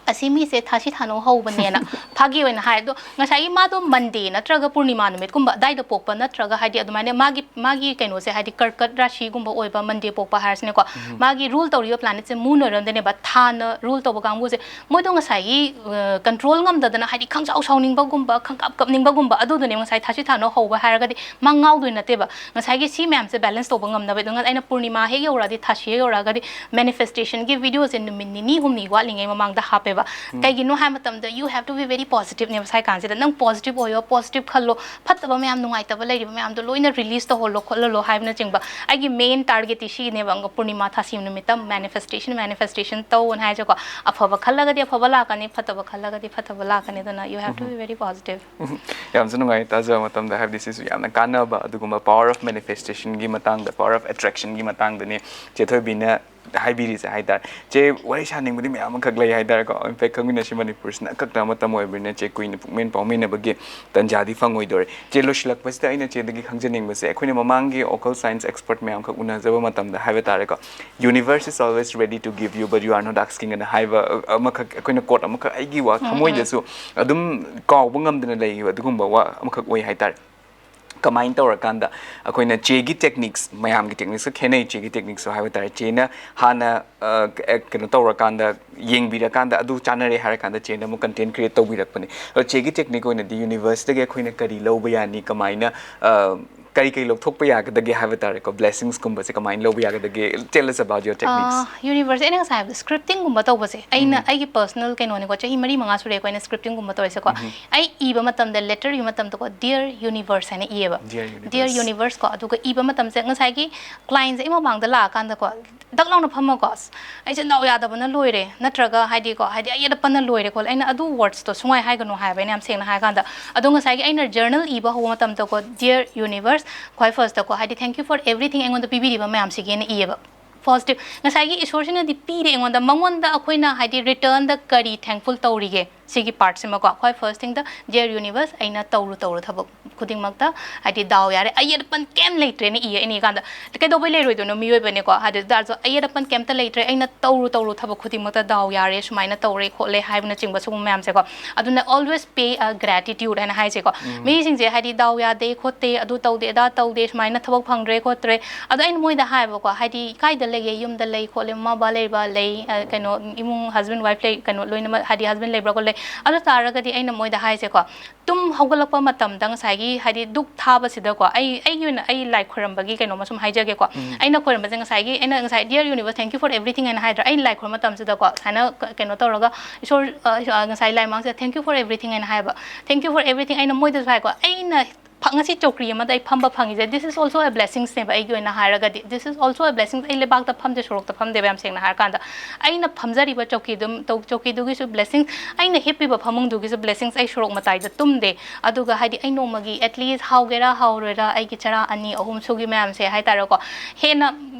"ꯑꯁꯤ ꯃꯤꯁꯦ ꯊꯥꯁꯤ ꯊꯥꯅꯧ ꯍꯧꯕꯅꯦꯅ" ꯐꯥꯒꯤ ꯑꯣꯏꯅ ꯍꯥꯏ꯫ ꯑꯗꯣ ꯉꯁꯥꯏꯒꯤ ꯃꯥꯗꯣ ꯃꯟꯗꯦ ꯅꯠꯇ꯭ꯔꯒ ꯄꯨꯔꯅꯤꯃꯥ ꯅꯨꯃꯤꯠꯀꯨꯝꯕ ꯑꯗꯥꯏꯗ ꯄꯣꯛꯄ ꯅꯠꯇ꯭ꯔꯒ ꯍꯥꯏꯗꯤ ꯑꯗꯨꯃꯥꯏꯅ ꯃꯥꯒꯤ, ꯃꯥꯒꯤ ꯀꯩꯅꯣꯁꯦ ꯍꯥꯏꯗꯤ ꯀꯔꯀꯠ ꯔꯥꯁꯤꯒꯨꯝꯕ ꯑꯣꯏꯕ, ꯃꯟꯗꯦ ꯄꯣꯛꯄ ꯍꯥꯏꯔꯁꯤꯅꯦꯀꯣ, ꯃꯥꯒꯤ ꯔꯨꯜ ꯇꯧꯔꯤꯕ ꯄ꯭ꯂꯥꯅꯦꯠꯁꯦ ꯃꯨꯟ ꯑꯣꯏꯔꯝꯗꯣꯏꯅꯦꯕ, ꯊꯥꯅ ꯔꯨꯜ ꯇꯧꯕ ꯀꯥꯡꯕꯨꯁꯦ꯫ ꯃꯣꯏꯗꯣ ꯉꯁꯥꯏꯒꯤ, ꯑ, ꯀꯟꯇ꯭ꯔꯣꯜ ꯉꯝꯗꯗꯅ ꯍꯥꯏꯗꯤ ꯈꯪꯁꯥꯎ ꯁꯥꯎꯅꯤꯡꯕꯒꯨꯝꯕ, ꯈꯪꯀꯞ ꯀꯞꯅꯤꯡꯕꯒꯨꯝꯕ, ꯑꯗꯨꯗꯨꯅꯦ ꯉꯁꯥꯏ ꯊꯥꯁꯤ ꯊꯥꯅꯧ ꯍꯧꯕ ꯍꯥꯏꯔꯒꯗꯤ ꯃꯥ ꯉꯥꯎꯗꯣꯏ ꯅꯠꯇꯦꯕ꯫ ꯉꯁꯥꯏꯒꯤ ꯁꯤ ꯃꯌꯥꯝꯁꯦ ꯕꯦꯂꯦꯟꯁ ꯇꯧꯕ ꯉꯝꯅꯕ꯫ ꯑꯗꯨꯅ ꯑꯩꯅ ꯄꯨꯔꯅꯤꯃꯥ ꯍꯦꯛ ꯌꯧꯔꯛꯑꯗꯤ, ꯊꯥꯁꯤ ꯍꯦꯛ ꯌꯧꯔꯛꯑꯒꯗꯤ ꯃꯦꯅꯤꯐꯦꯁꯇꯦꯁꯟꯒꯤ ꯚꯤꯗꯤꯑꯣꯁꯦ ꯅꯨꯃꯤꯠ ꯅꯤꯅꯤ ꯍꯨꯝꯅꯤ ꯋꯥꯠꯂꯤꯉꯩ ꯃꯃꯥꯡꯗ ꯍꯥꯞꯄꯦꯕ꯫ ꯀꯩꯒꯤꯅꯣ ꯍꯥꯏꯕ ꯃꯇꯝꯗ you have to be very positive ꯅꯦꯕ ꯁꯥꯏ ꯀꯥꯟꯁꯤꯗ꯫ ꯅꯪ positive ꯑꯣꯏꯌꯣ, positive ꯈꯜꯂꯣ, ꯐꯠꯇꯕ ꯃꯌꯥꯝ, ꯅꯨꯡꯉꯥꯏꯇꯕ ꯂꯩꯔꯤꯕ ꯃꯌꯥꯝꯗꯣ ꯂꯣꯏꯅ release ꯇꯧꯍꯜꯂꯣ ꯈꯣꯠꯍꯜꯂꯣ ꯍꯥꯏꯕꯅꯆꯤꯡꯕ꯫ ꯑꯩꯒꯤ main target ꯇꯤ ꯁꯤꯒꯤꯅꯦꯕ꯫ ꯄꯨꯔꯅꯤꯃꯥ ꯊꯥꯁꯤ ꯅꯨꯃꯤꯠꯇ manifestation, manifestation ꯇꯧꯑꯣꯅ ꯍꯥꯏꯁꯦꯀꯣ꯫ ꯑꯐꯕ ꯈꯜꯂꯒꯗꯤ ꯑꯐꯕ ꯂꯥꯛꯀꯅꯤ, ꯐꯠꯇꯕ ꯈꯜꯂꯒꯗꯤ ꯐꯠꯇꯕ ꯂꯥꯛꯀꯅꯤ꯫ ꯑꯗꯨꯅ you have to be very positive. ꯌꯥꯝꯁꯨ ꯅꯨꯡꯉꯥꯏ ꯇꯥꯖꯕ ꯃꯇꯝꯗ, ꯍꯥꯏꯕꯗꯤ ꯁꯤꯁꯨ ꯌꯥꯝꯅ ꯀꯥꯟꯅꯕ ꯑꯗꯨꯒꯨꯝꯕ power of manifestation ꯒꯤ ꯃꯇꯥꯡꯗ, power of attraction ꯒꯤ ꯃꯇꯥꯡꯗꯅꯦ ꯆꯦ ꯊꯣꯏꯕꯤꯅ ꯍꯥꯏꯕꯤꯔꯤꯁꯦ ꯍꯥꯏꯇꯥꯔꯦ꯫ ꯆꯦ, ꯋꯥꯔꯤ ꯁꯥꯅꯤꯡꯕꯗꯤ ꯃꯌꯥꯝ ꯑꯃꯈꯛ ꯂꯩ ꯍꯥꯏꯇꯥꯔꯦꯀꯣ꯫ In fact, ꯈꯪꯃꯤꯟꯅꯁꯤ ꯃꯅꯤꯄꯨꯔꯁꯤꯅ ꯑꯀꯛꯅꯕ ꯃꯇꯝ ꯑꯣꯏꯕꯅꯤꯅ ꯆꯦ ꯀꯨꯏꯅ ꯄꯨꯛꯃꯦꯟ ꯄꯥꯎꯃꯤꯟꯅꯕꯒꯤ ꯇꯟꯖꯥꯗꯤ ꯐꯪꯉꯣꯏꯗꯣꯔꯦ꯫ ꯆꯦ, ꯂꯣꯏꯁꯤꯜꯂꯛꯄꯁꯤꯗ ꯑꯩꯅ ꯆꯦꯗꯒꯤ ꯈꯪꯖꯅꯤꯡꯕꯁꯦ, ꯑꯩꯈꯣꯏꯅ ꯃꯃꯥꯡꯒꯤ occult science expert ꯃꯌꯥꯝꯈꯛ ꯎꯅꯖꯕ ꯃꯇꯝꯗ ꯍꯥꯏꯕ ꯇꯥꯔꯦꯀꯣ, "Universe is always ready to give you, but you are not asking" ꯑꯅ ꯍꯥꯏꯕ ꯑꯃꯈꯛ, ꯑꯩꯈꯣꯏꯅ quote ꯑꯃꯈꯛ ꯑꯩꯒꯤ ꯋꯥ ꯊꯃꯣꯏꯗꯁꯨ ꯑꯗꯨꯝ ꯀꯥꯎꯕ ꯉꯝꯗꯅ ꯂꯩꯈꯤꯕ ꯑꯗꯨꯒꯨꯝꯕ ꯋꯥ ꯑꯃꯈꯛ ꯑꯣꯏ ꯍꯥꯏꯇꯥꯔꯦ꯫ ꯀꯃꯥꯏꯅ ꯇꯧꯔꯀꯥꯟꯗ ꯑꯩꯈꯣꯏꯅ ꯆꯦꯒꯤ techniques, ꯃꯌꯥꯝꯒꯤ techniquesꯀ ꯈꯦꯠꯅꯩ, ꯆꯦꯒꯤ techniquesꯁꯨ ꯍꯥꯏꯕ ꯇꯥꯔꯦ, ꯆꯦꯅ ꯍꯥꯟꯅ ꯑ, ꯀ-, ꯑ, ꯀꯩꯅꯣ ꯇꯧꯔꯀꯥꯟꯗ, ꯌꯦꯡꯕꯤꯔꯀꯥꯟꯗ ꯑꯗꯨ ꯆꯥꯟꯅꯔꯦ ꯍꯥꯏꯔꯀꯥꯟꯗ ꯆꯦꯅ ꯑꯃꯨꯛ content create ꯇꯧꯕꯤꯔꯛꯄꯅꯦ꯫ ꯑꯗꯣ ꯆꯦꯒꯤ technique ꯑꯣꯏꯅꯗꯤ universeꯇꯒꯤ ꯑꯩꯈꯣꯏꯅ ꯀꯔꯤ ꯂꯧꯕ ꯌꯥꯅꯤ, ꯀꯃꯥꯏꯅ, ꯑ, ꯀꯔꯤ ꯀꯔꯤ ꯂꯧꯊꯣꯛꯄ ꯌꯥꯒꯗꯒꯦ ꯍꯥꯏꯕ ꯇꯥꯔꯦꯀꯣ, blessingsꯀꯨꯝꯕꯁꯦ ꯀꯃꯥꯏꯅ ꯂꯧꯕ ꯌꯥꯒꯗꯒꯦ? Tell us about your techniques. Universe, ꯑꯩꯅ ꯉꯁꯥꯏ ꯍꯥꯏꯕꯗꯣ scriptingꯒꯨꯝꯕ ꯇꯧꯕꯁꯦ, ꯑꯩꯅ ꯑꯩꯒꯤ personal ꯀꯩꯅꯣꯅꯤꯀꯣ, ꯆꯍꯤ ꯃꯔꯤ ꯃꯉꯥ ꯁꯨꯔꯦꯀꯣ ꯑꯩꯅ scriptingꯒꯨꯝꯕ ꯇꯧꯔꯤꯁꯦꯀꯣ꯫ ꯑꯩ ꯏꯕ ꯃꯇꯝꯗ, letter ꯏꯕ ꯃꯇꯝꯗꯀꯣ, "Dear Universe" ꯍꯥꯏꯅ ꯏꯌꯦꯕ꯫ Dear Universe. Dear Universe ꯀꯣ, ꯑꯗꯨꯒ ꯏꯕ ꯃꯇꯝꯁꯦ ꯉꯁꯥꯏꯒꯤ clientꯁꯦ ꯑꯩ ꯃꯃꯥꯡꯗ ꯂꯥꯛꯑꯀꯥꯟꯗꯀꯣ, ꯗꯛ ꯂꯥꯎꯅ ꯐꯝꯃꯀꯣ, "ꯑꯁ, ꯑꯩꯁꯦ ꯗꯥꯎ ꯌꯥꯗꯕꯅ ꯂꯣꯏꯔꯦ", ꯅꯠꯇ꯭ꯔꯒ ꯍꯥꯏꯗꯤꯀꯣ, ꯍꯥꯏꯗꯤ "ꯑꯩ ꯑꯗ ꯄꯟꯅ ꯂꯣꯏꯔꯦ" ꯈꯣꯠꯂꯦ, ꯑꯩꯅ ꯑꯗꯨ wordsꯇꯣ ꯁꯨꯡꯍꯥꯏ ꯍꯥꯏꯒꯅꯨ ꯍꯥꯏꯕ, ꯑꯩꯅ ꯌꯥꯝ ꯁꯦꯡꯅ ꯍꯥꯏꯔꯀꯥꯟꯗ꯫ ꯑꯗꯣ ꯉꯁꯥꯏꯒꯤ ꯑꯩꯅ journal ꯏꯕ ꯍꯧꯕ ꯃꯇꯝꯗꯀꯣ, "Dear Universe, ꯈ꯭ꯋꯥꯏ firstꯇꯀꯣ, ꯍꯥꯏꯗꯤ thank you for everything ꯑꯩꯉꯣꯟꯗ ꯄꯤꯕꯤꯔꯤꯕ ꯃꯌꯥꯝꯁꯤꯒꯤꯅ" ꯏꯌꯦꯕ꯫ Positive, ꯉꯁꯥꯏꯒꯤ ꯏꯁꯣꯔꯁꯤꯅꯗꯤ ꯄꯤꯔꯦ ꯑꯩꯉꯣꯟꯗ, ꯃꯉꯣꯟꯗ ꯑꯩꯈꯣꯏꯅ ꯍꯥꯏꯗꯤ returnꯗ ꯀꯔꯤ thankful ꯇꯧꯔꯤꯒꯦ? ꯁꯤꯒꯤ partꯁꯤꯃꯀꯣ, ꯈ꯭ꯋꯥꯏ first thingꯗ, "Dear Universe, ꯑꯩꯅ ꯇꯧꯔꯨ ꯇꯧꯔꯨ ꯊꯕꯛ ꯈꯨꯗꯤꯡꯃꯛꯇ ꯍꯥꯏꯗꯤ ꯗꯥꯎ ꯌꯥꯔꯦ, ꯑꯌꯦꯠ ꯑꯄꯟ ꯀꯩꯝ ꯂꯩꯇ꯭ꯔꯦꯅ ꯏꯌꯦ ꯑꯩꯅ ꯏꯀꯥꯟꯗ꯫ ꯀꯩꯗꯧꯕꯩ ꯂꯩꯔꯣꯏꯗꯣꯏꯅꯣ? ꯃꯤꯑꯣꯏꯕꯅꯦꯀꯣ, ꯍꯥꯏꯗꯤ ꯑꯗꯨ ꯇꯥꯔꯁꯨ ꯑꯌꯦꯠ ꯑꯄꯟ ꯀꯩꯝꯇ ꯂꯩꯇ꯭ꯔꯦ, ꯑꯩꯅ ꯇꯧꯔꯨ ꯇꯧꯔꯨ ꯊꯕꯛ ꯈꯨꯗꯤꯡꯃꯛꯇ ꯗꯥꯎ ꯌꯥꯔꯦ, ꯁꯨꯃꯥꯏꯅ ꯇꯧꯔꯦ ꯈꯣꯠꯂꯦ ꯍꯥꯏꯕꯅꯆꯤꯡꯕ ꯁꯤꯒꯨꯝꯕ ꯃꯌꯥꯝꯁꯦꯀꯣ꯫ ꯑꯗꯨꯅ always pay a gratitude ꯍꯥꯏꯅ ꯍꯥꯏꯁꯦꯀꯣ꯫ ꯃꯤꯁꯤꯡꯁꯦ ꯍꯥꯏꯗꯤ ꯗꯥꯎ ꯌꯥꯗꯦ ꯈꯣꯠꯇꯦ, ꯑꯗꯨ ꯇꯧꯗꯦ ꯑꯗꯥ ꯇꯧꯗꯦ, ꯁꯨꯃꯥꯏꯅ ꯊꯕꯛ ꯐꯪꯗ꯭ꯔꯦ ꯈꯣꯠꯇ꯭ꯔꯦ, ꯑꯗꯣ ꯑꯩꯅ ꯃꯣꯏꯗ ꯍꯥꯏꯕꯀꯣ, ꯍꯥꯏꯗꯤ ꯀꯥꯏꯗ ꯂꯩꯒꯦ? ꯌꯨꯝꯗ ꯂꯩ ꯈꯣꯠꯂꯦ, ꯃꯃꯥ ꯕꯕꯥ ꯂꯩꯕ ꯂꯩ, ꯑ, ꯀꯩꯅꯣ, ꯏꯃꯨꯡ husband wife ꯂꯩ, ꯀꯩꯅꯣ, ꯂꯣꯏꯅꯃꯛ ꯍꯥꯏꯗꯤ husband ꯂꯩꯕ꯭ꯔꯥ ꯈꯣꯠꯂꯦ꯫ ꯑꯗꯨ ꯇꯥꯔꯒꯗꯤ ꯑꯩꯅ ꯃꯣꯏꯗ ꯍꯥꯏꯁꯦꯀꯣ, ꯇꯨꯝ ꯍꯧꯒꯠꯂꯛꯄ ꯃꯇꯝꯗ ꯉꯁꯥꯏꯒꯤ ꯍꯥꯏꯗꯤ ꯙꯨꯞ ꯊꯥꯕꯁꯤꯗꯀꯣ, ꯑꯩ ꯑꯩꯒꯤ ꯑꯣꯏꯅ ꯑꯩ ꯂꯥꯏ ꯈꯣꯏꯔꯝꯕꯒꯤ ꯀꯩꯅꯣꯃ ꯁꯨꯝ ꯍꯥꯏꯖꯒꯦꯀꯣ꯫ ꯑꯩꯅ ꯈꯣꯏꯔꯝꯕꯁꯦ ꯉꯁꯥꯏꯒꯤ, ꯑꯩꯅ ꯉꯁꯥꯏ "Dear Universe, thank you for everything" ꯍꯥꯏꯅ ꯍꯥꯏꯗ꯭ꯔꯥ? ꯑꯩꯅ ꯂꯥꯏ ꯈꯣꯏꯔꯝꯕ ꯃꯇꯝꯁꯤꯗꯀꯣ, ꯁꯨꯃꯥꯏꯅ ꯀ- ꯀꯩꯅꯣ ꯇꯧꯔꯒ, ꯏꯁꯣꯔ, ꯑ, ꯑ, ꯉꯁꯥꯏ ꯂꯥꯏꯃꯥꯡꯁꯤꯗ "Thank you for everything" ꯍꯥꯏꯅ ꯍꯥꯏꯕ꯫ "Thank you for everything" ꯑꯩꯅ ꯃꯣꯏꯗꯁꯨ ꯍꯥꯏꯀꯣ, ꯑꯩꯅ ꯐ- ꯉꯁꯤ ꯆꯧꯀ꯭ꯔꯤ ꯑꯃꯗ ꯑꯩ ꯐꯝꯕ ꯐꯪꯉꯤꯁꯦ, this is also a blessings ꯅꯦꯕ ꯑꯩꯒꯤ ꯑꯣꯏꯅ ꯍꯥꯏꯔꯒꯗꯤ꯫ This is also a blessings. ꯑꯩ ꯂꯩꯕꯥꯛꯇ ꯐꯝꯗꯦ, ꯁꯣꯔꯣꯛꯇ ꯐꯝꯗꯦꯕ, ꯌꯥꯝ ꯁꯦꯡꯅ ꯍꯥꯏꯔꯀꯥꯟꯗ꯫ ꯑꯩꯅ ꯐꯝꯖꯔꯤꯕ ꯆꯧꯀꯤꯗꯨꯝ-, ꯇꯧ-, ꯆꯧꯀꯤꯗꯨꯒꯤꯁꯨ blessings, ꯑꯩꯅ ꯍꯤꯞꯄꯤꯕ ꯐꯃꯨꯡꯗꯨꯒꯤꯁꯨ blessings꯫ ꯑꯩ ꯁꯣꯔꯣꯛ ꯃꯇꯥꯏꯗ ꯇꯨꯝꯗꯦ꯫ ꯑꯗꯨꯒ ꯍꯥꯏꯗꯤ ꯑꯩ ꯅꯣꯡꯃꯒꯤ at least ꯍꯥꯎꯒꯦꯔꯥ ꯍꯥꯎꯔꯣꯏꯔꯥ ꯑꯩꯒꯤ ꯆꯔꯥ ꯑꯅꯤ ꯑꯍꯨꯝ ꯁꯨꯒꯤ ꯃꯌꯥꯝꯁꯦ ꯍꯥꯏꯇꯥꯔꯦꯀꯣ, ꯍꯦꯟꯅ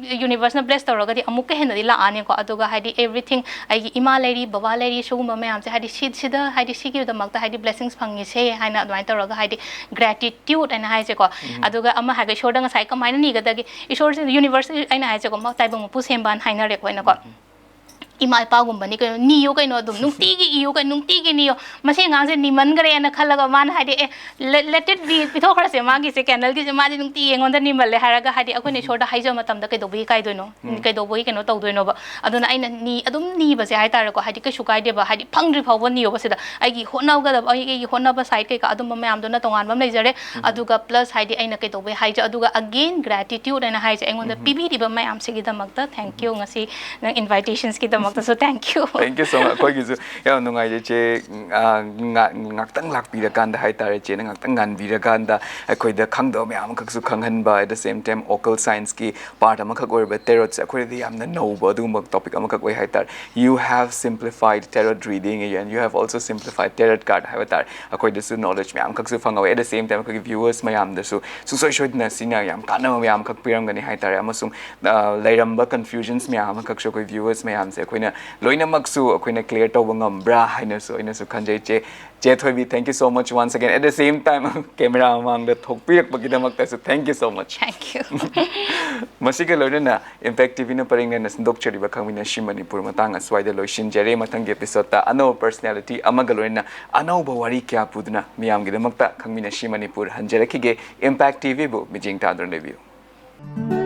universe ꯅ bless ꯇꯧꯔꯒꯗꯤ ꯑꯃꯨꯛꯀ ꯍꯦꯟꯅꯗꯤ ꯂꯥꯛꯑꯅꯤꯀꯣ꯫ ꯑꯗꯨꯒ ꯍꯥꯏꯗꯤ everything, ꯑꯩꯒꯤ ꯏꯃꯥ ꯂꯩꯔꯤ, ꯕꯕꯥ ꯂꯩꯔꯤ, ꯁꯤꯒꯨꯝꯕ ꯃꯌꯥꯝꯁꯦ ꯍꯥꯏꯗꯤ ꯁꯤ-, ꯁꯤꯗ ꯍꯥꯏꯗꯤ ꯁꯤꯒꯤꯗꯃꯛꯇ ꯍꯥꯏꯗꯤ blessings ꯐꯪꯉꯤꯁꯦ ꯍꯥꯏꯅ ꯑꯗꯨꯃꯥꯏꯅ ꯇꯧꯔꯒ ꯍꯥꯏꯗꯤ gratitude ꯍꯥꯏꯅ ꯍꯥꯏꯁꯦꯀꯣ꯫ ꯑꯗꯨꯒ ꯑꯃ ꯍꯥꯏꯔꯒ ꯏꯁꯣꯔꯗ ꯉꯁꯥꯏ ꯀꯃꯥꯏꯅ ꯅꯤꯒꯗꯒꯦ? ꯏꯁꯣꯔꯁꯦ, universe ꯑꯩꯅ ꯍꯥꯏꯁꯦꯀꯣ, ꯃ-, ꯇꯥꯏꯕꯪ ꯃꯄꯨ ꯁꯦꯝꯕꯅ ꯍꯥꯏꯅꯔꯦꯀꯣ ꯑꯩꯅꯀꯣ꯫ ꯏꯃꯥ ꯏꯄꯥꯒꯨꯝꯕꯅꯤ ꯀꯩꯅꯣ, ꯅꯤꯌꯨ ꯀꯩꯅꯣ, ꯑꯗꯨꯝ ꯅꯨꯡꯇꯤꯒꯤ ꯏꯌꯨ ꯀꯩꯅꯣ, ꯅꯨꯡꯇꯤꯒꯤ ꯅꯤꯌꯣ꯫ ꯃꯁꯤ ꯑꯉꯥꯡꯁꯦ ꯅꯤꯃꯟꯈ꯭ꯔꯦꯅ ꯈꯜꯂꯒ ꯃꯥꯅ ꯍꯥꯏꯗꯤ, "ꯑꯦ, let, let it be, ꯄꯤꯊꯣꯛꯈ꯭ꯔꯁꯦ ꯃꯥꯒꯤꯁꯦ, candle ꯒꯤꯁꯦ, ꯃꯥꯗꯤ ꯅꯨꯡꯇꯤꯒꯤ ꯑꯩꯉꯣꯟꯗ ꯅꯤꯃꯜꯂꯦ" ꯍꯥꯏꯔꯒ, ꯍꯥꯏꯗꯤ ꯑꯩꯈꯣꯏꯅ ꯏꯁꯣꯔꯗ ꯍꯥꯏꯖꯕ ꯃꯇꯝꯗ ꯀꯩꯗꯧꯕꯒꯤ ꯀꯥꯏꯗꯣꯏꯅꯣ? ꯎꯝ꯫ ꯀꯩꯗꯧꯕꯒꯤ ꯀꯩꯅꯣ ꯇꯧꯗꯣꯏꯅꯣꯕ? ꯑꯗꯨꯅ ꯑꯩꯅ ꯅꯤ-, ꯑꯗꯨꯝ ꯅꯤꯕꯁꯦ ꯍꯥꯏꯇꯥꯔꯦꯀꯣ, ꯍꯥꯏꯗꯤ ꯀꯩꯁꯨ ꯀꯥꯏꯗꯦꯕ, ꯍꯥꯏꯗꯤ ꯐꯪꯗ꯭ꯔꯤ ꯐꯥꯎꯕ ꯅꯤꯌꯣꯕ ꯁꯤꯗ꯫ ꯑꯩꯒꯤ ꯍꯣꯠꯅꯒꯗꯕ, ꯑꯩ, ꯑꯩꯒꯤ ꯍꯣꯠꯅꯕ side ꯀꯩꯀꯥ ꯑꯗꯨꯝꯕ ꯃꯌꯥꯝꯗꯨꯅ ꯇꯣꯉꯥꯟꯕ ꯑꯃ ꯂꯩꯖꯔꯦ꯫ ꯎꯝ꯫ ꯑꯗꯨꯒ plus ꯍꯥꯏꯗꯤ ꯑꯩꯅ ꯀꯩꯗꯧꯕꯩ ꯍꯥꯏꯖ-, ꯑꯗꯨꯒ again gratitude ꯍꯥꯏꯅ ꯍꯥꯏꯁꯦ, ꯑꯩꯉꯣꯟꯗ ꯎꯝ꯫ ꯄꯤꯕꯤꯔꯤꯕ ꯃꯌꯥꯝꯁꯤꯒꯤꯗꯃꯛꯇ thank you꯫ ꯎꯝ꯫ ꯉꯁꯤ ꯅꯪ invitations ꯀꯤꯗꯃꯛꯇꯁꯨ thank you꯫ Thank you so much꯫ ꯑꯩꯈꯣꯏꯒꯤꯁꯨ ꯌꯥꯝ ꯅꯨꯡꯉꯥꯏꯖꯩ, ꯆꯦ꯫ ꯎꯝ, ꯑ, ꯉꯥ-, ꯉꯥꯛꯇꯪ ꯂꯥꯛꯄꯤꯔꯀꯥꯟꯗ ꯍꯥꯏꯇꯥꯔꯦ, ꯆꯦꯅ ꯉꯥꯛꯇꯪ ꯉꯥꯟꯕꯤꯔꯀꯥꯟꯗ ꯑꯩꯈꯣꯏꯗ ꯈꯪꯗꯕ ꯃꯌꯥꯝ ꯑꯃꯈꯛꯁꯨ ꯈꯪꯍꯟꯕ, at the same time occult science ꯀꯤ part ꯑꯃꯈꯛ ꯑꯣꯏꯔꯤꯕ tarot ꯁꯦ ꯑꯩꯈꯣꯏꯗꯗꯤ ꯌꯥꯝꯅ ꯅꯧꯕ ꯑꯗꯨꯒꯨꯝꯕ topic ꯑꯃꯈꯛ ꯑꯣꯏ ꯍꯥꯏꯇꯥꯔꯦ꯫ You have simplified tarot reading and you have also simplified tarot card ꯍꯥꯏꯕ ꯇꯥꯔꯦ꯫ ꯑꯩꯈꯣꯏꯗꯁꯨ knowledge ꯃꯌꯥꯝ ꯑꯃꯈꯛꯁꯨ ꯐꯪꯍꯧꯋꯦ꯫ At the same time ꯑꯩꯈꯣꯏꯒꯤ viewers ꯃꯌꯥꯝꯗꯁꯨ ꯁꯨꯡꯁꯣꯏ ꯁꯣꯏꯗꯅ ꯁꯤꯅ ꯌꯥꯝ ꯀꯥꯟꯅꯕ ꯃꯌꯥꯝ ꯑꯃꯈꯛ ꯄꯤꯔꯝꯒꯅꯤ ꯍꯥꯏꯇꯥꯔꯦ꯫ ꯑꯃꯁꯨꯡ, ꯑ, ꯂꯩꯔꯝꯕ confusions ꯃꯌꯥꯝ ꯑꯃꯈꯛꯁꯨ ꯑꯩꯈꯣꯏ viewers ꯃꯌꯥꯝꯁꯦ ꯑꯩꯈꯣꯏꯅ ꯂꯣꯏꯅꯃꯛꯁꯨ ꯑꯩꯈꯣꯏꯅ clear ꯇꯧꯕ ꯉꯝꯕ꯭ꯔꯥ ꯍꯥꯏꯅꯁꯨ ꯑꯩꯅꯁꯨ ꯈꯟꯖꯩ꯫ ꯆꯦ, ꯆꯦ ꯊꯣꯏꯕꯤ, thank you so much once again꯫ At the same time camera ꯃꯃꯥꯡꯗ ꯊꯣꯛꯄꯤꯔꯛꯄꯒꯤꯗꯃꯛꯇꯁꯨ thank you so much꯫ Thank you꯫ ꯃꯁꯤꯒ ꯂꯣꯏꯅꯅ Impact TV ꯅ ꯄꯔꯦꯡ ꯂꯦꯟꯅ ꯁꯟꯗꯣꯛꯆꯔꯤꯕ ꯈꯪꯃꯤꯟꯅꯁꯤ ꯃꯅꯤꯄꯨꯔ ꯃꯇꯥꯡ ꯑꯁ꯭ꯋꯥꯏꯗ ꯂꯣꯏꯁꯤꯟꯖꯔꯦ꯫ ꯃꯊꯪꯒꯤ episode ꯇ ꯑꯅꯧꯕ personality ꯑꯃꯒ ꯂꯣꯏꯅꯅ ꯑꯅꯧꯕ ꯋꯥꯔꯤ ꯀꯌꯥ ꯄꯨꯗꯨꯅ ꯃꯤꯌꯥꯝꯒꯤꯗꯃꯛꯇ ꯈꯪꯃꯤꯟꯅꯁꯤ ꯃꯅꯤꯄꯨꯔ ꯍꯟꯖꯔꯛꯈꯤꯒꯦ꯫ Impact TV ꯕꯨ ꯃꯤꯠꯌꯦꯡ ꯇꯥꯗꯨꯅ ꯂꯩꯕꯤꯌꯨ꯫